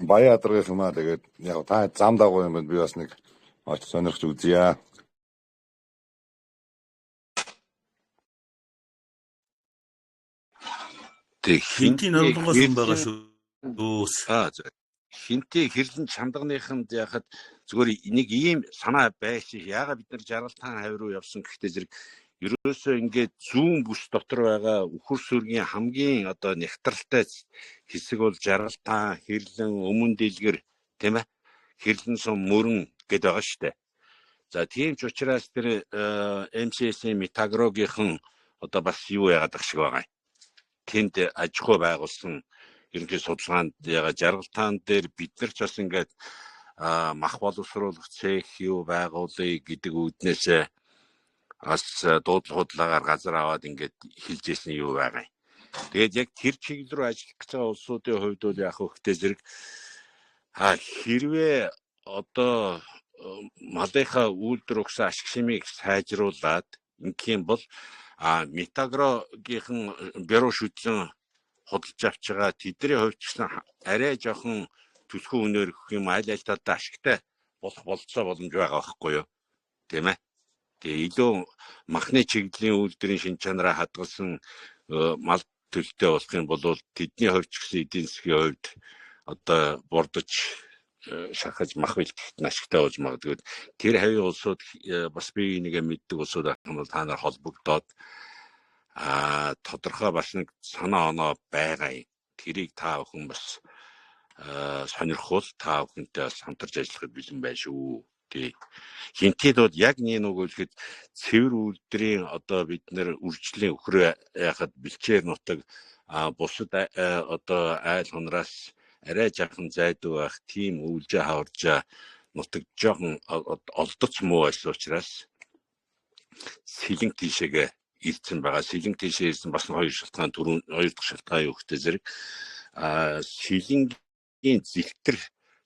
Баян адаргын юм аа, тэгээд яг та зам дагуу юм байна. Би бас нэг очиж сонирхож үзье. Тэг Хинтийн хинтээ норлонгоос хүн байгаа хэрлэн шүү. аа за. Хинтээ хэрлэн чандганыханд яхад зүгээр нэг ийм санаа байсан. Яагаад бид нар жаргалтаан хавь руу явсан гэхдээ зэрэг ерөөсөө ингээд зүүн бүс дотор байгаа үхэр сүргийн хамгийн одоо нягтралтай хэсэг бол жаргалтаан, хэрлэн, өмнө дэлгэр тийм ээ. Хэрлэн сум мөрөн гэд байгаа шүү дээ. За тийм ч учраас тэр MCS-ийн Метагрогийнхан одоо бас юу яагаад ах шиг байгаа юм. Тэнд аж ахуй байгуулсан ерөнхий судалгаанд яга жаргалтаан дээр бид нар ч бас ингээд мах боловсруулах цех юу байгуулъя гэдэг үүднээс бас дуудлага худалдаагаар газар аваад ингээд эхэлж исэн юу байгаа юм. Тэгээд яг тэр чиглэл рүү ажиллах гэж байгаа улсуудын хувьд бол яг хөхтэй зэрэг хэрвээ одоо малынхаа үйлдвэр өгсөн ашиг шимийг сайжруулад ингэх юм бол Метагрогийнхан бюро шүтлэн худалдаж авч байгаа тэдний хувьд ч гэсэн арай жоохон түлхүү үнээр өгөх юм аль аль талдаа ашигтай болох болцоо боломж байгаа байхгүй юу? Тийм ээ. Тэгээ илүү махны чиглэлийн үйлдвэрийн шин чанараа хадгалсан мал төлөлттэй болох юм бол тэдний хувьд ч гэсэн эдийн засгийн хувьд одоо бурдаж шахаж мах бэлтгэхэд нь ашигтай болж магадгүй. Тэр хавийн улсууд бас би нэгэ мэддэг улсууд байх юм бол та нар холбогдоод тодорхой бас нэг санаа оноо байгаа юм. Тэрийг та бүхэн бас сонирхвол та бүхэнтэй бас хамтарч ажиллахад бэлэн байна шүү. Тий. Хинтэд бол яг нэг нөгөө хэлэхэд цэвэр үйлдвэрийн одоо бид нэр үржлийн өхрөө яхад бэлчээр нутаг бусад одоо айл хунраас арай жаахан зайдуу байх тийм өвлжээ хаваржаа нутаг жоохон олдоц муу байсан учраас сэлэнг тийшээгээ ирсэн байгаа. Сэлэнг тийшээ ирсэн бас хоёр шалтгаан, хоёр дахь шалтгаан юу гэхтэй зэрэг сэлэнгийн зэлтэр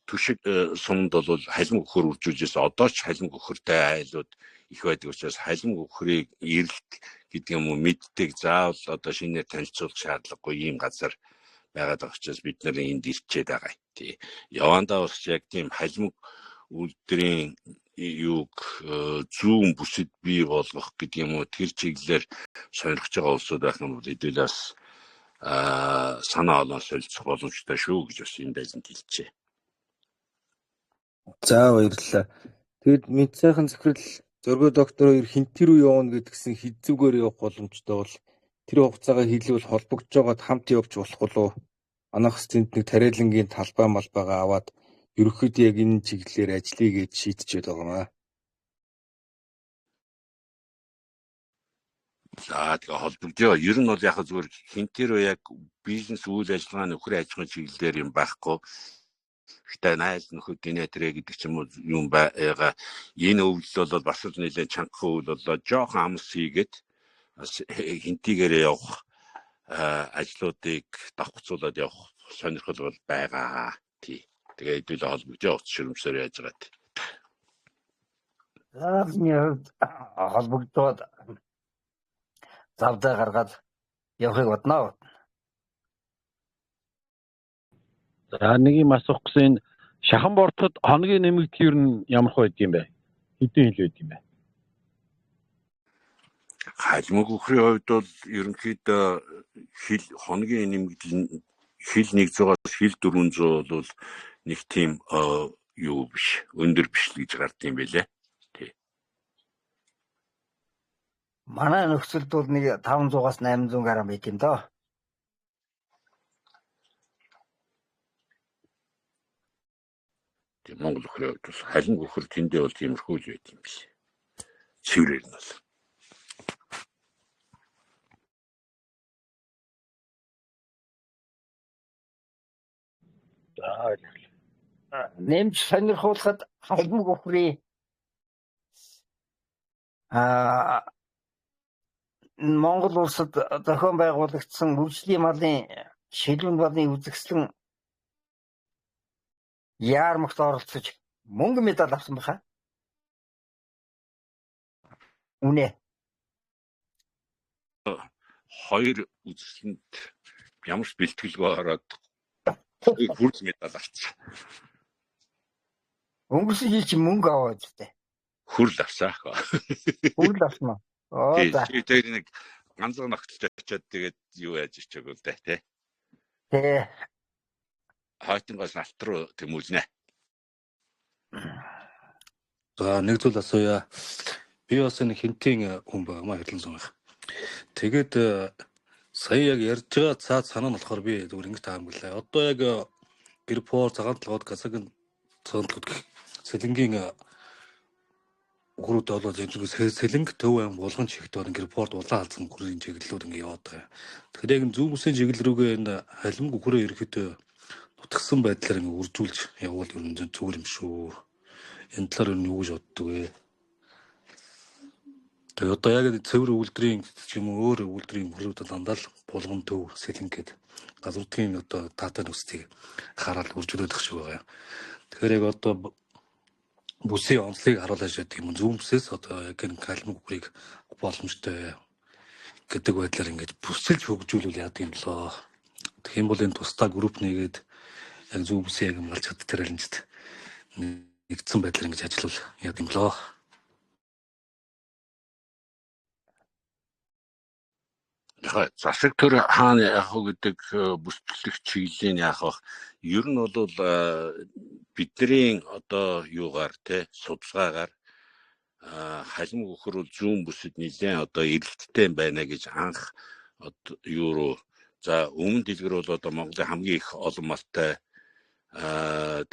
түшиг сумд бол халимг өхөр үржүүлжээс одоо ч халимг өхөртэй айлууд их байдаг учраас халимг өхрийг эрэлт гэдэг юм уу мэддэг, заавал одоо шинээр танилцуулах шаардлагагүй ийм газар байгаад байгаа учраас бид нар энд ирчээд байгаа. Тий. Явандаа бас яг тийм халимг үйлдвэрийн юуг зүүн бүсэд бий болгох гэдэг юм уу тэр чиглэлээр сонирхож байгаа улсууд байх юм бол хэдүүлээс санаа олон солилцох боломжтой шүү гэж бас энэ дайланд хэлчихье. За баярлалаа. Тэгэд мэд сайхан захирал Зоргоо доктор хоёр хинти рүү явна гэдгсэн хэзүүгээр явах боломжтой бол тэр хугацаагаа хийлвэл холбогдож байгаад хамт явж болох болов. Манайх тэнд нэг тариалангийн талбай малбайгаа аваад ерөнхийдөө яг энэ чиглэлээр ажиллая гэж шийдчихэд байгаа юм аа. За тэгээ холбогдъё. Ер нь бол яг зүгээр хинти рүү яг бизнес үйл ажиллагааны нөхрийн аж ахуйн чиглэлээр юм байхгүй. Гэхдээ найз нөхөд гинэ тэрэ гэдэг ч юм уу юм байгаа. Энэ өвлөл бол бас л нэлээд чангахан үйл боллоо. Жохон амс хийгээд бас хинтигээрээ явах ажлуудыг давхцуулаад явах сонирхол бол байгаа. Тий. Тэгээ хэдүүлээ холбогдъё. Утас ширмсээр яаж байгаа тий. За миний хувьд холбогдоод завдаа гаргаад явахыг бодно. За нэг юм асуух гэсэн, энэ шахан бортод хоногийн нэмэгдэл ер нь ямар хөө байд юм бэ? Хэдэн хил байд юм бэ? Халимг өхрийн хувьд бол ерөнхийдөө хил хоногийн нэмэгдэл хил 100-аас хил 400 бол нэг тийм юу биш, өндөр биш л гэж гард юм байлээ. Тий. Манай нөхцөлд бол нэг 500-аас 800 грамм байд юм доо. Тийм Монгол өхрийн хувьд бол халимг өхөр тэндээ бол тиймэрхүү л байд юм биш. Цэврээр нь бол. За баярлалаа. Нэмж сонирхуулахад халимг өхрийн Монгол улсад зохион байгуулагдсан хөгжлийн малын шилүүн балын үзэсгэлэн яармагт оролцож мөнгө медаль авсан байхаа. Үнэ. Хоёр үзэсгэлэнт ямар ч бэлтгэлгүй ороод хүрд медаль авсан. Өнгөрсөн жил чи мөнгө аваад үстэй. Хүрл авсан. Хүрл авсан уу? Оо за. Тэр нэг ганцхан ногтолж очиод тэгээд юу яаж ичээгүй л дээ тий. Тий. Хойтонгоос алт руу тэмүүлнэ. За нэг зүйл асууя. Би бас энэ хинтийн хүн байгаа маа хэрлэн сумх. Тэгээд сая яг ярьж байгаа цаад санаа нь болохоор би зүгээр ингэж таамаглаа. Одоо яг Гэрпор цагаан толгойд Казахын цагаан толгойд гэх Сэлэнгийн үхрүүд болоод Сэлэнг төв аймаг булган чигт бол Гэрпорт улаан халдсан үхрийн чиглэлүүд ингэ яваад байгаа. Тэгэхээр яг зүүн бүсийн чиглэл рүүгээ энэ халимг үхрээ ерөөхдөө нутгсан байдлаар ингэ үржүүлж явуул ер нь зүгээр юм шүү. Энэ талаар ер нь юу гэж боддог вэ? Тэгээ одоо яг цэвэр үйлдвэрийн ч юм уу өөр үйлдвэрийн үхрүүд дандаа л булган төв Сэлэнг гээд газар нутгийн одоо таатай нөхцөлийг хараад үржүүлэх шиг байгаа юм. Тэгэхээр яг одоо бүсийн онцлогийг харуулж байдаг юм. Зүүн бүсээс одоо яг энэ калмиг үхрийг боломжтой гэдэг байдлаар ингэж бүсэлж хөгжүүлвэл яадаг юм болоо. Тэгэх юм бол энэ тусдаа групп нэгээд яг зүүн бүсийн яг малч хад тариаланчд нэгдсэн байдлаар ингэж ажиллавал яадаг юм болоо. Яг засаг төр хаана яах вэ гэдэг бүсчлэх чиглэлийн яах вэ? Ер нь бол бидний одоо юугаар те судалгаагаар халим үхэр бол зүүн бүсэд нэлээд одоо эрэлттэй байна гэж анх юу руу за өмнө дэлгэр бол одоо Монголын хамгийн их олон малтай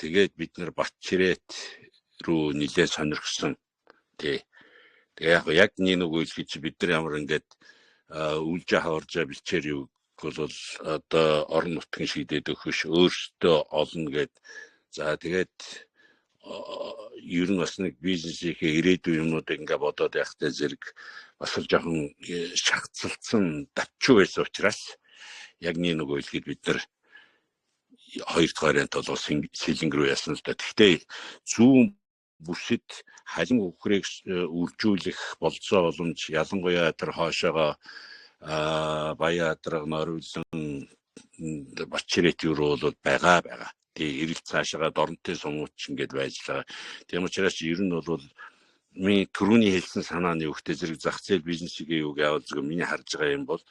тэгээд бид нар Батчирээт рүү нэлээд сонирхсон тий. Тэгээ яг яг нэг нөгөө хэлэхэд чи бид нар ямар ингээд үлжээ хаваржаа бэлчээр юу бол одоо орон нутгийн шийдээд өгөх өөрсдөө олно гэд. За тэгээд ер нь бас нэг бизнесийнхээ ирээдүйн юмнуудыг ингээ бодоод явахтай зэрэг бас л жоохон шахацалцсан давчуу байсан учраас яг нэг нөгөө хэлэхэд бид нар хоёр дахь вариант бол сэлэнг рүү яасан л да. Гэхдээ зүүн бүсэд халин үхрийг үржүүлэх болцоо боломж ялангуяа тэр хоошоогоо Баян Адраг, Нориулан, Батчирээт юу бол байгаа. Тэгээ эрэлт цаашаага Доронтой сумууч ингээд байж байгаа. Тийм учраас ер нь бол миний түрүүний хэлсэн санааны өгтөө зэрэг зах зээл бизнесийн юуг явуул зөв миний харж байгаа юм бол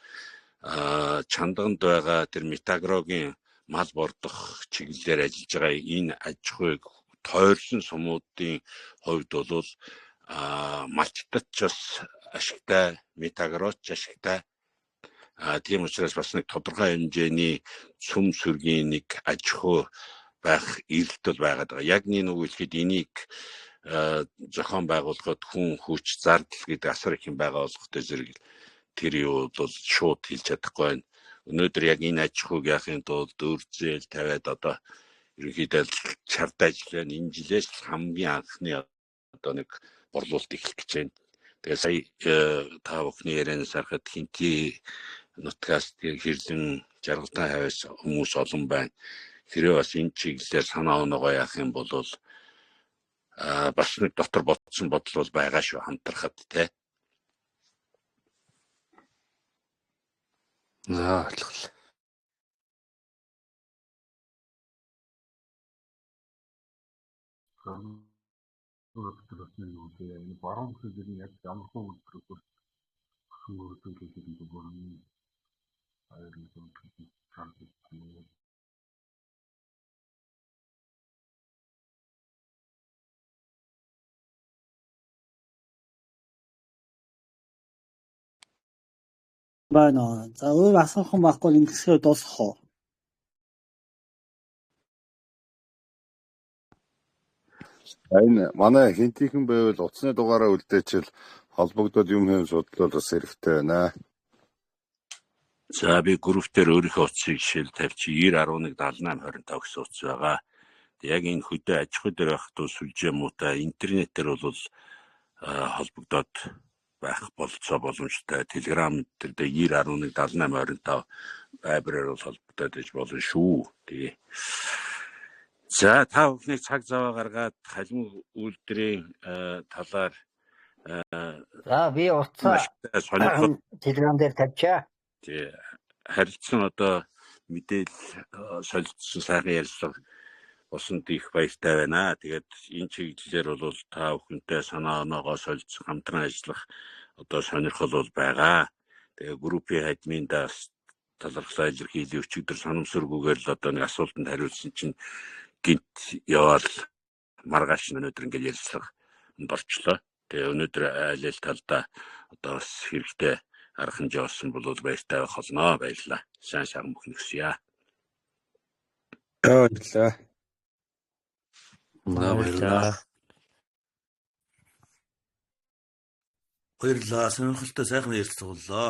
чандаганд байгаа тэр Метагрогийн мал бордох чиглэлээр ажиллаж байгаа энэ аж ахуйг тойрсон сумуудын хувьд бол малчтад ч бас ашигтай, Метагроч ч ашигтай. Тийм учраас бас нэг тодорхой хэмжээний цөм сүргийн нэг аж ахуй байх эрэлт бол байгаад байгаа. Яг нэг нөгөө хэлэхэд энийг зохион байгуулахад хүн хүч зардал гэдэг асар их юм байгаа болохтой зэрэг тэр юу бол шууд хэлж чадахгүй байна. Өнөөдөр яг энэ аж ахуйг яахын тулд өр зээл тавиад одоо ерөнхийдөө чард ажил байна. Энэ жилээс хамгийн анхны одоо нэг борлуулалт эхлэх гэж байна. Тэгээ сая та бүхний ярианаас харахад хинти нутгаас хэрлэн жаргалтай хавьяас хүмүүс олон байна. Хэрвээ бас энэ чиглэлээр санаа оноогоо яах юм бол бас нэг дотор бодсон бодол бол байгаа шүү хамтрахад те. За ойлголоо. Энэ баруун бүсэд ер нь яг ямар хөө үйлдвэр өсөн өргөдөл гэдэг бүрэн баярлалаа чардаг. Байна уу? За өөр асуух юм байхгүй ингэсгээ дуусгах уу? Энэ манай хинтийнхэн байвал утасны дугаараа үлдээчихэл холбогдоод юм хэм судлал бас хэрэгтэй байна. За би групп дээр өөрийнхөө утсыг жишээл тавьчих 90 11 78 25 гэсэн утас байгаа. Яг энэ хөдөө аж ахуй дээр байхад бол сүлжээ муутай интернетээр бол холбогдоод байх болцоо боломжтой. Telegram дээр 90 11 78 25 Viber-ээр бол холбогдоод иж болно шүү. Тэгээ. За та бүхнийг цаг зав гаргаад халим үйлдвэрийн талаар За би утсаа сонирхол Telegram дээр тавьчаа. Тий харилцсан одоо мэдээлэл солилцсон сайхан ярилцлага болсонд их баяртай байна. Тэгээд энэ чиглэлээр бол та бүхэнтэй санаа оноогоо солилцсон хамтран ажиллах одоо сонирхол бол байгаа. Тэгээ группийн админдаас талархлаа илэрхийлье. Өчигдөр санамсаргүйгээр л одоо нэг асуултанд хариулсан чинь гинт яваал маргааш өнөөдөр ингээд ярилцлага орчлоо. Тэгээ өнөөдөр айл аль талдаа одоо бас хэрэгтэй арга хэмжээ олсон бол баяртай байх болно. Баярлалаа. Сайн сайхан бүхэн хүсье. Баярлалаа. Баярлалаа. Баярлалаа. Сонирхолтой сайхан ярилцлага боллоо.